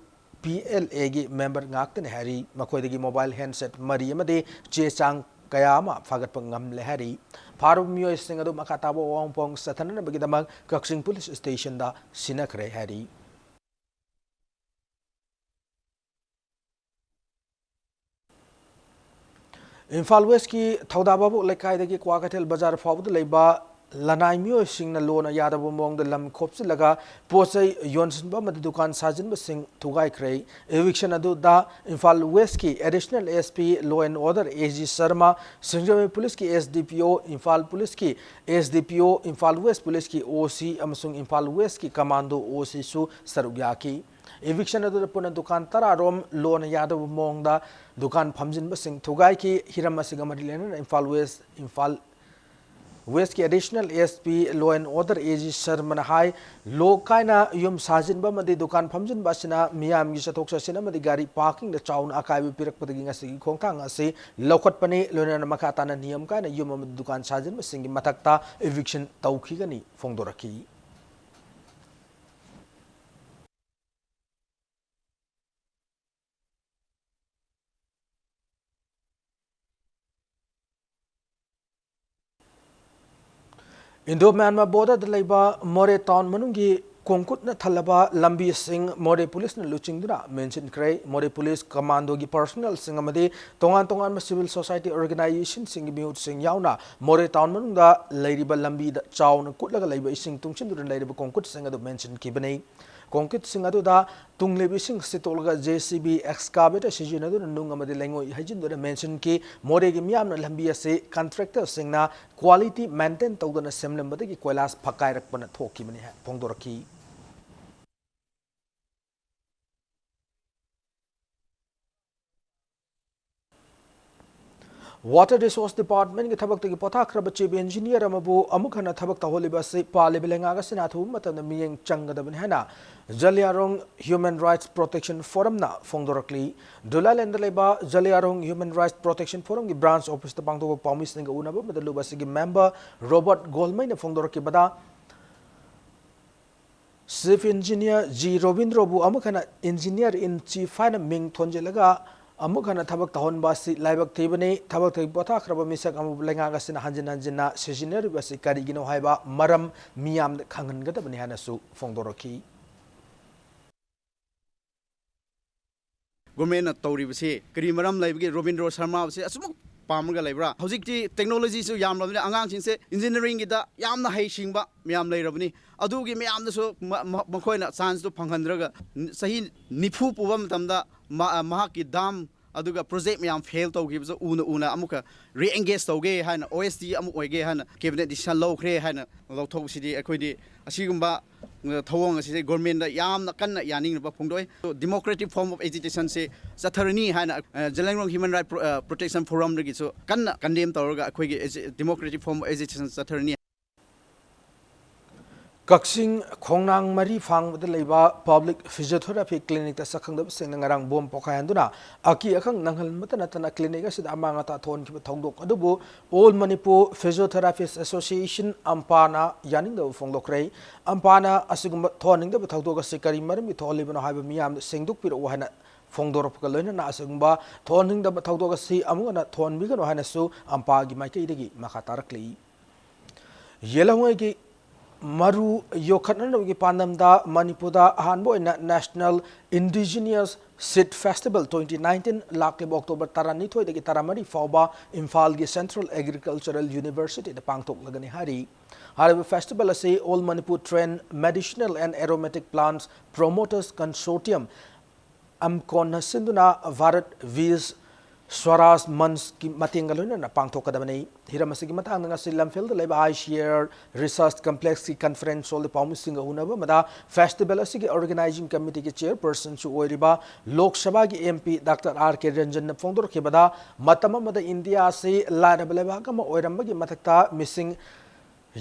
ꯄꯤ ꯑꯦꯜ ꯑꯦꯒꯤ member ꯉꯥꯛꯇꯅꯤ ꯍꯥꯏꯔꯤ꯫ ꯃꯈꯣꯏꯗꯒꯤ mobile handset ꯃꯔꯤ ꯑꯃꯗꯤ ꯆꯦ ꯆꯥꯡ ꯀꯌꯥ ꯑꯃ ꯐꯥꯒꯠꯄ ꯉꯝꯂꯦ ꯍꯥꯏꯔꯤ꯫ ꯐꯥꯔꯕ ꯃꯤꯑꯣꯏꯁꯤꯡ ꯑꯗꯨ ꯃꯈꯥ ꯇꯥꯕ ꯑꯋꯥꯡ ꯄꯣꯡ ꯆꯠꯊꯅꯅꯕꯒꯤꯗꯃꯛ ꯀꯛꯆꯤꯡ police stationꯗ ꯁꯤꯟꯅꯈ꯭ꯔꯦ ꯍꯥꯏꯔꯤ꯫ ꯏꯝꯐꯥꯜ Westꯀꯤ ꯊꯧꯗꯥ ꯚꯥꯕꯣꯛ ꯂꯩꯀꯥꯏꯗꯒꯤ ꯀ꯭ꯋꯥꯀꯩꯊꯦꯜ ꯕꯖꯥꯔ ꯐꯥꯎꯕꯗ ꯂꯩꯕ ꯂꯅꯥꯏ ꯃꯤꯑꯣꯏꯁꯤꯡꯅ ꯂꯣꯟꯅ ꯌꯥꯗꯕ ꯃꯑꯣꯡꯗ ꯂꯝ ꯈꯣꯞꯆꯤꯜꯂꯒ ꯄꯣꯠ ꯆꯩ ꯌꯣꯟꯁꯤꯟꯕ ꯑꯃꯗꯤ ꯗꯨꯀꯥꯟ ꯁꯥꯖꯤꯟꯕꯁꯤꯡ ꯊꯨꯒꯥꯏꯈ꯭ꯔꯦ꯫ Eviction ꯑꯗꯨꯗ Imphal Westꯀꯤ Additional S P Law and Order A G Sharma, Singjamei policeꯀꯤ S D P O, Imphal policeꯀꯤ S D P O, Imphal West policeꯀꯤ O C ꯑꯃꯁꯨꯡ ꯏꯝꯐꯥꯜ Westꯀꯤ commando O Cꯁꯨ ꯁꯔꯨꯛ ꯌꯥꯈꯤ꯫ Eviction ꯑꯗꯨꯗ ꯄꯨꯟꯅ ꯗꯨꯀꯥꯟ ꯇꯔꯥ ꯔꯣꯝ ꯂꯣꯟꯅ ꯌꯥꯗꯕ ꯃꯑꯣꯡꯗ ꯗꯨꯀꯥꯟ ꯐꯝꯖꯤꯟꯕꯁꯤꯡ ꯊꯨꯒꯥꯏꯈꯤ꯫ ꯍꯤꯔꯝ ꯑꯁꯤꯒ ꯃꯔꯤ ꯂꯩꯅꯅ Imphal West, Imphal Westꯀꯤ Additional S P Law and Order A G ꯁꯔꯃꯅ ꯍꯥꯏ, ꯂꯣ ꯀꯥꯏꯅ ꯌꯨꯝ ꯁꯥꯖꯤꯟꯕ ꯑꯃꯗꯤ ꯗꯨꯀꯥꯟ ꯐꯝꯖꯤꯟꯕ ꯑꯁꯤꯅ ꯃꯤꯌꯥꯝꯒꯤ ꯆꯠꯊꯣꯛ ꯆꯠꯁꯤꯟ ꯑꯃꯗꯤ ꯒꯥꯔꯤ parkingꯗ ꯆꯥꯎꯅ ꯑꯀꯥꯏꯕ ꯄꯤꯔꯛꯄꯗꯒꯤ ꯉꯁꯤꯒꯤ ꯈꯣꯡꯊꯥꯡ ꯑꯁꯤ ꯂꯧꯈꯠꯄꯅꯤ꯫ ꯂꯣꯏꯅꯅ ꯃꯈꯥ ꯇꯥꯅ ꯅꯤꯌꯝ ꯀꯥꯏꯅ ꯌꯨꯝ ꯑꯃꯗꯤ ꯗꯨꯀꯥꯟ ꯁꯥꯖꯤꯟꯕꯁꯤꯡꯒꯤ ꯃꯊꯛꯇ eviction ꯇꯧꯈꯤꯒꯅꯤ ꯐꯣꯡꯗꯣꯔꯛꯈꯤ꯫ Indo Myanmar borderꯗ ꯂꯩꯕ ꯃꯣꯔꯦ town ꯃꯅꯨꯡꯒꯤ ꯀꯣꯡꯀꯨꯠꯅ ꯊꯜꯂꯕ ꯂꯝꯕꯤꯁꯤꯡ ꯃꯣꯔꯦ policeꯅ ꯂꯨꯆꯤꯡꯗꯨꯅ ꯃꯦꯟꯁꯤꯟꯈ꯭ꯔꯦ꯫ ꯃꯣꯔꯦ police commandoꯒꯤ personnelꯁꯤꯡ ꯑꯃꯗꯤ ꯇꯣꯉꯥꯟ ꯇꯣꯉꯥꯟꯕ civil society organizationꯁꯤꯡꯒꯤ ꯃꯤꯍꯨꯠꯁꯤꯡ ꯌꯥꯎꯅ ꯃꯣꯔꯦ town ꯃꯅꯨꯡꯗ ꯂꯩꯔꯤꯕ ꯂꯝꯕꯤꯗ ꯆꯥꯎꯅ ꯀꯨꯠꯂꯒ ꯂꯩꯕ ꯏꯁꯤꯡ ꯇꯨꯡꯁꯤꯟꯗꯨꯅ ꯂꯩꯔꯤꯕ ꯀꯣꯡꯀꯨꯠꯁꯤꯡ ꯑꯗꯨ ꯃꯦꯟꯁꯤꯟꯈꯤꯕꯅꯤ꯫ ꯀꯣꯡꯀꯨꯠꯁꯤꯡ ꯑꯗꯨꯗ ꯇꯨꯡꯂꯤꯕ ꯏꯁꯤꯡ ꯁꯤꯠꯇꯣꯛꯂꯒ J C B excavator ꯁꯤꯖꯤꯟꯅꯗꯨꯅ ꯅꯨꯡ ꯑꯃꯗꯤ ꯂꯩꯉꯣꯏ ꯍꯩꯖꯤꯟꯗꯨꯅ ꯃꯦꯟꯁꯤꯟꯈꯤ꯫ ꯃꯣꯔꯦꯒꯤ ꯃꯤꯌꯥꯝꯅ ꯂꯝꯕꯤ ꯑꯁꯤ contractorꯁꯤꯡꯅ quality maintain ꯇꯧꯗꯅ ꯁꯦꯝꯂꯝꯕꯗꯒꯤ ꯀꯣꯏꯂꯥꯁ ꯐꯛꯀꯥꯏꯔꯛꯄꯅ ꯊꯣꯛꯈꯤꯕꯅꯤ ꯍꯥꯏ ꯐꯣꯡꯗꯣꯔꯛꯈꯤ꯫ Water Resource Departmentꯀꯤ ꯊꯕꯛꯇꯒꯤ ꯄꯣꯊꯥꯈ꯭ꯔꯕ chief engineer ꯑꯃꯕꯨ ꯑꯃꯨꯛ ꯍꯟꯅ ꯊꯕꯛ ꯇꯧꯍꯜꯂꯤꯕ ꯑꯁꯤ ꯄꯥꯜꯂꯤꯕ ꯂꯩꯉꯥꯛ ꯑꯁꯤꯅ ꯑꯊꯨꯕ ꯃꯇꯝꯗ ꯃꯤꯠꯌꯦꯡ ꯆꯪꯒꯗꯕꯅꯤ ꯍꯥꯏꯅ ꯖꯂꯤꯌꯥꯡꯔꯣꯡ Human Rights Protection Forumꯅ ꯐꯣꯡꯗꯣꯔꯛꯂꯤ꯫ ꯗꯨꯂꯥꯂꯦꯟꯗ ꯂꯩꯕ Zeliangrong Human Rights Protection Forumꯒꯤ branch officeꯇ ꯄꯥꯡꯊꯣꯛꯄ ꯄꯥꯎꯃꯤꯁꯤꯡꯒ ꯎꯅꯕ ꯑꯃꯗ ꯂꯨꯞ ꯑꯁꯤꯒꯤ member ꯔꯣꯕꯔꯠ ꯒꯣꯜꯃꯩꯅ ꯐꯣꯡꯗꯣꯔꯛꯈꯤꯕꯗ, Chief Engineer G Robindrobu ꯑꯃꯨꯛ ꯍꯟꯅ Engineer in Chief ꯍꯥꯏꯅ ꯃꯤꯡ ꯊꯣꯟꯖꯤꯜꯂꯒ ꯑꯃꯨꯛ ꯍꯟꯅ ꯊꯕꯛ ꯇꯧꯍꯟꯕ ꯑꯁꯤ ꯂꯥꯏꯕꯛ ꯊꯤꯕꯅꯤ꯫ ꯊꯕꯛꯇꯒꯤ ꯄꯣꯊꯥꯈ꯭ꯔꯕ ꯃꯤꯁꯛ ꯑꯃꯕꯨ ꯂꯩꯉꯥꯛ ꯑꯁꯤꯅ ꯍꯟꯖꯤꯟ ꯍꯟꯖꯤꯟꯅ ꯁꯤꯖꯤꯟꯅꯔꯤꯕ ꯑꯁꯤ ꯀꯔꯤꯒꯤꯅꯣ ꯍꯥꯏꯕ ꯃꯔꯝ ꯃꯤꯌꯥꯝꯗ ꯈꯪꯍꯟꯒꯗꯕꯅꯤ ꯍꯥꯏꯅꯁꯨ ꯐꯣꯡꯗꯣꯔꯛꯈꯤ꯫ ꯒꯣꯔꯃꯦꯟꯅ ꯇꯧꯔꯤꯕꯁꯤ ꯀꯔꯤ ꯃꯔꯝ ꯂꯩꯕꯒꯤ ꯔꯣꯕꯤꯟꯗ꯭ꯔꯣ ꯁꯔꯃꯥꯁꯦ ꯑꯁꯨꯃꯛ ꯄꯥꯝꯃꯒ ꯂꯩꯕ꯭ꯔꯥ? ꯍꯧꯖꯤꯛꯇꯤ ꯇꯦꯛꯅꯣꯂꯣꯖꯤꯁꯨ ꯌꯥꯝꯂꯕꯅꯤꯅ ꯑꯉꯥꯡꯁꯤꯡꯁꯦ ꯏꯟꯖꯤꯅꯤꯌꯥꯔꯤꯡꯒꯤꯗ ꯌꯥꯝꯅ ꯍꯩꯁꯤꯡꯕ ꯃꯌꯥꯝ ꯂꯩꯔꯕꯅꯤ꯫ ꯑꯗꯨꯒꯤ ꯃꯌꯥꯝꯗꯁꯨ ꯃ- ꯃ- ꯃꯈꯣꯏꯅ ꯆꯥꯟꯁꯇꯨ ꯐꯪꯍꯟꯗ꯭ꯔꯒ ꯆꯍꯤ ꯅꯤꯐꯨ ꯄꯨꯕ ꯃꯇꯝꯗ ꯃ- ꯃꯍꯥꯛꯀꯤ ꯗꯥꯝ ꯑꯗꯨꯒ ꯄ꯭ꯔꯣꯖꯦꯛ ꯃꯌꯥꯝ ꯐꯦꯜ ꯇꯧꯈꯤꯕꯁꯨ ꯎꯅ ꯎꯅ ꯑꯃꯨꯛꯀ ꯔꯤꯑꯦꯡꯒꯦꯖ ꯇꯧꯒꯦ ꯍꯥꯏꯅ, ꯑꯣ ꯑꯦꯁ ꯇꯤ ꯑꯃꯨꯛ ꯑꯣꯏꯒꯦ ꯍꯥꯏꯅ ꯀꯦꯕꯤꯅꯦꯠ ꯗꯤꯁꯤꯖꯟ ꯂꯧꯈ꯭ꯔꯦ ꯍꯥꯏꯅ ꯂꯧꯊꯣꯛꯄꯁꯤꯗꯤ ꯑꯩꯈꯣꯏꯗꯤ ꯑꯁꯤꯒꯨꯝꯕ ꯊꯧꯑꯣꯡ ꯑꯁꯤꯁꯦ ꯒꯣꯔꯃꯦꯟꯗ ꯌꯥꯝꯅ ꯀꯟꯅ ꯌꯥꯅꯤꯡꯅꯕ ꯐꯣꯡꯗꯣꯛꯏ꯫ ꯗꯤꯃꯣꯀ꯭ꯔꯦꯇꯤꯛ ꯐꯣꯔꯝ ꯑꯣꯐ ꯑꯦꯖꯤꯇꯦꯁꯟꯁꯦ ꯆꯠꯊꯔꯅꯤ ꯍꯥꯏꯅ ꯖꯦꯂꯦꯡꯔꯣꯡ ꯍ꯭ꯌꯨꯃꯦꯟ ꯔꯥꯏꯠ ꯄ꯭ꯔꯣꯇꯦꯛꯁꯟ ꯐꯣꯔꯝꯗꯒꯤꯁꯨ ꯀꯟꯅ ꯀꯟꯗꯦꯝ ꯇꯧꯔꯒ ꯑꯩꯈꯣꯏꯒꯤ ꯗꯤꯃꯣꯀ꯭ꯔꯦꯇꯤꯛ ꯐꯣꯔꯝ ꯑꯣꯐ ꯑꯦꯖꯤꯇꯦꯁꯟ ꯆꯠꯊꯔꯅꯤ꯫ ꯀꯛꯆꯤꯡ ꯈꯣꯡꯅꯥꯡ ꯃꯔꯤ ꯐꯥꯡꯕꯗ ꯂꯩꯕ ꯄꯕ꯭ꯂꯤꯛ ꯐꯤꯖꯤꯌꯣꯊꯦꯔꯥꯄꯤ ꯀ꯭ꯂꯤꯅꯤꯛꯇ ꯁꯛꯈꯪꯗꯕꯁꯤꯡꯅ ꯉꯔꯥꯡ ꯕꯣꯝ ꯄꯣꯈꯥꯏꯍꯟꯗꯨꯅ ꯑꯀꯤ ꯑꯈꯪ ꯅꯪꯍꯟꯕꯇ ꯅꯠꯇꯅ ꯀ꯭ꯂꯤꯅꯤꯛ ꯑꯁꯤꯗ ꯑꯃꯥꯡ ꯑꯇꯥ ꯊꯣꯛꯍꯟꯈꯤꯕ ꯊꯧꯗꯣꯛ ꯑꯗꯨꯕꯨ ꯑꯣꯜ ꯃꯅꯤꯄꯨꯔ ꯐꯤꯖꯤꯌꯣꯊꯦꯔꯥꯄꯤꯁ ꯑꯦꯁꯣꯁꯤꯌꯦꯁꯟ, ꯑꯝꯄꯥꯅ ꯌꯥꯅꯤꯡꯗꯕ ꯐꯣꯡꯗꯣꯛꯈ꯭ꯔꯦ꯫ ꯑꯝꯄꯥꯅ ꯑꯁꯤꯒꯨꯝꯕ ꯊꯣꯛꯍꯟꯅꯤꯡꯗꯕ ꯊꯧꯗꯣꯛ ꯑꯁꯤ ꯀꯔꯤ ꯃꯔꯝꯒꯤ ꯊꯣꯛꯍꯜꯂꯤꯕꯅꯣ ꯍꯥꯏꯕ ꯃꯤꯌꯥꯝꯗ ꯁꯦꯡꯗꯣꯛꯄꯤꯔꯛꯎ ꯍꯥꯏꯅ ꯐꯣꯡꯗꯣꯔꯛꯄꯒ ꯂꯣꯏꯅꯅ ꯑꯁꯤꯒꯨꯝꯕ ꯊꯣꯛꯍꯟꯅꯤꯡꯗꯕ ꯊꯧꯗꯣꯛ ꯑꯁꯤ ꯑꯃꯨꯛ ꯍꯟꯅ ꯊꯣꯛꯍꯟꯕꯤꯒꯅꯨ ꯍꯥꯏꯅꯁꯨ ꯑꯝꯄꯥꯒꯤ ꯃꯥꯏꯀꯩꯗꯒꯤ ꯃꯈꯥ ꯇꯥꯔꯛꯂꯤ꯫ ꯌꯦꯜꯍꯧꯉꯩꯒꯤ ꯃꯔꯨ ꯌꯣꯛꯈꯠꯅꯅꯕꯒꯤ ꯄꯥꯟꯗꯝꯗ ꯃꯅꯤꯄꯨꯔꯗ ꯑꯍꯥꯟꯕ ꯑꯣꯏꯅ National Indigenous Seed Festival twenty nineteen ꯂꯥꯛꯂꯤꯕ ꯑꯣꯛꯇꯣꯕꯔ ꯇꯔꯥꯅꯤꯊꯣꯏꯗꯒꯤ ꯇꯔꯥꯃꯔꯤ ꯐꯥꯎꯕ ꯏꯝꯐꯥꯜꯒꯤ Central Agricultural Universityꯗ ꯄꯥꯡꯊꯣꯛꯂꯒꯅꯤ ꯍꯥꯏꯔꯤ꯫ ꯍꯥꯏꯔꯤꯕ ꯐꯦꯁꯇꯤꯚꯦꯜ ꯑꯁꯤ All Manipur Trained Medicinal and Aromatic Plants Promoters Consortium, ꯑꯝꯀꯣꯟꯅ ꯁꯤꯟꯗꯨꯅ ꯚꯥꯔꯠ ꯕꯤꯖ ꯁ꯭ꯋꯔꯥꯖ ꯃꯟꯆꯀꯤ ꯃꯇꯦꯡꯒ ꯂꯣꯏꯅꯅ ꯄꯥꯡꯊꯣꯛꯀꯗꯕꯅꯤ꯫ ꯍꯤꯔꯝ ꯑꯁꯤꯒꯤ ꯃꯇꯥꯡꯗ ꯉꯁꯤ ꯂꯝꯐꯦꯜꯗ ꯂꯩꯕ I C R research ꯀꯝꯄ꯭ꯂꯦꯛꯁꯀꯤ conference ꯍꯣꯜꯗ ꯄꯥꯎꯃꯤꯁꯤꯡꯒ ꯎꯅꯕ ꯑꯃꯗ ꯐꯦꯁꯇꯤꯚꯦꯜ ꯑꯁꯤꯒꯤ ꯑꯣꯔꯒꯅꯥꯏꯖꯤꯡ ꯀꯃꯤꯇꯤꯒꯤ ꯆꯤꯌꯔꯄꯔꯁꯟꯁꯨ ꯑꯣꯏꯔꯤꯕ ꯂꯣꯛ ꯁꯚꯥꯒꯤ ꯑꯦꯝ ꯄꯤ ꯗꯥꯛꯇꯔ ꯑꯥꯔ ꯀꯦ ꯔꯟꯖꯟꯅ ꯐꯣꯡꯗꯣꯔꯛꯈꯤꯕꯗ, ꯃꯇꯝ ꯑꯃꯗ ꯏꯟꯗꯤꯌꯥ ꯑꯁꯤ ꯂꯥꯏꯔꯕ ꯂꯩꯕꯥꯛ ꯑꯃ ꯑꯣꯏꯔꯝꯕꯒꯤ ꯃꯊꯛꯇ ꯃꯤꯁꯤꯡ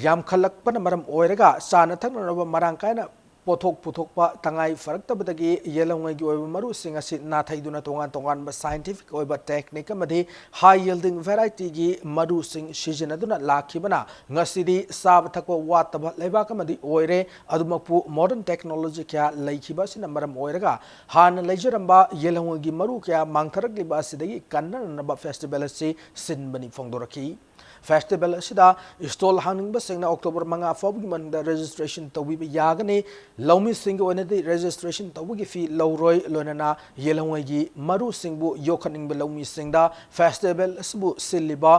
ꯌꯥꯝꯈꯠꯂꯛꯄꯅ ꯃꯔꯝ ꯑꯣꯏꯔꯒ ꯆꯥꯅ ꯊꯛꯅꯅꯕ ꯃꯔꯥꯡ ꯀꯥꯏꯅ ꯄꯣꯠꯊꯣꯛ ꯄꯨꯊꯣꯛꯄ ꯇꯉꯥꯏ ꯐꯔꯛꯇꯕꯗꯒꯤ ꯌꯦꯜꯍꯧꯉꯩꯒꯤ ꯑꯣꯏꯕ ꯃꯔꯨꯁꯤꯡ ꯑꯁꯤ ꯅꯥꯊꯩꯗꯨꯅ ꯇꯣꯉꯥꯟ ꯇꯣꯉꯥꯟꯕ scientific ꯑꯣꯏꯕ technique ꯑꯃꯗꯤ high yielding variety ꯒꯤ ꯃꯔꯨꯁꯤꯡ ꯁꯤꯖꯤꯟꯅꯗꯨꯅ ꯂꯥꯛꯈꯤꯕꯅ ꯉꯁꯤꯗꯤ ꯆꯥꯕ ꯊꯛꯄ ꯋꯥꯠꯇꯕ ꯂꯩꯕꯥꯛ ꯑꯃꯗꯤ ꯑꯣꯏꯔꯦ꯫ ꯑꯗꯨꯃꯛꯄꯨ modern technology ꯀꯌꯥ ꯂꯩꯈꯤꯕ ꯑꯁꯤꯅ ꯃꯔꯝ ꯑꯣꯏꯔꯒ ꯍꯥꯟꯅ ꯂꯩꯖꯔꯝꯕ ꯌꯦꯜꯍꯧꯉꯩꯒꯤ ꯃꯔꯨ ꯀꯌꯥ ꯃꯥꯡꯊꯔꯛꯂꯤꯕ ꯑꯁꯤꯗꯒꯤ ꯀꯟꯅꯅꯕ festival ꯑꯁꯤ ꯁꯤꯟꯕꯅꯤ ꯐꯣꯡꯗꯣꯔꯛꯈꯤ꯫ Festival ꯑꯁꯤꯗ stall ꯍꯥꯡꯅꯤꯡꯕꯁꯤꯡꯅ October ꯃꯉꯥ ꯐꯥꯎꯕꯒꯤ ꯃꯅꯨꯡꯗ registration ꯇꯧꯕꯤꯕ ꯌꯥꯒꯅꯤ꯫ ꯂꯧꯃꯤꯁꯤꯡꯒꯤ ꯑꯣꯏꯅꯗꯤ registration ꯇꯧꯕꯒꯤ fee ꯂꯧꯔꯣꯏ꯫ ꯂꯣꯏꯅꯅ ꯌꯦꯜꯍꯧꯉꯩꯒꯤ ꯃꯔꯨꯁꯤꯡꯕꯨ ꯌꯣꯛꯈꯠꯅꯤꯡꯕ ꯂꯧꯃꯤꯁꯤꯡꯗ festival ꯑꯁꯤꯕꯨ ꯁꯤꯜꯂꯤꯕ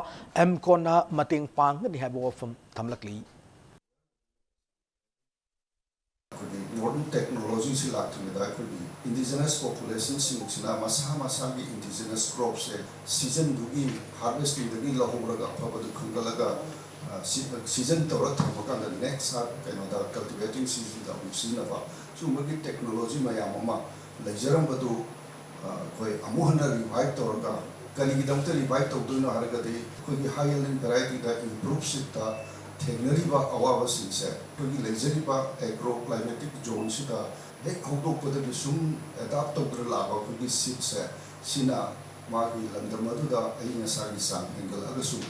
ꯑꯦꯝꯀꯣꯟꯅ ꯃꯇꯦꯡ ꯄꯥꯡꯒꯅꯤ ꯍꯥꯏꯕ ꯋꯥꯐꯝ ꯊꯝꯂꯛꯂꯤ꯫ ꯑꯩꯈꯣꯏꯒꯤ modern technology ꯁꯤ ꯂꯥꯛꯇ꯭ꯔꯤꯉꯩꯗ ꯑꯩꯈꯣꯏꯒꯤ indigenous population ꯁꯤꯡꯁꯤꯅ ꯃꯁꯥ ꯃꯁꯥꯒꯤ indigenous crop ꯁꯦ season ꯗꯨꯒꯤ harvesting ꯗꯒꯤ ꯂꯧꯍꯧꯔꯒ ꯑꯐꯕꯗꯨ ꯈꯟꯒꯠꯂꯒ season ꯇꯧꯔ ꯊꯝꯃꯀꯥꯟꯗ next ꯀꯩꯅꯣꯗ cultivating season ꯗ ꯑꯃꯨꯛ ꯁꯤꯖꯤꯟꯅꯕ, ꯁꯤꯒꯨꯝꯕꯒꯤ technology ꯃꯌꯥꯝ ꯑꯃ ꯂꯩꯖꯔꯝꯕꯗꯨ ꯑꯩꯈꯣꯏ ꯑꯃꯨꯛ ꯍꯟꯅ revive ꯇꯧꯔꯒ, ꯀꯔꯤꯒꯤꯗꯃꯛꯇ revive ꯇꯧꯗꯣꯏꯅꯣ ꯍꯥꯏꯔꯒꯗꯤ ꯑꯩꯈꯣꯏꯒꯤ high yielding variety ꯗ improve seed ꯇ ꯊꯦꯡꯅꯔꯤꯕ ꯑꯋꯥꯕꯁꯤꯡꯁꯦ ꯑꯩꯈꯣꯏꯒꯤ ꯂꯩꯖꯔꯤꯕ agro climatic zone ꯁꯤꯗ ꯍꯦꯛ ꯍꯧꯗꯣꯛꯄꯗꯒꯤ ꯁꯨꯝ adapt ꯇꯧꯗꯨꯅ ꯂꯥꯛꯑꯕ ꯑꯩꯈꯣꯏꯒꯤ seed ꯁꯦ, ꯁꯤꯅ ꯃꯥꯒꯤ ꯂꯝꯗꯝ ꯑꯗꯨꯗ ꯑꯏꯪ ꯑꯁꯥꯒꯤ ꯆꯥꯡ ꯍꯦꯟꯒꯠꯂꯛꯑꯒꯁꯨ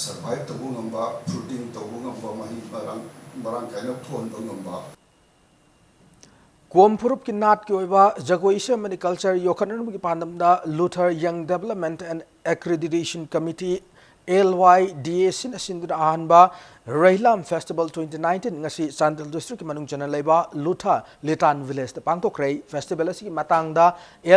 survive ꯇꯧꯕ ꯉꯝꯕ, fruiting ꯇꯧꯕ ꯉꯝꯕ, ꯃꯍꯩ ꯃꯔꯥꯡ ꯃꯔꯥꯡ ꯀꯥꯏꯅ ꯊꯣꯛꯍꯟꯕ ꯉꯝꯕ꯫ ꯀꯣꯝ ꯐꯨꯔꯨꯞꯀꯤ ꯅꯥꯠꯀꯤ ꯑꯣꯏꯕ ꯖꯒꯣꯏ ꯏꯁꯩ ꯑꯃꯗꯤ culture ꯌꯣꯛꯈꯠꯅꯅꯕꯒꯤ ꯄꯥꯟꯗꯝꯗ Luthor Young Development and Accreditation Committee, L Y D A C ꯅ ꯁꯤꯟꯗꯨꯅ ꯑꯍꯥꯟꯕ ꯔꯩꯂꯥꯝ festival twenty nineteen ꯉꯁꯤ ꯆꯥꯟꯗꯦꯜ district ꯀꯤ ꯃꯅꯨꯡ ꯆꯟꯅ ꯂꯩꯕ ꯂꯨꯊꯥ ꯂꯤꯇꯥꯟ village ꯇ ꯄꯥꯡꯊꯣꯛꯈ꯭ꯔꯦ꯫ Festival ꯑꯁꯤꯒꯤ ꯃꯇꯥꯡꯗ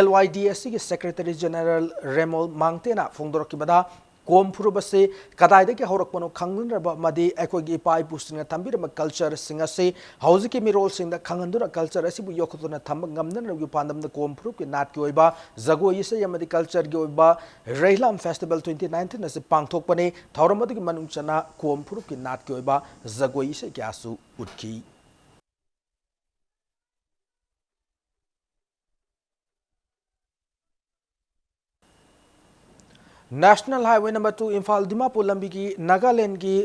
L Y D A C ꯒꯤ secretary general ꯔꯦꯃꯣꯜ ꯃꯥꯡꯇꯦꯅ ꯐꯣꯡꯗꯣꯔꯛꯈꯤꯕꯗ, ꯀꯣꯝ ꯐꯨꯔꯨꯞ ꯑꯁꯤ ꯀꯗꯥꯏꯗꯒꯤ ꯍꯧꯔꯛꯄꯅꯣ ꯈꯪꯅꯗ꯭ꯔꯕ ꯑꯃꯗꯤ ꯑꯩꯈꯣꯏꯒꯤ ꯏꯄꯥ ꯏꯄꯨꯁꯤꯡꯅ ꯊꯝꯕꯤꯔꯝꯕ culture ꯁꯤꯡ ꯑꯁꯤ ꯍꯧꯖꯤꯛꯀꯤ ꯃꯤꯔꯣꯜꯁꯤꯡꯗ ꯈꯪꯍꯟꯗꯨꯅ culture ꯑꯁꯤꯕꯨ ꯌꯣꯛꯈꯠꯇꯨꯅ ꯊꯝꯕ ꯉꯝꯅꯅꯕꯒꯤ ꯄꯥꯟꯗꯝꯗ ꯀꯣꯝ ꯐꯨꯔꯨꯞꯀꯤ ꯅꯥꯠꯀꯤ ꯑꯣꯏꯕ ꯖꯒꯣꯏ ꯏꯁꯩ ꯑꯃꯗꯤ culture ꯒꯤ ꯑꯣꯏꯕ ꯔꯩꯂꯥꯝ festival twenty nineteen ꯑꯁꯤ ꯄꯥꯡꯊꯣꯛꯄꯅꯤ꯫ ꯊꯧꯔꯝ ꯑꯗꯨꯒꯤ ꯃꯅꯨꯡ ꯆꯟꯅ ꯀꯣꯝ ꯐꯨꯔꯨꯞꯀꯤ ꯅꯥꯠꯀꯤ ꯑꯣꯏꯕ ꯖꯒꯣꯏ ꯏꯁꯩ ꯀꯌꯥꯁꯨ ꯎꯠꯈꯤ꯫ National Highway number two Imphal Dimapur ꯂꯝꯕꯤꯒꯤ ꯅꯥꯒꯥꯂꯦꯟꯒꯤ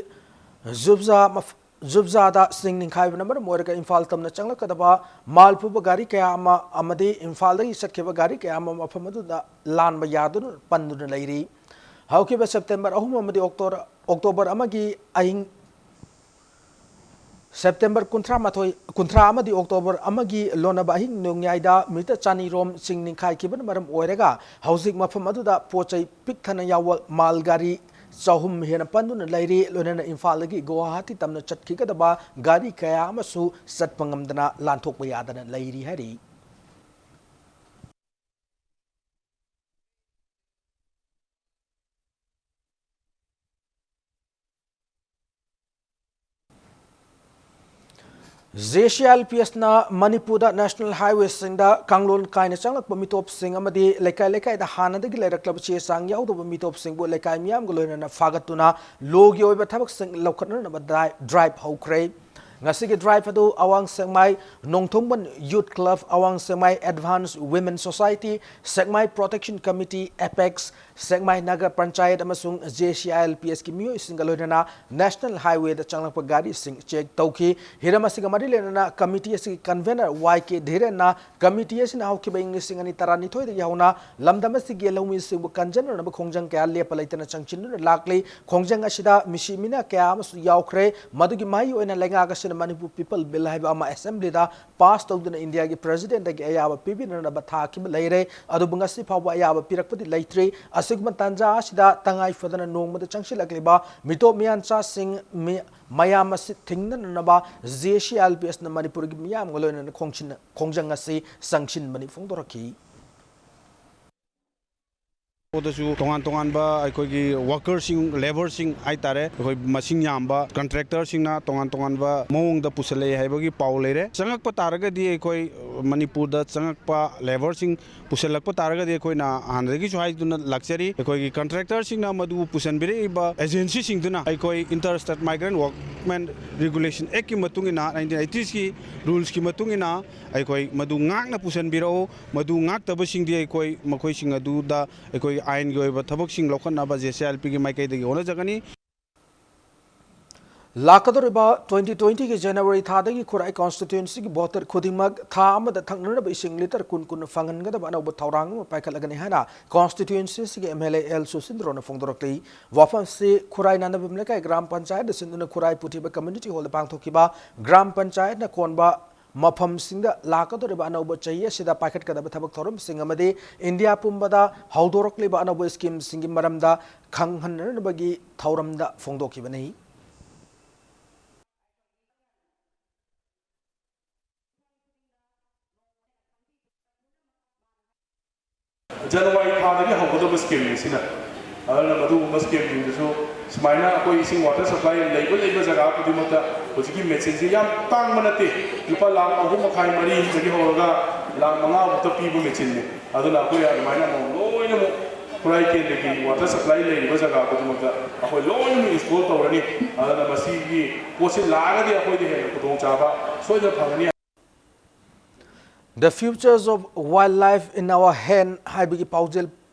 ꯖꯨꯕꯖꯥ ꯃꯐ-, ꯖꯨꯕꯖꯥꯗ ꯆꯤꯡ ꯅꯤꯡꯈꯥꯏꯕꯅ ꯃꯔꯝ ꯑꯣꯏꯔꯒ ꯏꯝꯐꯥꯜ ꯇꯝꯅ ꯆꯪꯂꯛꯀꯗꯕ ꯃꯥꯜ ꯄꯨꯕ ꯒꯥꯔꯤ ꯀꯌꯥ ꯑꯃ ꯑꯃꯗꯤ ꯏꯝꯐꯥꯜꯗꯒꯤ ꯆꯠꯈꯤꯕ ꯒꯥꯔꯤ ꯀꯌꯥ ꯑꯃ ꯃꯐꯝ ꯑꯗꯨꯗ ꯂꯥꯟꯕ ꯌꯥꯗꯨꯅ ꯄꯟꯗꯨꯅ ꯂꯩꯔꯤ꯫ ꯍꯧꯈꯤꯕ ꯁꯦꯞꯇꯦꯝꯕꯔ ꯑꯍꯨꯝ ꯑꯃꯗꯤ ꯑꯣꯛꯇꯣ-, ꯑꯣꯛꯇꯣꯕꯔ ꯑꯃꯒꯤ ꯑꯍꯤꯡ, ꯁꯦꯞꯇꯦꯝꯕꯔ ꯀꯨꯟꯊ꯭ꯔꯥ ꯃꯥꯊꯣꯏ, ꯀꯨꯟꯊ꯭ꯔꯥ ꯑꯃꯗꯤ ꯑꯣꯛꯇꯣꯕꯔ ꯑꯃꯒꯤ ꯂꯣꯟꯅꯕ ꯑꯍꯤꯡ ꯅꯣꯡꯌꯥꯏꯗ ꯃꯤꯇꯔ ꯆꯅꯤ ꯔꯣꯝ ꯆꯤꯡ ꯅꯤꯡꯈꯥꯏꯈꯤꯕꯅ ꯃꯔꯝ ꯑꯣꯏꯔꯒ ꯍꯧꯖꯤꯛ ꯃꯐꯝ ꯑꯗꯨꯗ ꯄꯣꯠ ꯆꯩ ꯄꯤꯛ ꯊꯟꯅ ꯌꯥꯎꯕ ꯃꯥꯜ ꯒꯥꯔꯤ ꯆꯍꯨꯝ ꯍꯦꯟꯅ ꯄꯟꯗꯨꯅ ꯂꯩꯔꯤ꯫ ꯂꯣꯏꯅꯅ ꯏꯝꯐꯥꯜꯗꯒꯤ ꯒꯨꯋꯥꯍꯥꯇꯤ ꯇꯝꯅ ꯆꯠꯈꯤꯒꯗꯕ ꯒꯥꯔꯤ ꯀꯌꯥ ꯑꯃꯁꯨ ꯆꯠꯄ ꯉꯝꯗꯅ ꯂꯥꯟꯊꯣꯛꯄ ꯌꯥꯗꯅ ꯂꯩꯔꯤ ꯍꯥꯏꯔꯤ꯫ JCILPSꯅ ꯃꯅꯤꯄꯨꯔꯗ ꯅꯦꯁꯅꯦꯜ ꯍꯥꯏꯋꯦꯁꯤꯡꯗ ꯀꯥꯡꯂꯣꯟ ꯀꯥꯏꯅ ꯆꯪꯂꯛꯄ ꯃꯤꯇꯣꯞꯁꯤꯡ ꯑꯃꯗꯤ ꯂꯩꯀꯥꯏ ꯂꯩꯀꯥꯏꯗ ꯍꯥꯟꯅꯗꯒꯤ ꯂꯩꯔꯛꯂꯕ ꯆꯦ ꯆꯥꯡ ꯌꯥꯎꯗꯕ ꯃꯤꯇꯣꯞꯁꯤꯡꯕꯨ ꯂꯩꯀꯥꯏ ꯃꯤꯌꯥꯝꯒ ꯂꯣꯏꯅꯅ ꯐꯥꯒꯠꯇꯨꯅ ꯂꯣꯒꯤ ꯑꯣꯏꯕ ꯊꯕꯛꯁꯤꯡ ꯂꯧꯈꯠꯅꯅꯕ ꯗ꯭ꯔꯥꯏ-, ꯗ꯭ꯔꯥꯏꯚ ꯍꯧꯈ꯭ꯔꯦ꯫ ꯉꯁꯤꯒꯤ ꯗ꯭ꯔꯥꯏꯚ ꯑꯗꯨ ꯑꯋꯥꯡ ꯁꯦꯛꯃꯥꯏ ꯅꯣꯡꯊꯣꯡꯕꯟ ꯌꯨꯊ ꯀ꯭ꯂꯕ, ꯑꯋꯥꯡ ꯁꯦꯛꯃꯥꯏ ꯑꯦꯗꯚꯥꯟꯁ ꯋꯤꯃꯦꯟ ꯁꯣꯁꯥꯏꯇꯤ, ꯁꯦꯛꯃꯥꯏ ꯄ꯭ꯔꯣꯇꯦꯛꯁꯟ ꯀꯃꯤꯇꯤ, ꯑꯦꯄꯦꯛꯁ, ꯁꯦꯛꯃꯥꯏ ꯅꯒꯔ ꯄꯟꯆꯥꯌꯠ ꯑꯃꯁꯨꯡ JCILPSꯀꯤ ꯃꯤꯑꯣꯏꯁꯤꯡꯒ ꯂꯣꯏꯅꯅ ꯅꯦꯁꯅꯦꯜ ꯍꯥꯏꯋꯦꯗ ꯆꯪꯂꯛꯄ ꯒꯥꯔꯤꯁꯤꯡ ꯆꯦꯛ ꯇꯧꯈꯤ꯫ ꯍꯤꯔꯝ ꯑꯁꯤꯒ ꯃꯔꯤ ꯂꯩꯅꯅ ꯀꯃꯤꯇꯤ ꯑꯁꯤꯒꯤ ꯀꯟꯚꯦꯅꯔ ꯋꯥꯏ ꯀꯦ ꯙꯤꯔꯦꯟꯅ ꯀꯃꯤꯇꯤ ꯑꯁꯤꯅ ꯍꯧꯈꯤꯕ ꯏꯪ ꯂꯤꯁꯤꯡ ꯑꯅꯤ ꯇꯔꯥꯅꯤꯊꯣꯏꯗꯒꯤ ꯍꯧꯅ ꯂꯝꯗꯝ ꯑꯁꯤꯒꯤ ꯂꯧꯃꯤꯁꯤꯡꯕꯨ ꯀꯟꯖꯅꯅꯕ ꯈꯣꯡꯖꯪ ꯀꯌꯥ ꯂꯦꯞꯄ ꯂꯩꯇꯅ ꯆꯪꯁꯤꯟꯗꯨꯅ ꯂꯥꯛꯂꯤ꯫ ꯈꯣꯡꯖꯪ ꯑꯁꯤꯗ ꯃꯤꯁꯤ ꯃꯤꯅꯥ ꯀꯌꯥ ꯑꯃꯁꯨ ꯌꯥꯎꯈ꯭ꯔꯦ꯫ ꯃꯗꯨꯒꯤ ꯃꯍꯩ ꯑꯣꯏꯅ ꯂꯩꯉꯥꯛ ꯑꯁꯤꯅ ꯃꯅꯤꯄꯨꯔ ꯄꯤꯄꯜ ꯕꯤꯜ ꯍꯥꯏꯕ ꯑꯃ ꯑꯦꯁꯦꯝꯕ꯭ꯂꯤꯗ ꯄꯥꯁ ꯇꯧꯗꯨꯅ ꯏꯟꯗꯤꯌꯥꯒꯤ ꯄ꯭ꯔꯦꯁꯤꯗꯦꯟꯠꯇꯒꯤ ꯑꯌꯥꯕ ꯄꯤꯕꯤꯅꯅꯕ ꯊꯥꯈꯤꯕ ꯂꯩꯔꯦ꯫ ꯑꯗꯨꯕꯨ ꯉꯁꯤ ꯐꯥꯎꯕ ꯑꯌꯥꯕ ꯄꯤꯔꯛꯄꯗꯤ ꯂꯩꯇ꯭ꯔꯤ꯫ ꯑꯁꯤꯒꯨꯝꯕ ꯇꯥꯟꯖꯥ ꯑꯁꯤꯗ ꯇꯉꯥꯏ ꯐꯗꯅ ꯅꯣꯡꯃꯗ ꯆꯪꯁꯤꯜꯂꯛꯂꯤꯕ ꯃꯤꯇꯣꯞ ꯃꯤꯌꯥꯟꯆꯥꯁꯤꯡ ꯃꯤ-, ꯃꯌꯥꯝ ꯑꯁꯤ ꯊꯤꯡꯅꯅꯕ JCILPSꯅ ꯃꯅꯤꯄꯨꯔꯒꯤ ꯃꯤꯌꯥꯝꯒ ꯂꯣꯏꯅꯅ ꯈꯣꯡꯁꯤꯟ-, ꯈꯣꯡꯖꯪ ꯑꯁꯤ ꯆꯪꯁꯤꯟꯕꯅꯤ ꯐꯣꯡꯗꯣꯔꯛꯈꯤ꯫ ꯗꯁꯨ ꯇꯣꯉꯥꯟ ꯇꯣꯉꯥꯟꯕ ꯑꯩꯈꯣꯏꯒꯤ ꯋꯥꯀꯔꯁꯤꯡ, ꯂꯦꯕꯔꯁꯤꯡ ꯍꯥꯏꯇꯥꯔꯦ, ꯑꯩꯈꯣꯏ ꯃꯁꯤꯡ ꯌꯥꯝꯕ ꯀꯟꯇ꯭ꯔꯦꯛꯇꯔꯁꯤꯡꯅ ꯇꯣꯉꯥꯟ ꯇꯣꯉꯥꯟꯕ ꯃꯑꯣꯡꯗ ꯄꯨꯁꯜꯂꯛꯑꯦ ꯍꯥꯏꯕꯒꯤ ꯄꯥꯎ ꯂꯩꯔꯦ꯫ ꯆꯪꯉꯛꯄ ꯇꯥꯔꯒꯗꯤ ꯑꯩꯈꯣꯏ ꯃꯅꯤꯄꯨꯔꯗ ꯆꯪꯉꯛꯄ ꯂꯦꯕꯔꯁꯤꯡ ꯄꯨꯁꯜꯂꯛꯄ ꯇꯥꯔꯒꯗꯤ ꯑꯩꯈꯣꯏꯅ ꯍꯥꯟꯅꯗꯒꯤꯁꯨ ꯍꯥꯏꯗꯨꯅ ꯂꯥꯛꯆꯔꯤ, ꯑꯩꯈꯣꯏꯒꯤ ꯀꯟꯇ꯭ꯔꯦꯛꯇꯔꯁꯤꯡꯅ ꯃꯗꯨ ꯄꯨꯁꯟꯕꯤꯔꯛꯏꯕ ꯑꯦꯖꯦꯟꯁꯤꯁꯤꯡꯗꯨꯅ ꯑꯩꯈꯣꯏ ꯏꯟꯇꯔ ꯁ꯭ꯇꯦꯠ ꯃꯥꯏꯒ꯭ꯔꯦꯟꯠ ꯋꯔꯛꯃꯦꯟ ꯔꯤꯒꯨꯂꯦꯁꯟ ꯑꯦꯛꯀꯤ ꯃꯇꯨꯡ ꯏꯟꯅ, ꯅꯥꯏꯟꯇꯤꯟ ꯑꯩꯠꯇꯤꯁꯀꯤ ꯔꯨꯜꯁꯀꯤ ꯃꯇꯨꯡ ꯏꯟꯅ ꯑꯩꯈꯣꯏ ꯃꯗꯨ ꯉꯥꯛꯅ ꯄꯨꯁꯟꯕꯤꯔꯛꯎ꯫ ꯃꯗꯨ ꯉꯥꯛꯇꯕꯁꯤꯡꯗꯤ ꯑꯩꯈꯣꯏ ꯃꯈꯣꯏꯁꯤꯡ ꯑꯗꯨꯗ ꯑꯩꯈꯣꯏ ꯑꯥꯏꯟꯒꯤ ꯑꯣꯏꯕ ꯊꯕꯛꯁꯤꯡ ꯂꯧꯈꯠꯅꯕ JCILPꯒꯤ ꯃꯥꯏꯀꯩꯗꯒꯤ ꯍꯣꯠꯅꯖꯒꯅꯤ꯫ ꯂꯥꯛꯀꯗꯧꯔꯤꯕ twenty twenty ꯒꯤ January ꯊꯥꯗꯒꯤ ꯈꯨꯔꯥꯏ constituency ꯒꯤ voter ꯈꯨꯗꯤꯡꯃꯛ ꯊꯥ ꯑꯃꯗ ꯊꯛꯅꯅꯕ ꯏꯁꯤꯡ litre ꯀꯨꯟ ꯀꯨꯟ ꯐꯪꯍꯟꯒꯗꯕ ꯑꯅꯧꯕ ꯊꯧꯔꯥꯡ ꯑꯃ ꯄꯥꯏꯈꯠꯂꯒꯅꯤ ꯍꯥꯏꯅ constituency ꯁꯤꯒꯤ M L A L ꯁꯨꯁꯤꯟꯗ꯭ꯔꯣꯅ ꯐꯣꯡꯗꯣꯔꯛꯂꯤ꯫ ꯋꯥꯐꯝꯁꯤ ꯈꯨꯔꯥꯏ ꯅꯥꯅꯕꯝ ꯂꯩꯀꯥꯏ ꯒ꯭ꯔꯥꯝ ꯄꯟꯆꯥꯌꯠꯇ ꯁꯤꯟꯗꯨꯅ ꯈꯨꯔꯥꯏ ꯄꯨꯊꯤꯕ community hall ꯗ ꯄꯥꯡꯊꯣꯛꯈꯤꯕ ꯒ꯭ꯔꯥꯝ ꯄꯟꯆꯥꯌꯠꯅ ꯀꯣꯟꯕ ꯃꯐꯝꯁꯤꯡꯗ ꯂꯥꯛꯀꯗꯧꯔꯤꯕ ꯑꯅꯧꯕ ꯆꯍꯤ ꯑꯁꯤꯗ ꯄꯥꯏꯈꯠꯀꯗꯕ ꯊꯕꯛ ꯊꯧꯔꯝꯁꯤꯡ ꯑꯃꯗꯤ ꯏꯟꯗꯤꯌꯥ ꯄꯨꯝꯕꯗ ꯍꯧꯗꯣꯔꯛꯂꯤꯕ ꯑꯅꯧꯕ scheme ꯁꯤꯡꯒꯤ ꯃꯔꯝꯗ ꯈꯪꯍꯟꯅꯅꯕꯒꯤ ꯊꯧꯔꯝꯗ ꯐꯣꯡꯗꯣꯛꯈꯤꯕꯅꯤ꯫ January ꯊꯥꯗꯒꯤ ꯍꯧꯒꯗꯕ scheme ꯅꯤ ꯁꯤꯅ꯫ ꯑꯗꯨꯅ ꯃꯗꯨꯒꯨꯝꯕ scheme ꯁꯤꯡꯗꯨꯁꯨ ꯁꯨꯃꯥꯏꯅ ꯑꯩꯈꯣꯏ ꯏꯁꯤꯡ water supply ꯂꯩꯕ ꯂꯩꯕ ꯖꯒꯥ ꯈꯨꯗꯤꯡꯃꯛꯇ ꯍꯧꯖꯤꯛꯀꯤ machine ꯁꯤ ꯌꯥꯝ ꯇꯥꯡꯕ ꯅꯠꯇꯦ, ꯂꯨꯄꯥ ꯂꯥꯈ ꯑꯍꯨꯝ ꯃꯈꯥꯏ ꯃꯔꯤꯗꯒꯤ ꯍꯧꯔꯒ ꯂꯥꯈ ꯃꯉꯥ ꯐꯥꯎꯕ ꯄꯤꯕ machine ꯅꯤ꯫ ꯑꯗꯨꯅ ꯑꯩꯈꯣꯏ ꯑꯗꯨꯃꯥꯏꯅ ꯑꯃꯨꯛ ꯂꯣꯏꯅꯃꯛ ꯈꯨꯔꯥꯏ ꯀꯦꯟꯗ꯭ꯔꯒꯤ water supply ꯂꯩꯔꯤꯕ ꯖꯒꯥ ꯈꯨꯗꯤꯡꯃꯛꯇ ꯑꯩꯈꯣꯏ ꯂꯣꯏꯅꯃꯛ install ꯇꯧꯔꯅꯤ꯫ ꯑꯗꯨꯅ ꯃꯁꯤꯒꯤ ꯄꯣꯠꯁꯤ ꯂꯥꯛꯑꯒꯗꯤ ꯑꯩꯈꯣꯏꯗ ꯍꯦꯟꯅ ꯈꯨꯗꯣꯡꯆꯥꯕ ꯁꯣꯏꯗꯅ ꯐꯪꯒꯅꯤ꯫ The Futures of Wildlife in Our Hand ꯍꯥꯏꯕꯒꯤ ꯄꯥꯎꯖꯦꯜ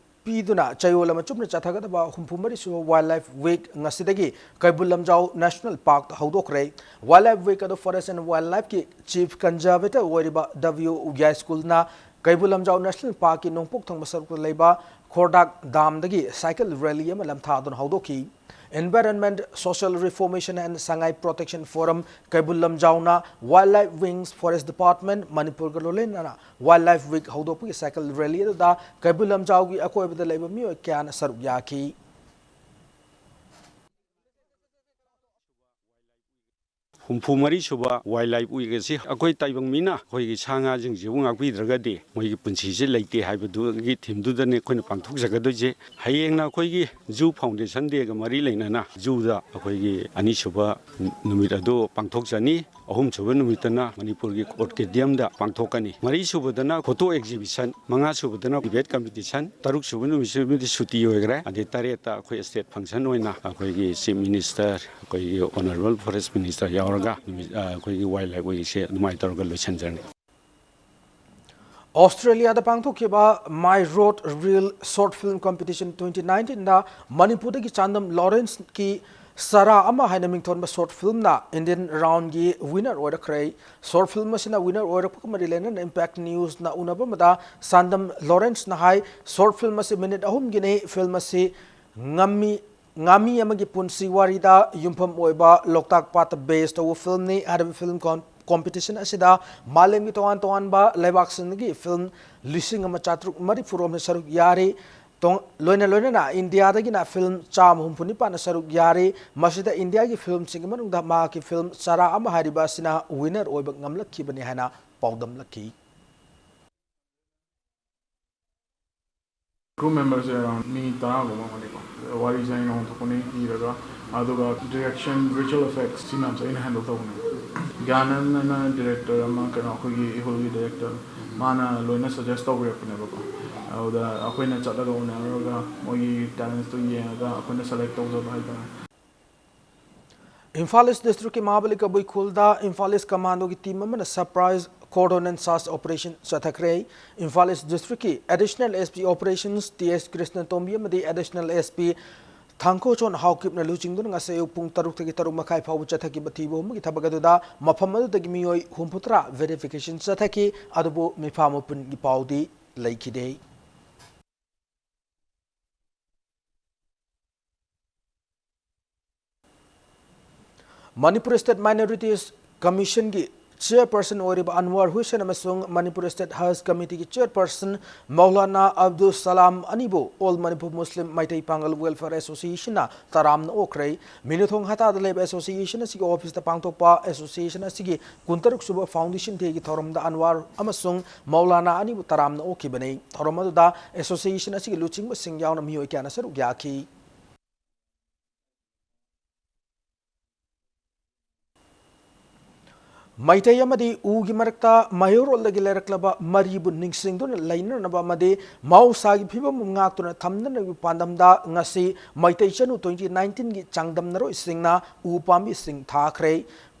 ꯄꯤꯗꯨꯅ ꯆꯌꯣꯜ ꯑꯃ ꯆꯨꯞꯅ ꯆꯠꯊꯒꯗꯕ ꯍꯨꯝꯐꯨ ꯃꯔꯤ ꯁꯨꯕ Wildlife Week ꯉꯁꯤꯗꯒꯤ ꯀꯩꯕꯨꯜ ꯂꯝꯖꯥꯎ National Park ꯇ ꯍꯧꯗꯣꯛꯈ꯭ꯔꯦ꯫ Wildlife Week ꯑꯗꯨ Forest and Wildlife ꯀꯤ Chief Conservator ꯑꯣꯏꯔꯤꯕ W ꯌꯥꯏꯁ꯭ꯀꯨꯜꯅ Keibul Lamjao National Park ꯀꯤ ꯅꯣꯡꯄꯣꯛ ꯊꯪꯕ ꯁꯔꯨꯛꯇ ꯂꯩꯕ ꯈꯣꯔꯗꯥꯛ dam ꯗꯒꯤ cycle rally ꯑꯃ ꯂꯝꯊꯥꯗꯨꯅ ꯍꯧꯗꯣꯛꯈꯤ꯫ Environment, Social Reformation and Sangai Protection Forum, Keibul ꯂꯝꯖꯥꯎꯅ Wildlife Wings, Forest Department, ꯃꯅꯤꯄꯨꯔꯒ ꯂꯣꯏꯅꯅ Wildlife Week ꯍꯧꯗꯣꯛꯄꯒꯤ cycle rally ꯑꯗꯨꯗ ꯀꯩꯕꯨꯜ ꯂꯝꯖꯥꯎꯒꯤ ꯑꯀꯣꯏꯕꯗ ꯂꯩꯕ ꯃꯤꯑꯣꯏ ꯀꯌꯥꯅ ꯁꯔꯨꯛ ꯌꯥꯈꯤ꯫ ꯍꯨꯝꯐꯨ ꯃꯔꯤ ꯁꯨꯕ Wildlife Week ꯑꯁꯤ ꯑꯩꯈꯣꯏ ꯇꯥꯏꯕꯪ ꯃꯤꯅ ꯑꯩꯈꯣꯏꯒꯤ ꯁꯥ ꯉꯥꯁꯤꯡꯁꯤꯕꯨ ꯉꯥꯛꯄꯤꯗ꯭ꯔꯒꯗꯤ ꯃꯣꯏꯒꯤ ꯄꯨꯟꯁꯤꯁꯦ ꯂꯩꯇꯦ ꯍꯥꯏꯕꯗꯨꯒꯤ theme ꯗꯨꯗꯅꯤ ꯑꯩꯈꯣꯏꯅ ꯄꯥꯡꯊꯣꯛꯆꯒꯗꯣꯏꯁꯦ꯫ ꯍꯌꯦꯡꯅ ꯑꯩꯈꯣꯏꯒꯤ Zoo Foundation Day ꯒ ꯃꯔꯤ ꯂꯩꯅꯅ zoo ꯗ ꯑꯩꯈꯣꯏꯒꯤ ꯑꯅꯤꯁꯨꯕ ꯅꯨꯃꯤꯠ ꯑꯗꯨ ꯄꯥꯡꯊꯣꯛꯆꯅꯤ꯫ ꯑꯍꯨꯝꯁꯨꯕ ꯅꯨꯃꯤꯠꯇꯅ ꯃꯅꯤꯄꯨꯔꯒꯤ Orchidium ꯗ ꯄꯥꯡꯊꯣꯛꯀꯅꯤ꯫ ꯃꯔꯤꯁꯨꯕꯗꯅ photo exhibition, ꯃꯉꯥꯁꯨꯕꯗꯅ debate competition, ꯇꯔꯨꯛꯁꯨꯕ ꯅꯨꯃꯤꯠꯁꯤꯃꯗꯤ ꯁꯨꯇꯤ ꯑꯣꯏꯈ꯭ꯔꯦ꯫ ꯑꯗꯩ ꯇꯔꯦꯠꯇ ꯑꯩꯈꯣꯏ state function ꯑꯣꯏꯅ ꯑꯩꯈꯣꯏꯒꯤ Chief Minister, ꯑꯩꯈꯣꯏꯒꯤ Honourable Forest Minister ꯌꯥꯎꯔꯒ ꯅꯨꯃꯤꯠ, ꯑ, ꯑꯩꯈꯣꯏꯒꯤ Wildlife Week ꯁꯦ ꯑꯗꯨꯃꯥꯏꯅ ꯇꯧꯔꯒ ꯂꯣꯏꯁꯤꯟꯖꯔꯅꯤ꯫ ꯑꯣꯁꯇ꯭ꯔꯦꯂꯤꯌꯥꯗ ꯄꯥꯡꯊꯣꯛꯈꯤꯕ My Road Reel Short Film Competition twenty nineteen ꯗ ꯃꯅꯤꯄꯨꯔꯗꯒꯤ ꯆꯥꯟꯗꯝ ꯂꯣꯔꯦꯟꯁꯀꯤ ꯁꯔꯥ ꯑꯃ ꯍꯥꯏꯅ ꯃꯤꯡꯊꯣꯟꯕ short filmꯅ Indian roundꯒꯤ winner ꯑꯣꯏꯔꯛꯈ꯭ꯔꯦ꯫ Short film ꯑꯁꯤꯅ winner ꯑꯣꯏꯔꯛꯄꯒ ꯃꯔꯤ ꯂꯩꯅꯅ Impact Newsꯅ ꯎꯅꯕ ꯑꯃꯗ ꯁꯥꯟꯗꯝ Lawrenceꯅ ꯍꯥꯏ, short film ꯑꯁꯤ minute ꯑꯍꯨꯝꯒꯤꯅꯤ꯫ Film ꯑꯁꯤ ꯉꯝꯃꯤ ꯉꯥꯃꯤ ꯑꯃꯒꯤ ꯄꯨꯟꯁꯤ ꯋꯥꯔꯤꯗ ꯌꯨꯝꯐꯝ ꯑꯣꯏꯕ ꯂꯣꯛꯇꯥꯛ ꯄꯥꯠꯇ base ꯇꯧꯕ filmꯅꯤ꯫ ꯍꯥꯏꯔꯤꯕ film com-, competition ꯑꯁꯤꯗ ꯃꯥꯂꯦꯝꯒꯤ ꯇꯣꯉꯥꯟ ꯇꯣꯉꯥꯟꯕ ꯂꯩꯕꯥꯛꯁꯤꯡꯗꯒꯤ film ꯂꯤꯁꯤꯡ ꯑꯃ ꯆꯥꯇ꯭ꯔꯨꯛ ꯃꯔꯤꯐꯨ ꯔꯣꯝꯅ ꯁꯔꯨꯛ ꯌꯥꯔꯤ꯫ ꯇꯣꯡ-, ꯂꯣꯏꯅ ꯂꯣꯏꯅꯅ ꯏꯟꯗꯤꯌꯥꯗꯒꯤꯅ film ꯆꯥꯝꯃ ꯍꯨꯝꯐꯨ ꯅꯤꯄꯥꯟꯅ ꯁꯔꯨꯛ ꯌꯥꯔꯤ꯫ ꯃꯁꯤꯗ ꯏꯟꯗꯤꯌꯥꯒꯤ filmꯁꯤꯡꯒꯤ ꯃꯅꯨꯡꯗ ꯃꯍꯥꯛꯀꯤ film ꯁꯔꯥ ꯑꯃ ꯍꯥꯏꯔꯤꯕ ꯑꯁꯤꯅ winner ꯑꯣꯏꯕ ꯉꯝꯂꯛꯈꯤꯕꯅꯤ ꯍꯥꯏꯅ ꯄꯥꯎꯗꯝꯂꯛꯈꯤ꯫ Crew memberꯁꯦ around ꯃꯤ ꯇꯔꯥꯒꯨꯝꯕ ꯑꯃꯅꯤꯀꯣ꯫ ꯋꯥꯔꯤꯁꯦ ꯑꯩꯅ ꯑꯣꯟꯊꯣꯛꯄꯅꯤ ꯏꯔꯒ, ꯑꯗꯨꯒ direction, visual effects ꯁꯤ ꯃꯌꯥꯝꯁꯦ ꯑꯩꯅ handle ꯇꯧꯕꯅꯦ꯫ ꯒ꯭ꯌꯥꯅꯟ ꯍꯥꯏꯅ director ꯑꯃ, ꯀꯩꯅꯣ, ꯑꯩꯈꯣꯏꯒꯤ ꯏꯍꯨꯜꯒꯤ director, ꯃꯥꯅ ꯂꯣꯏꯅ suggest ꯇꯧꯕꯤꯔꯛꯄꯅꯦꯕꯀꯣ꯫ ꯑꯗꯨꯗ ꯑꯩꯈꯣꯏꯅ ꯆꯠꯂꯒ ꯎꯅꯔꯨꯔꯒ ꯃꯣꯏꯒꯤ talentsꯇꯣ ꯌꯦꯡꯉꯒ ꯑꯩꯈꯣꯏꯅ select ꯇꯧꯖꯕ ꯍꯥꯏꯇꯥꯔꯦ꯫ ꯏꯝꯐꯥꯜ East districtꯀꯤ ꯃꯍꯥꯕꯂꯤ ꯀꯕꯨꯏ ꯈꯨꯜꯗ ꯏꯝꯐꯥꯜ East commandoꯒꯤ team ꯑꯃꯅ surprise cordon and search operation ꯆꯠꯊꯈ꯭ꯔꯦ꯫ Imphal East districtꯀꯤ additional SP operations T S Krishna ꯇꯣꯝꯕꯤ ꯑꯃꯗꯤ additional SP ꯊꯥꯡꯈꯣꯆꯣꯟ ꯍꯥꯎꯀꯤꯞꯅ ꯂꯨꯆꯤꯡꯗꯨꯅ ꯉꯁꯤ ꯑꯌꯨꯛ ꯄꯨꯡ ꯇꯔꯨꯛꯇꯒꯤ ꯇꯔꯨꯛ ꯃꯈꯥꯏ ꯐꯥꯎꯕ ꯆꯠꯊꯈꯤꯕ ꯊꯤꯕ ꯍꯨꯝꯕꯒꯤ ꯊꯕꯛ ꯑꯗꯨꯗ ꯃꯐꯝ ꯑꯗꯨꯗꯒꯤ ꯃꯤꯑꯣꯏ ꯍꯨꯝꯐꯨꯇꯔꯥ verification ꯆꯠꯊꯈꯤ, ꯑꯗꯨꯕꯨ ꯃꯤꯐꯥ ꯃꯄꯨꯟꯒꯤ ꯄꯥꯎꯗꯤ ꯂꯩꯈꯤꯗꯦ꯫ Manipur State Minorities Commissionꯒꯤ chairperson ꯑꯣꯏꯔꯤꯕ ꯑꯟꯋꯥꯔ ꯍꯨꯁꯦꯟ ꯑꯃꯁꯨꯡ Manipur State Hajj Committeeꯒꯤ chairperson Maulana Abdul ꯁꯂꯥꯝ ꯑꯅꯤꯕꯨ All Manipur Muslim ꯃꯩꯇꯩ ꯄꯥꯉꯜ Welfare Associationꯅ ꯇꯔꯥꯝꯅ ꯑꯣꯛꯈ꯭ꯔꯦ꯫ ꯃꯤꯅꯨꯊꯣꯡ ꯍꯇꯥꯗ ꯂꯩꯕ association ꯑꯁꯤꯒꯤ officeꯇ ꯄꯥꯡꯊꯣꯛꯄ association ꯑꯁꯤꯒꯤ ꯀꯨꯟꯇꯔꯨꯛ ꯁꯨꯕ foundation dayꯒꯤ ꯊꯧꯔꯝꯗ ꯑꯟꯋꯥꯔ ꯑꯃꯁꯨꯡ ꯃꯧꯂꯥꯅꯥ ꯑꯅꯤꯕꯨ ꯇꯔꯥꯝꯅ ꯑꯣꯛꯈꯤꯕꯅꯤ꯫ ꯊꯧꯔꯝ ꯑꯗꯨꯗ association ꯑꯁꯤꯒꯤ ꯂꯨꯆꯤꯡꯕꯁꯤꯡ ꯌꯥꯎꯅ ꯃꯤꯑꯣꯏ ꯀꯌꯥꯅ ꯁꯔꯨꯛ ꯌꯥꯈꯤ꯫ ꯃꯩꯇꯩ ꯑꯃꯗꯤ ꯎꯒꯤ ꯃꯔꯛꯇ ꯃꯩꯍꯧꯔꯣꯜꯗꯒꯤ ꯂꯩꯔꯛꯂꯕ ꯃꯔꯤꯕꯨ ꯅꯤꯡꯁꯤꯡꯗꯨꯅ ꯂꯩꯅꯅꯕ ꯑꯃꯗꯤ ꯃꯍꯧꯁꯥꯒꯤ ꯐꯤꯕꯝ ꯉꯥꯛꯇꯨꯅ ꯊꯝꯅꯅꯕꯒꯤ ꯄꯥꯟꯗꯝꯗ ꯉꯁꯤ ꯃꯩꯇꯩ ꯆꯅꯨ twenty nineteenꯒꯤ ꯆꯥꯡꯗꯝꯅꯔꯣꯏꯁꯤꯡꯅ ꯎ ꯄꯥꯝꯕꯤꯁꯤꯡ ꯊꯥꯈ꯭ꯔꯦ꯫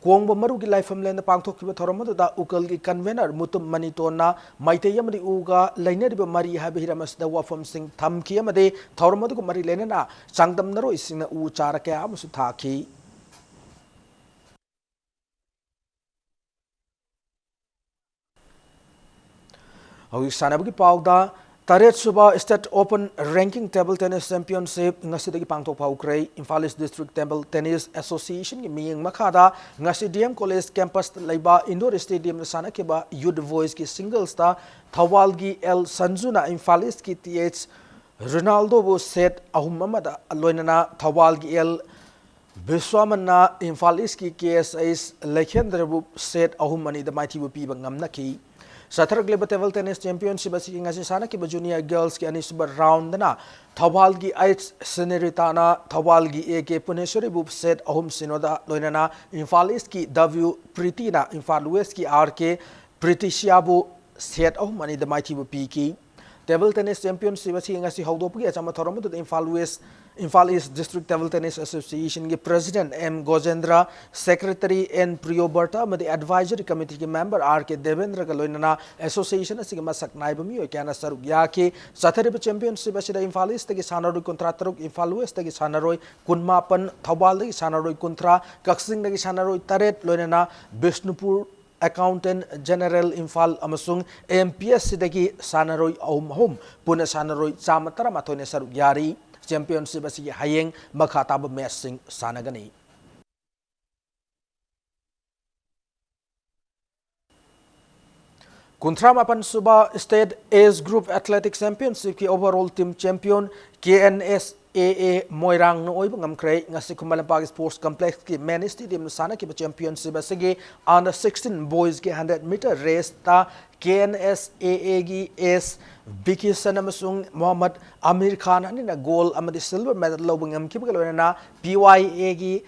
ꯀꯣꯡꯕ ꯃꯔꯨꯒꯤ ꯂꯥꯏꯐꯝꯂꯦꯟꯗ ꯄꯥꯡꯊꯣꯛꯈꯤꯕ ꯊꯧꯔꯝ ꯑꯗꯨꯗ ꯎꯀꯜꯒꯤ ꯀꯟꯚꯦꯅꯔ ꯃꯨꯇꯨꯝ ꯃꯅꯤꯇꯣꯟꯅ ꯃꯩꯇꯩ ꯑꯃꯗꯤ ꯎꯒ ꯂꯩꯅꯔꯤꯕ ꯃꯔꯤ ꯍꯥꯏꯕ ꯍꯤꯔꯝ ꯑꯁꯤꯗ ꯋꯥꯐꯝꯁꯤꯡ ꯊꯝꯈꯤ ꯑꯃꯗꯤ ꯊꯧꯔꯝ ꯑꯗꯨꯒ ꯃꯔꯤ ꯂꯩꯅꯅ ꯆꯥꯡꯗꯝꯅꯔꯣꯏꯁꯤꯡꯅ ꯎ ꯆꯥꯔ ꯀꯌꯥ ꯑꯃꯁꯨ ꯊꯥꯈꯤ꯫ ꯍꯧꯖꯤꯛ ꯁꯥꯟꯅꯕꯒꯤ ꯄꯥꯎꯗ, ꯇꯔꯦꯠ ꯁꯨꯕ State Open Ranking Table Tennis Championship ꯉꯁꯤꯗꯒꯤ ꯄꯥꯡꯊꯣꯛꯄ ꯍꯧꯈ꯭ꯔꯦ꯫ Imphal East District Table Tennis Association ꯒꯤ ꯃꯤꯠꯌꯦꯡ ꯃꯈꯥꯗ ꯉꯁꯤ D M College campus ꯇ ꯂꯩꯕ indoor stadium ꯗ ꯁꯥꯟꯅꯈꯤꯕ Youth Boys ꯀꯤ singles ꯇ ꯊꯧꯕꯥꯜꯒꯤ L ꯁꯟꯖꯨꯅ ꯏꯝꯐꯥꯜ East ꯀꯤ T H ꯔꯣꯅꯥꯜꯗꯣꯕꯨ set ꯑꯍꯨꯝ ꯑꯃꯗ, ꯂꯣꯏꯅꯅ ꯊꯧꯕꯥꯜꯒꯤ L ꯕꯤꯁ꯭ꯋꯥꯃꯟꯅ ꯏꯝꯐꯥꯜ East ꯀꯤ K S H ꯂꯩꯈꯦꯟꯗ꯭ꯔꯕꯨ set ꯑꯍꯨꯝ ꯑꯅꯤꯗ ꯃꯥꯏꯊꯤꯕ ꯄꯤꯕ ꯉꯝꯅꯈꯤ꯫ ꯆꯠꯊꯔꯛꯂꯤꯕ table tennis championship ꯑꯁꯤꯒꯤ ꯉꯁꯤ ꯁꯥꯟꯅꯈꯤꯕ junior girls ꯀꯤ ꯑꯅꯤꯁꯨꯕ round ꯗꯅ ꯊꯧꯕꯥꯜꯒꯤ H ꯁꯦꯅꯦꯔꯤꯇꯥꯅ ꯊꯧꯕꯥꯜꯒꯤ A K ꯄꯨꯅꯦꯁ꯭ꯋꯔꯤꯕꯨ set ꯑꯍꯨꯝ ꯁꯤꯅꯣꯗ, ꯂꯣꯏꯅꯅ ꯏꯝꯐꯥꯜ East ꯀꯤ W ꯄ꯭ꯔꯤꯇꯤꯅ ꯏꯝꯐꯥꯜ West ꯀꯤ R K ꯄ꯭ꯔꯤꯇꯤꯁꯤꯌꯥꯕꯨ set ꯑꯍꯨꯝ ꯑꯅꯤꯗ ꯃꯥꯏꯊꯤꯕ ꯄꯤꯈꯤ꯫ Table tennis championship ꯑꯁꯤ ꯉꯁꯤ ꯍꯧꯗꯣꯛꯄꯒꯤ ꯑꯆꯝꯕ ꯊꯧꯔꯝ ꯑꯗꯨꯗ Imphal West, Imphal East District Table Tennis Association ꯒꯤ President M ꯒꯣꯖꯦꯟꯗ꯭ꯔ, Secretary N ꯄ꯭ꯔꯤꯌꯣꯕꯔꯇ ꯑꯃꯗꯤ Advisory Committee ꯒꯤ member R K ꯗꯦꯕꯦꯟꯗ꯭ꯔꯒ ꯂꯣꯏꯅꯅ association ꯑꯁꯤꯒꯤ ꯃꯁꯛ ꯅꯥꯏꯕ ꯃꯤꯑꯣꯏ ꯀꯌꯥꯅ ꯁꯔꯨꯛ ꯌꯥꯈꯤ꯫ ꯆꯠꯊꯔꯤꯕ championship ꯑꯁꯤꯗ ꯏꯝꯐꯥꯜ East ꯇꯒꯤ ꯁꯥꯟꯅꯔꯣꯏ ꯀꯨꯟꯊ꯭ꯔꯥ ꯇꯔꯨꯛ, ꯏꯝꯐꯥꯜ West ꯇꯒꯤ ꯁꯥꯟꯅꯔꯣꯏ ꯀꯨꯟꯃꯥꯄꯟ, ꯊꯧꯕꯥꯜꯗꯒꯤ ꯁꯥꯟꯅꯔꯣꯏ ꯀꯨꯟꯊ꯭ꯔꯥ, ꯀꯛꯆꯤꯡꯗꯒꯤ ꯁꯥꯟꯅꯔꯣꯏ ꯇꯔꯦꯠ, ꯂꯣꯏꯅꯅ ꯕꯤꯁꯅꯨꯄꯨꯔ Accountant General ꯏꯝꯐꯥꯜ ꯑꯃꯁꯨꯡ M P S C ꯗꯒꯤ ꯁꯥꯟꯅꯔꯣꯏ ꯑꯍꯨꯝ ꯑꯍꯨꯝ, ꯄꯨꯟꯅ ꯁꯥꯟꯅꯔꯣꯏ ꯆꯥꯝꯃ ꯇꯔꯥꯃꯥꯊꯣꯏꯅ ꯁꯔꯨꯛ ꯌꯥꯔꯤ꯫ Championship ꯑꯁꯤꯒꯤ ꯍꯌꯦꯡ ꯃꯈꯥ ꯇꯥꯕ match ꯁꯤꯡ ꯁꯥꯟꯅꯒꯅꯤ꯫ ꯀꯨꯟꯊ꯭ꯔꯥ ꯃꯥꯄꯟ ꯁꯨꯕ State Age Group Athletic Championship ꯀꯤ overall team champion K N S A A ꯃꯣꯏꯔꯥꯡꯅ ꯑꯣꯏꯕ ꯉꯝꯈ꯭ꯔꯦ꯫ ꯉꯁꯤ ꯈꯨꯃꯟ ꯂꯝꯄꯥꯛ Sports Complex ꯀꯤ main stadium ꯗ ꯁꯥꯟꯅꯈꯤꯕ championship ꯑꯁꯤꯒꯤ under sixteen boys ꯀꯤ hundred meter race ꯇ K N S A A ꯒꯤ S ꯕꯤꯀꯤꯁꯟ ꯑꯃꯁꯨꯡ ꯃꯣꯍꯝꯃꯗ ꯑꯃꯤꯔ ꯈꯥꯟ ꯑꯅꯤꯅ gold ꯑꯃꯗꯤ silver medal ꯂꯧꯕ ꯉꯝꯈꯤꯕꯒ ꯂꯣꯏꯅꯅ P Y A ꯒꯤ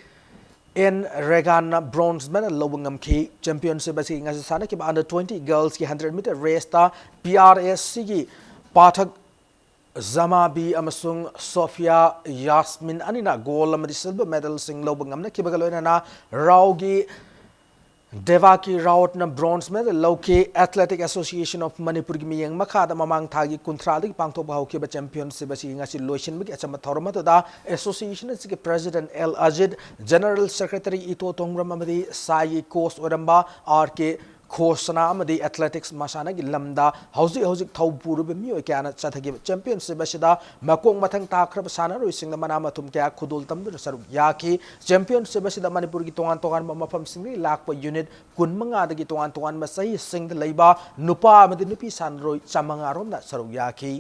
N ꯔꯦꯒꯥꯟꯅ bronze medal ꯂꯧꯕ ꯉꯝꯈꯤ꯫ Championship ꯑꯁꯤ ꯉꯁꯤ ꯁꯥꯟꯅꯈꯤꯕ under twenty girls ꯀꯤ hundred meter race ꯇ P R S C ꯒꯤ ꯄꯥꯊꯛ ꯖꯃꯥꯕꯤ ꯑꯃꯁꯨꯡ ꯁꯣꯐꯤꯌꯥ ꯌꯥꯁꯃꯤꯟ ꯑꯅꯤꯅ gold ꯑꯃꯗꯤ silver medalꯁꯤꯡ ꯂꯧꯕ ꯉꯝꯅꯈꯤꯕꯒ ꯂꯣꯏꯅꯅ ꯔꯥꯎꯒꯤ ꯗꯦꯕꯥꯀꯤ ꯔꯥꯎꯠꯅ bronze medal ꯂꯧꯈꯤ꯫ Athletic Association of ꯃꯅꯤꯄꯨꯔꯒꯤ ꯃꯤꯠꯌꯦꯡ ꯃꯈꯥꯗ ꯃꯃꯥꯡ ꯊꯥꯒꯤ ꯀꯨꯟꯊ꯭ꯔꯥꯗꯒꯤ ꯄꯥꯡꯊꯣꯛꯄ ꯍꯧꯈꯤꯕ championship ꯑꯁꯤ ꯉꯁꯤ ꯂꯣꯏꯁꯤꯟꯕꯒꯤ ꯑꯆꯝꯕ ꯊꯧꯔꯝ ꯑꯗꯨꯗ association ꯑꯁꯤꯒꯤ president L Ajit, general secretary ꯏꯇꯣ ꯇꯣꯡꯕ꯭ꯔꯝ ꯑꯃꯗꯤ ꯁꯥꯏꯒꯤ coach ꯑꯣꯏꯔꯝꯕ ꯑꯥꯔ ꯀꯦ ꯈꯣꯁꯅꯥ ꯑꯃꯗꯤ athletics ꯃꯁꯥꯟꯅꯒꯤ ꯂꯝꯗ ꯍꯧꯖꯤꯛ ꯍꯧꯖꯤꯛ ꯊꯧ ꯄꯨꯔꯤꯕ ꯃꯤꯑꯣꯏ ꯀꯌꯥꯅ ꯆꯠꯊꯈꯤꯕ championship ꯑꯁꯤꯗ ꯃꯀꯣꯛ ꯃꯊꯪ ꯇꯥꯈ꯭ꯔꯕ ꯁꯥꯟꯅꯔꯣꯏꯁꯤꯡꯅ ꯃꯅꯥ ꯃꯊꯨꯝ ꯀꯌꯥ ꯈꯨꯗꯣꯜ ꯇꯝꯗꯨꯅ ꯁꯔꯨꯛ ꯌꯥꯈꯤ꯫ Championship ꯑꯁꯤꯗ ꯃꯅꯤꯄꯨꯔꯒꯤ ꯇꯣꯉꯥꯟ ꯇꯣꯉꯥꯟꯕ ꯃꯐꯝꯁꯤꯡꯗꯒꯤ ꯂꯥꯛꯄ unit ꯀꯨꯟꯃꯉꯥꯗꯒꯤ ꯇꯣꯉꯥꯟ ꯇꯣꯉꯥꯟꯕ ꯆꯍꯤꯁꯤꯡꯗ ꯂꯩꯕ ꯅꯨꯄꯥ ꯑꯃꯗꯤ ꯅꯨꯄꯤ ꯁꯥꯟꯅꯔꯣꯏ ꯆꯥꯃꯉꯥ ꯔꯣꯝꯅ ꯁꯔꯨꯛ ꯌꯥꯈꯤ꯫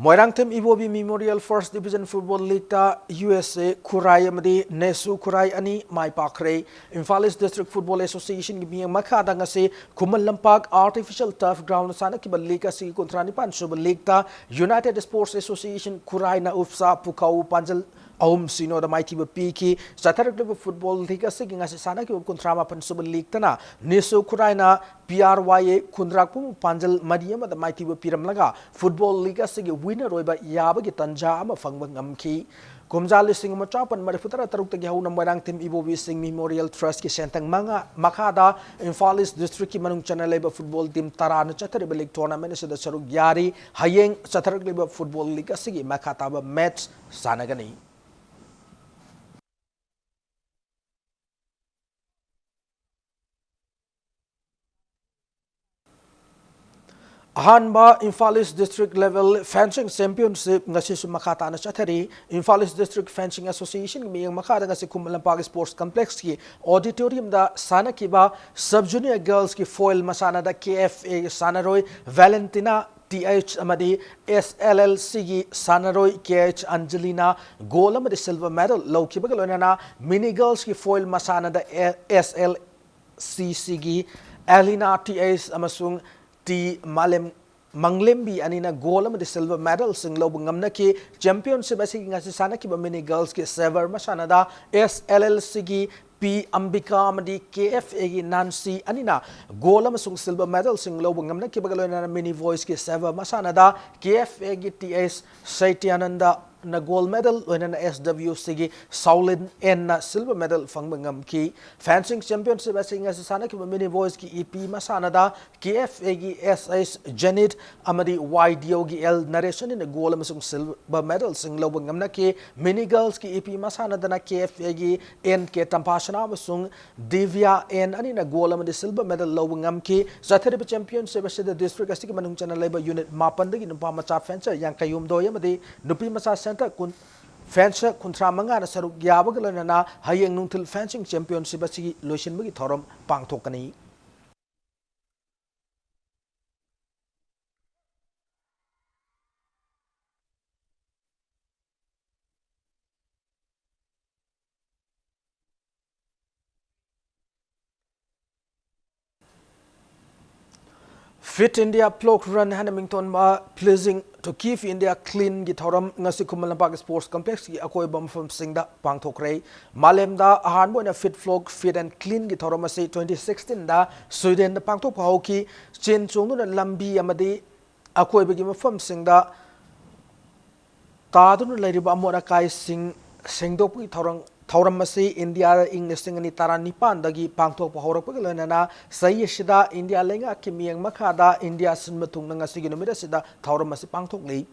Moirangthem Ibobi Memorial First Division Football Leagueꯇ ꯌꯨ ꯑꯦꯁ ꯑꯦ ꯈꯨꯔꯥꯏ ꯑꯃꯗꯤ ꯅꯦꯁꯨ ꯈꯨꯔꯥꯏ ꯑꯅꯤ ꯃꯥꯏ ꯄꯥꯛꯈ꯭ꯔꯦ꯫ ꯏꯝꯐꯥꯜ East District Football Associationꯒꯤ ꯃꯤꯠꯌꯦꯡ ꯃꯈꯥꯗ ꯉꯁꯤ Khuman Lampak artificial turf ground ꯁꯥꯟꯅꯈꯤꯕ league ꯑꯁꯤꯒꯤ ꯀꯨꯟꯊ꯭ꯔꯥ ꯅꯤꯄꯥꯟ ꯁꯨꯕ leagueꯇ United Sports Association ꯈꯨꯔꯥꯏꯅ ꯎꯞꯁꯥ ꯄꯨꯈꯥꯎ ꯄꯥꯟꯖꯜ ꯑꯍꯨꯝ ꯁꯤꯅꯣꯗ ꯃꯥꯏꯊꯤꯕ ꯄꯤꯈꯤ꯫ ꯆꯠꯊꯔꯛꯂꯤꯕ football league ꯑꯁꯤꯒꯤ ꯉꯁꯤ ꯁꯥꯟꯅꯈꯤꯕ ꯀꯨꯟꯊ꯭ꯔꯥ ꯃꯥꯄꯟ ꯁꯨꯕ leagueꯇꯅ ꯅꯤꯁꯨ ꯈꯨꯔꯥꯏꯅ ꯄꯤ ꯑꯥꯔ ꯋꯥꯏ ꯑꯦ ꯈꯨꯟꯗ꯭ꯔꯥꯛꯄꯝ ꯄꯥꯟꯖꯜ ꯃꯔꯤ ꯑꯃꯗ ꯃꯥꯏꯊꯤꯕ ꯄꯤꯔꯝꯂꯒ football league ꯑꯁꯤꯒꯤ winner ꯑꯣꯏꯕ ꯌꯥꯕꯒꯤ ꯇꯟꯖꯥ ꯑꯃ ꯐꯪꯕ ꯉꯝꯈꯤ꯫ ꯀꯨꯝꯖꯥ ꯂꯤꯁꯤꯡ ꯑꯃ ꯆꯥꯃꯥꯄꯟ ꯃꯔꯤꯐꯨ ꯇꯔꯥ ꯇꯔꯨꯛꯇꯒꯤ ꯍꯧꯅ ꯃꯣꯏꯔꯥꯡꯊꯦꯝ ꯏꯕꯣꯕꯤꯁꯤꯡ Memorial Trustꯀꯤ ꯁꯦꯟꯊꯪ ꯃꯉꯥ ꯃꯈꯥꯗ ꯏꯝꯐꯥꯜ East Districtꯀꯤ ꯃꯅꯨꯡ ꯆꯟꯅ ꯂꯩꯕ football team ꯇꯔꯥꯅ ꯆꯠꯊꯔꯤꯕ league tournament ꯑꯁꯤꯗ ꯁꯔꯨꯛ ꯌꯥꯔꯤ꯫ ꯍꯌꯦꯡ ꯆꯠꯊꯔꯛꯂꯤꯕ football league ꯑꯁꯤꯒꯤ ꯃꯈꯥ ꯇꯥꯕ match ꯁꯥꯟꯅꯒꯅꯤ꯫ ꯑꯍꯥꯟꯕ Imphal East District Level Fencing Championship ꯉꯁꯤꯁꯨ ꯃꯈꯥ ꯇꯥꯅ ꯆꯠꯊꯔꯤ꯫ ꯏꯝꯐꯥꯜ East District Fencing Associationꯒꯤ ꯃꯤꯠꯌꯦꯡ ꯃꯈꯥꯗ ꯉꯁꯤ ꯈꯨꯃꯟ ꯂꯝꯄꯥꯛ Sports Complexꯀꯤ auditoriumꯗ ꯁꯥꯟꯅꯈꯤꯕ Sub Junior Girlsꯀꯤ foil ꯃꯁꯥꯟꯅꯗ ꯀꯦ ꯑꯦꯐ ꯑꯦꯒꯤ ꯁꯥꯟꯅꯔꯣꯏ Valentina ꯇꯤ ꯑꯩꯆ ꯑꯃꯗꯤ ꯑꯦꯁ ꯑꯦꯜ ꯑꯦꯜ ꯁꯤꯒꯤ ꯁꯥꯟꯅꯔꯣꯏ ꯀꯦ ꯑꯩꯆ ꯑꯟꯖꯂꯤꯅ gold ꯑꯃꯗꯤ silver medal ꯂꯧꯈꯤꯕꯒ ꯂꯣꯏꯅꯅ Mini Girlsꯀꯤ foil ꯃꯁꯥꯟꯅꯗ ꯑꯦꯁ ꯑꯦꯜ ꯁꯤ ꯁꯤꯒꯤ ꯑꯦꯂꯤꯅꯥ ꯇꯤ ꯑꯩꯆ ꯑꯃꯁꯨꯡ ꯇꯤ ꯃꯥꯂꯦꯝ ꯃꯪꯂꯦꯝꯕꯤ ꯑꯅꯤꯅ gold ꯑꯃꯗꯤ silver medalꯁꯤꯡ ꯂꯧꯕ ꯉꯝꯅꯈꯤ꯫ Championship ꯑꯁꯤꯒꯤ ꯉꯁꯤ ꯁꯥꯟꯅꯈꯤꯕ Mini Girlsꯀꯤ sabre ꯃꯁꯥꯟꯅꯗ ꯑꯦꯁ ꯑꯦꯜ ꯑꯦꯜ ꯁꯤꯒꯤ ꯄꯤ ꯑꯝꯕꯤꯀꯥ ꯑꯃꯗꯤ ꯀꯦ ꯑꯦꯐ ꯑꯦꯒꯤ ꯅꯥꯟꯁꯤ ꯑꯅꯤꯅ gold ꯑꯃꯁꯨꯡ silver medalꯁꯤꯡ ꯂꯧꯕ ꯉꯝꯅꯈꯤꯕꯒ ꯂꯣꯏꯅꯅ mini boysꯀꯤ silver ꯃꯁꯥꯟꯅꯗ ꯀꯦ ꯑꯦꯐ ꯑꯦꯒꯤ ꯇꯤ ꯑꯩꯆ ꯁꯩꯇ꯭ꯌꯥꯅꯟꯗꯅ gold medal, ꯂꯣꯏꯅꯅ ꯑꯦꯁ ꯗꯕ꯭ꯂ꯭ꯌꯨ ꯁꯤꯒꯤ ꯁꯥꯎꯂꯤꯟ ꯑꯦꯟꯅ silver medal ꯐꯪꯕ ꯉꯝꯈꯤ꯫ Fencing championship ꯑꯁꯤ ꯉꯁꯤ ꯁꯥꯟꯅꯈꯤꯕ mini boysꯀꯤ ꯏꯄꯤ ꯃꯁꯥꯟꯅꯗ ꯀꯦ ꯑꯦꯐ ꯑꯦꯒꯤ ꯑꯦꯁ ꯑꯩꯆ ꯖꯦꯅꯤꯠ ꯑꯃꯗꯤ ꯋꯥꯏ ꯗꯤ ꯑꯣꯒꯤ ꯑꯦꯜ ꯅꯔꯦꯁꯟꯅ gold ꯑꯃꯁꯨꯡ silver medalꯁꯤꯡ ꯂꯧꯕ ꯉꯝꯅꯈꯤ꯫ Mini girlsꯀꯤ ꯏꯄꯤ ꯃꯁꯥꯟꯅꯗꯅ ꯀꯦ ꯑꯦꯐ ꯑꯦꯒꯤ ꯑꯦꯟ ꯀꯦ ꯇꯝꯐꯥꯁꯅꯥ ꯑꯃꯁꯨꯡ ꯗꯤꯚ꯭ꯌꯥ ꯑꯦꯟ ꯑꯅꯤꯅ gold ꯑꯃꯗꯤ silver medal ꯂꯧꯕ ꯉꯝꯈꯤ꯫ ꯆꯠꯊꯔꯤꯕ championship ꯑꯁꯤꯗ district ꯑꯁꯤꯒꯤ ꯃꯅꯨꯡ ꯆꯟꯅ ꯂꯩꯕ unit ꯃꯥꯄꯟꯗꯒꯤ ꯅꯨꯄꯥ ꯃꯆꯥ fencer ꯌꯥꯡꯈꯩꯍꯨꯝꯗꯣꯏ ꯑꯃꯗꯤ ꯅꯨꯄꯤ ꯃꯆꯥ center ꯀꯨꯟ, fencer ꯀꯨꯟꯊ꯭ꯔꯥ ꯃꯉꯥꯅ ꯁꯔꯨꯛ ꯌꯥꯕꯒ ꯂꯣꯏꯅꯅ ꯍꯌꯦꯡ ꯅꯨꯡꯊꯤꯜ fencing championship ꯑꯁꯤꯒꯤ ꯂꯣꯏꯁꯤꯟꯕꯒꯤ ꯊꯧꯔꯝ ꯄꯥꯡꯊꯣꯛꯀꯅꯤ꯫ Fit India Plog Run ꯍꯥꯏꯅ ꯃꯤꯡꯊꯣꯟꯕ Pledging to Keep India Cleanꯒꯤ ꯊꯧꯔꯝ ꯉꯁꯤ ꯈꯨꯃꯟ ꯂꯝꯄꯥꯛ Sports Complexꯀꯤ ꯑꯀꯣꯏꯕ ꯃꯐꯝꯁꯤꯡꯗ ꯄꯥꯡꯊꯣꯛꯈ꯭ꯔꯦ꯫ ꯃꯥꯂꯦꯝꯗ ꯑꯍꯥꯟꯕ ꯑꯣꯏꯅ Fit Plog, Fit and Cleanꯒꯤ ꯊꯧꯔꯝ ꯑꯁꯤ twenty sixteenꯗ Swedenꯗ ꯄꯥꯡꯊꯣꯛꯄ ꯍꯧꯈꯤ꯫ ꯆꯦꯟ ꯆꯣꯡꯗꯨꯅ ꯂꯝꯕꯤ ꯑꯃꯗꯤ ꯑꯀꯣꯏꯕꯒꯤ ꯃꯐꯝꯁꯤꯡꯗ ꯇꯥꯗꯨꯅ ꯂꯩꯔꯤꯕ ꯑꯃꯣꯠ ꯑꯀꯥꯏꯁꯤꯡ ꯁꯦꯡꯗꯣꯛꯄꯒꯤ ꯊꯧꯔꯝ, ꯊꯧꯔꯝ ꯑꯁꯤ ꯏꯟꯗꯤꯌꯥꯗ ꯏꯪ ꯂꯤꯁꯤꯡ ꯑꯅꯤ ꯇꯔꯥꯅꯤꯄꯥꯟꯗꯒꯤ ꯄꯥꯡꯊꯣꯛꯄ ꯍꯧꯔꯛꯄꯒ ꯂꯣꯏꯅꯅ ꯆꯍꯤ ꯑꯁꯤꯗ ꯏꯟꯗꯤꯌꯥ ꯂꯩꯉꯥꯛꯀꯤ ꯃꯤꯠꯌꯦꯡ ꯃꯈꯥꯗ ꯏꯟꯗꯤꯌꯥ ꯁꯤꯟꯕ ꯊꯨꯡꯅ ꯉꯁꯤꯒꯤ ꯅꯨꯃꯤꯠ ꯑꯁꯤꯗ ꯊꯧꯔꯝ ꯑꯁꯤ ꯄꯥꯡꯊꯣꯛꯂꯤ꯫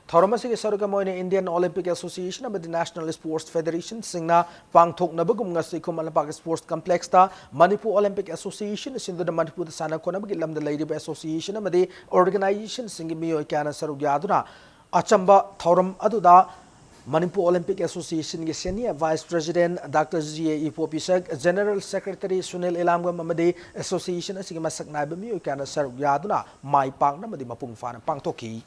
ꯊꯧꯔꯝ ꯑꯁꯤꯒꯤ ꯁꯔꯨꯛ ꯑꯃ ꯑꯣꯏꯅ Indian Olympic Association ꯑꯃꯗꯤ National Sports Federationꯁꯤꯡꯅ ꯄꯥꯡꯊꯣꯛꯅꯕꯒꯨꯝ ꯉꯁꯤ Khuman Lampak Sports Complexꯇ Manipur Olympic Association ꯁꯤꯟꯗꯨꯅ ꯃꯅꯤꯄꯨꯔꯗ ꯁꯥꯟꯅ ꯈꯣꯠꯅꯕꯒꯤ ꯂꯝꯗ ꯂꯩꯔꯤꯕ association ꯑꯃꯗꯤ organizationꯁꯤꯡꯒꯤ ꯃꯤꯑꯣꯏ ꯀꯌꯥꯅ ꯁꯔꯨꯛ ꯌꯥꯗꯨꯅ ꯑꯆꯝꯕ ꯊꯧꯔꯝ ꯑꯗꯨꯗ Manipur Olympic Associationꯒꯤ Senior Vice President Doctor G A Ipopisak, General Secretary Sunil Elamgam ꯑꯃꯗꯤ association ꯑꯁꯤꯒꯤ ꯃꯁꯛ ꯅꯥꯏꯕ ꯃꯤꯑꯣꯏ ꯀꯌꯥꯅ ꯁꯔꯨꯛ ꯌꯥꯗꯨꯅ ꯃꯥꯏ ꯄꯥꯛꯅ ꯑꯃꯗꯤ ꯃꯄꯨꯡ ꯐꯥꯅ ꯄꯥꯡꯊꯣꯛꯈꯤ꯫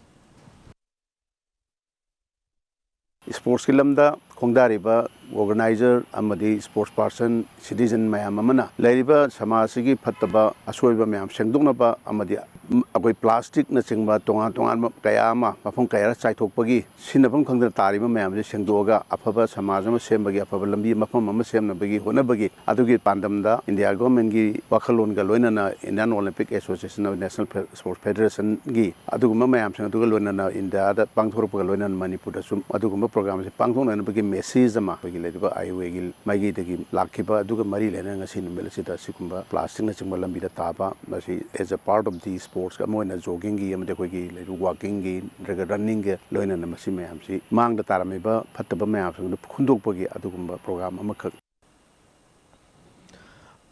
Sportsꯀꯤ ꯂꯝꯗ ꯈꯣꯡꯗꯥꯔꯤꯕ organizer ꯑꯃꯗꯤ sports person, citizen ꯃꯌꯥꯝ ꯑꯃꯅ ꯂꯩꯔꯤꯕ ꯁꯃꯥꯖꯁꯤꯒꯤ ꯐꯠꯇꯕ ꯑꯁꯣꯏꯕ ꯃꯌꯥꯝ ꯁꯦꯡꯗꯣꯛꯅꯕ ꯑꯃꯗꯤ ꯑꯩꯈꯣꯏ plasticꯅꯆꯤꯡꯕ ꯇꯣꯉꯥꯟ ꯇꯣꯉꯥꯟꯕ ꯀꯌꯥ ꯑꯃ ꯃꯐꯝ ꯀꯌꯥꯗ ꯆꯥꯏꯊꯣꯛꯄꯒꯤ ꯁꯤꯖꯤꯟꯅꯐꯝ ꯈꯪꯗꯅ ꯇꯥꯔꯤꯕ ꯃꯌꯥꯝꯁꯦ ꯁꯦꯡꯗꯣꯛꯑꯒ ꯑꯐꯕ ꯁꯃꯥꯖ ꯑꯃ ꯁꯦꯝꯕꯒꯤ, ꯑꯐꯕ ꯂꯝꯕꯤ ꯃꯐꯝ ꯑꯃ ꯁꯦꯝꯅꯕꯒꯤ ꯍꯣꯠꯅꯕꯒꯤ ꯑꯗꯨꯒꯤ ꯄꯥꯟꯗꯝꯗ India governmentꯀꯤ ꯋꯥꯈꯜꯂꯣꯟꯒ ꯂꯣꯏꯅꯅ Indian Olympic Association of National Fe-, Sports Federationꯒꯤ ꯑꯗꯨꯒꯨꯝꯕ ꯃꯌꯥꯝꯁꯤꯡ ꯑꯗꯨꯒ ꯂꯣꯏꯅꯅ ꯏꯟꯗꯤꯌꯥꯗ ꯄꯥꯡꯊꯣꯔꯛꯄꯒ ꯂꯣꯏꯅꯅ ꯃꯅꯤꯄꯨꯔꯗꯁꯨ ꯑꯗꯨꯒꯨꯝꯕ programꯁꯦ ꯄꯥꯡꯊꯣꯛꯅꯅꯕꯒꯤ message ꯑꯃ ꯑꯩꯈꯣꯏꯒꯤ ꯂꯩꯔꯤꯕ IOAꯒꯤ ꯃꯥꯏꯀꯩꯗꯒꯤ ꯂꯥꯛꯈꯤꯕ ꯑꯗꯨꯒ ꯃꯔꯤ ꯂꯩꯅꯅ ꯉꯁꯤ ꯅꯨꯃꯤꯠ ꯑꯁꯤꯗ ꯁꯤꯒꯨꯝꯕ plasticꯅꯆꯤꯡꯕ ꯂꯝꯕꯤꯗ ꯇꯥꯕ ꯃꯁꯤ as a part of the sports ꯑꯃ ꯑꯣꯏꯅ joggingꯒꯤ ꯑꯃꯗꯤ ꯑꯩꯈꯣꯏꯒꯤ ꯂꯩꯔꯤꯕ walkingꯒꯤ ꯅꯠꯇ꯭ꯔꯒ runningꯒ ꯂꯣꯏꯅꯅ ꯃꯁꯤ ꯃꯌꯥꯝꯁꯤ ꯃꯥꯡꯗ ꯇꯥꯔꯝꯃꯤꯕ ꯐꯠꯇꯕ ꯃꯌꯥꯝꯁꯤꯡꯗꯨ ꯍꯨꯟꯗꯣꯛꯄꯒꯤ ꯑꯗꯨꯒꯨꯝꯕ program ꯑꯃꯈꯛ꯫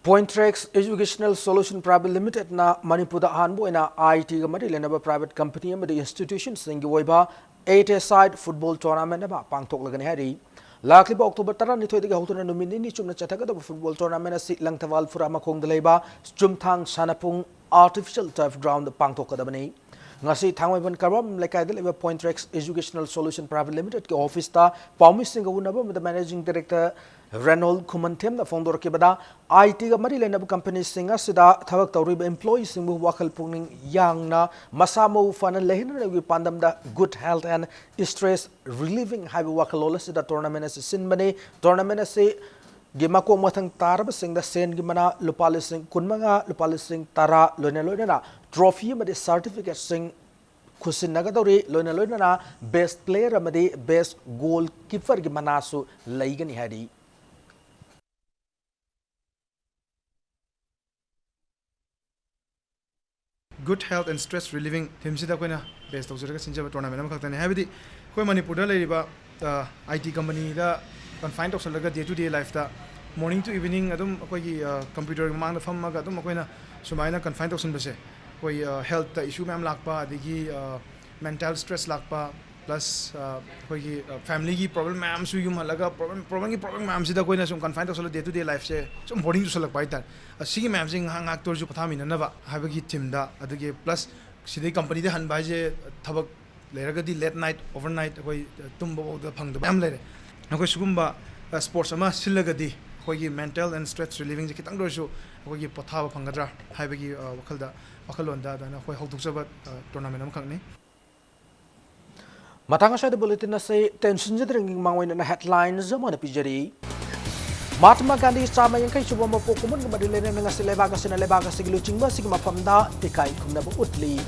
Pointrex Educational Solution Private Limitedꯅ ꯃꯅꯤꯄꯨꯔꯗ ꯑꯍꯥꯟꯕ ꯑꯣꯏꯅ ITꯒ ꯃꯔꯤ ꯂꯩꯅꯕ private company ꯑꯃꯗꯤ institutionꯁꯤꯡꯒꯤ ꯑꯣꯏꯕ eight-a-side football tournament ꯑꯃ ꯄꯥꯡꯊꯣꯛꯂꯒꯅꯤ ꯍꯥꯏꯔꯤ꯫ ꯂꯥꯛꯂꯤꯕ October ꯇꯔꯥꯅꯤꯊꯣꯏꯗꯒꯤ ꯍꯧꯗꯨꯅ ꯅꯨꯃꯤꯠ ꯅꯤꯅꯤ ꯆꯨꯞꯅ ꯆꯠꯊꯒꯗꯕ football tournament ꯑꯁꯤ ꯂꯪꯊꯕꯥꯜ ꯐꯨꯔꯥꯃꯈꯣꯡꯗ ꯂꯩꯕ ꯆꯨꯝꯊꯥꯡ ꯁꯥꯟꯅꯄꯨꯡ artificial turf ground ꯄꯥꯡꯊꯣꯛꯀꯗꯕꯅꯤ꯫ ꯉꯁꯤ ꯊꯥꯡꯃꯩꯕꯟ ꯀꯔꯕꯥꯝ ꯂꯩꯀꯥꯏꯗ ꯂꯩꯕ Pointrex Educational Solution Private Limitedꯀꯤ officeꯇ ꯄꯥꯎꯃꯤꯁꯤꯡꯒ ꯎꯅꯕ ꯑꯃꯗ managing director ꯔꯦꯅꯣꯜ ꯈꯨꯃꯟꯊꯦꯝꯅ ꯐꯣꯡꯗꯣꯔꯛꯈꯤꯕꯗ, ITꯒ ꯃꯔꯤ ꯂꯩꯅꯕ companyꯁꯤꯡ ꯑꯁꯤꯗ ꯊꯕꯛ ꯇꯧꯔꯤꯕ employeeꯁꯤꯡꯕꯨ ꯋꯥꯈꯜ ꯄꯨꯛꯅꯤꯡ ꯌꯥꯡꯅ ꯃꯁꯥ ꯃꯎ ꯐꯅ ꯂꯩꯍꯟꯅꯕꯒꯤ ꯄꯥꯟꯗꯝꯗ Good Health and Stress Relieving ꯍꯥꯏꯕ ꯋꯥꯈꯜꯂꯣꯟ ꯑꯁꯤꯗ tournament ꯑꯁꯤ ꯁꯤꯟꯕꯅꯤ꯫ Tournament ꯑꯁꯤꯒꯤ ꯃꯀꯣꯛ ꯃꯊꯪ ꯇꯥꯔꯕꯁꯤꯡꯗ ꯁꯦꯟꯒꯤ ꯃꯅꯥ ꯂꯨꯄꯥ ꯂꯤꯁꯤꯡ ꯀꯨꯟꯃꯉꯥ, ꯂꯨꯄꯥ ꯂꯤꯁꯤꯡ ꯇꯔꯥ, ꯂꯣꯏꯅ ꯂꯣꯏꯅꯅ trophy ꯑꯃꯗꯤ certificateꯁꯤꯡ ꯈꯨꯠꯁꯤꯟꯅꯒꯗꯧꯔꯤ꯫ ꯂꯣꯏꯅ ꯂꯣꯏꯅꯅ best player ꯑꯃꯗꯤ best goalkeeperꯒꯤ ꯃꯅꯥꯁꯨ ꯂꯩꯒꯅꯤ ꯍꯥꯏꯔꯤ꯫ Good Health and Stress Relieving themeꯁꯤꯗ ꯑꯩꯈꯣꯏꯅ base ꯇꯧꯖꯔꯒ ꯁꯤꯟꯖꯕ tournament ꯑꯃꯈꯛꯇꯅꯤ꯫ ꯍꯥꯏꯕꯗꯤ ꯑꯩꯈꯣꯏ ꯃꯅꯤꯄꯨꯔꯗ ꯂꯩꯔꯤꯕ, ꯑ, IT companyꯗ confine ꯇꯧꯁꯜꯂꯒ day to day lifeꯇ morning to evening ꯑꯗꯨꯝ ꯑꯩꯈꯣꯏꯒꯤ, ꯑ, computerꯒꯤ ꯃꯃꯥꯡꯗ ꯐꯝꯃꯒ ꯑꯗꯨꯝ ꯑꯩꯈꯣꯏꯅ ꯁꯨꯃꯥꯏꯅ confine ꯇꯧꯁꯟꯕꯁꯦ ꯑꯩꯈꯣꯏ, ꯑ, healthꯇ issue ꯃꯌꯥꯝ ꯂꯥꯛꯄ, ꯑꯗꯒꯤ, ꯑ, mental stress ꯂꯥꯛꯄ, plus, ꯑ, ꯑꯩꯈꯣꯏꯒꯤ, ꯑ, familyꯒꯤ problem ꯃꯌꯥꯝꯁꯨ ꯌꯨꯝ ꯍꯜꯂꯒ problem, problemꯒꯤ problem ꯃꯌꯥꯝꯁꯤꯗ ꯑꯩꯈꯣꯏꯅ ꯁꯨꯝ confine ꯇꯧꯁꯜꯂ day to day lifeꯁꯦ ꯁꯨꯝ boring ꯆꯨꯁꯜꯂꯛꯄ ꯍꯥꯏꯇꯥꯔꯦ꯫ ꯑꯁꯤꯒꯤ ꯃꯌꯥꯝꯁꯦ ꯉꯥꯏꯍꯥꯛ ꯉꯥꯏꯍꯥꯛꯇ ꯑꯣꯏꯔꯁꯨ ꯄꯣꯊꯥꯃꯤꯟꯅꯅꯕ ꯍꯥꯏꯕꯒꯤ themeꯗ, ꯑꯗꯒꯤ plus ꯁꯤꯗꯩ companyꯗ ꯍꯟꯕ ꯍꯥꯏꯁꯦ ꯊꯕꯛ ꯂꯩꯔꯒꯗꯤ late night, overnight ꯑꯩꯈꯣꯏ ꯇꯨꯝꯕ ꯐꯥꯎꯗ ꯐꯪꯗꯕ ꯃꯌꯥꯝ ꯂꯩꯔꯦ꯫ ꯑꯩꯈꯣꯏ ꯁꯤꯒꯨꯝꯕ ꯁ꯭ꯄꯣꯔꯠꯁ ꯑꯃ ꯁꯤꯜꯂꯒꯗꯤ ꯑꯩꯈꯣꯏꯒꯤ mental and stress relievingꯁꯦ ꯈꯤꯇꯪꯗ ꯑꯣꯏꯔꯁꯨ ꯑꯩꯈꯣꯏꯒꯤ ꯄꯣꯊꯥꯕ ꯐꯪꯒꯗ꯭ꯔꯥ ꯍꯥꯏꯕꯒꯤ, ꯑ, ꯋꯥꯈꯜꯗ, ꯋꯥꯈꯜꯂꯣꯟꯗ ꯑꯗꯨꯃꯥꯏꯅ ꯑꯩꯈꯣꯏ ꯍꯧꯗꯣꯛꯆꯕ, ꯑ, tournament ꯑꯃꯈꯛꯅꯤ꯫ ꯃꯇꯥꯡ ꯑꯁ꯭ꯋꯥꯏꯗ bulletin ꯑꯁꯤ ꯇꯦꯟꯁꯤꯟꯖꯗ꯭ꯔꯤꯉꯩ ꯃꯃꯥꯡ ꯑꯣꯏꯅ headlines ꯑꯃ ꯑꯣꯏꯅ ꯄꯤꯖꯔꯤ꯫ ꯃꯍꯥꯠꯃꯥ ꯒꯥꯟꯙꯤ ꯆꯥꯝꯃ ꯌꯥꯡꯈꯩ ꯁꯨꯕ ꯃꯄꯣꯛ ꯀꯨꯝꯑꯣꯟꯒ ꯃꯔꯤ ꯂꯩꯅꯅ ꯉꯁꯤ ꯂꯩꯕꯥꯛ ꯑꯁꯤꯅ ꯂꯩꯕꯥꯛ ꯑꯁꯤꯒꯤ ꯂꯨꯆꯤꯡꯕ ꯑꯁꯤꯒꯤ ꯃꯐꯝꯗ ꯏꯀꯥꯏ ꯈꯨꯝꯅꯕ ꯎꯠꯂꯤ꯫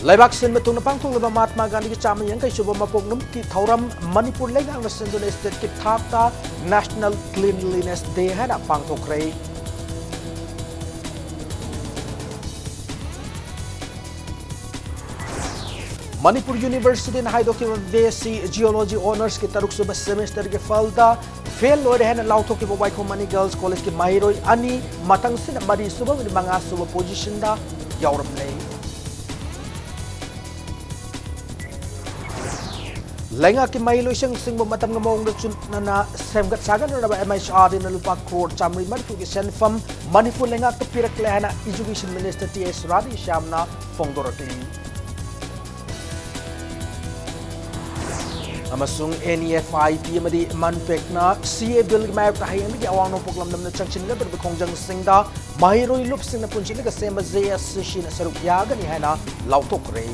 ꯂꯩꯕꯥꯛ ꯁꯤꯟꯕ ꯊꯨꯡꯅ ꯄꯥꯡꯊꯣꯛꯂꯤꯕ ꯃꯍꯥꯠꯃꯥ ꯒꯥꯟꯙꯤꯒꯤ ꯆꯥꯝꯃ ꯌꯥꯡꯈꯩ ꯁꯨꯕ ꯃꯄꯣꯛ ꯅꯨꯃꯤꯠꯀꯤ ꯊꯧꯔꯝ ꯃꯅꯤꯄꯨꯔ ꯂꯩꯉꯥꯛꯅ ꯁꯤꯟꯗꯨꯅ stateꯀꯤ ꯊꯥꯛꯇ National Cleanliness Day ꯍꯥꯏꯅ ꯄꯥꯡꯊꯣꯛꯈ꯭ꯔꯦ꯫ ꯃꯅꯤꯄꯨꯔ ꯌꯨꯅꯤꯚꯔꯁꯤꯇꯤꯅ ꯍꯥꯏꯗꯣꯛꯈꯤꯕ BSc Geology Honorsꯀꯤ ꯇꯔꯨꯛ ꯁꯨꯕ semesterꯒꯤ ꯐꯜꯗ fail ꯑꯣꯏꯔꯦ ꯍꯥꯏꯅ ꯂꯥꯎꯊꯣꯛꯈꯤꯕ ꯋꯥꯏꯈꯣꯝ ꯃꯅꯤ Girls Collegeꯀꯤ ꯃꯍꯩꯔꯣꯏ ꯑꯅꯤ, ꯃꯊꯪꯁꯤꯅ ꯃꯔꯤ ꯁꯨꯕ ꯑꯃꯗꯤ ꯃꯉꯥ ꯁꯨꯕ positionꯗ ꯌꯥꯎꯔꯝꯂꯦ꯫ ꯂꯩꯉꯥꯛꯀꯤ ꯃꯍꯩ ꯂꯣꯏꯁꯪꯁꯤꯡꯕꯨ ꯃꯇꯝꯒ ꯃꯑꯣꯡꯗ ꯆꯨꯅꯅ ꯁꯦꯝꯒꯠ ꯁꯥꯒꯠꯅꯅꯕ MHRDꯅ ꯂꯨꯄꯥ ꯀ꯭ꯔꯣꯔ ꯆꯥꯃꯔꯤ ꯃꯔꯤꯐꯨꯒꯤ ꯁꯦꯟꯐꯝ ꯃꯅꯤꯄꯨꯔ ꯂꯩꯉꯥꯛꯇ ꯄꯤꯔꯛꯂꯦ ꯍꯥꯏꯅ Education Minister TA ꯁꯨꯔꯥꯗꯤ ꯁ꯭ꯌꯥꯝꯅ ꯐꯣꯡꯗꯣꯔꯛꯂꯤ꯫ ꯑꯃꯁꯨꯡ NEFIP ꯑꯃꯗꯤ MANPACꯅ CAA Billꯒꯤ ꯃꯥꯌꯣꯛꯇ ꯍꯌꯦꯡꯗꯒꯤ ꯑꯋꯥꯡ ꯅꯣꯡꯄꯣꯛ ꯂꯝꯗꯝꯗ ꯆꯪꯁꯤꯟꯒꯗꯧꯔꯤꯕ ꯈꯣꯡꯖꯪꯁꯤꯡꯗ ꯃꯍꯩꯔꯣꯏ ꯂꯨꯞꯁꯤꯡꯅ ꯄꯨꯟꯁꯤꯜꯂꯒ ꯁꯦꯝꯕ JSCCꯅ ꯁꯔꯨꯛ ꯌꯥꯒꯅꯤ ꯍꯥꯏꯅ ꯂꯥꯎꯊꯣꯛꯈ꯭ꯔꯦ꯫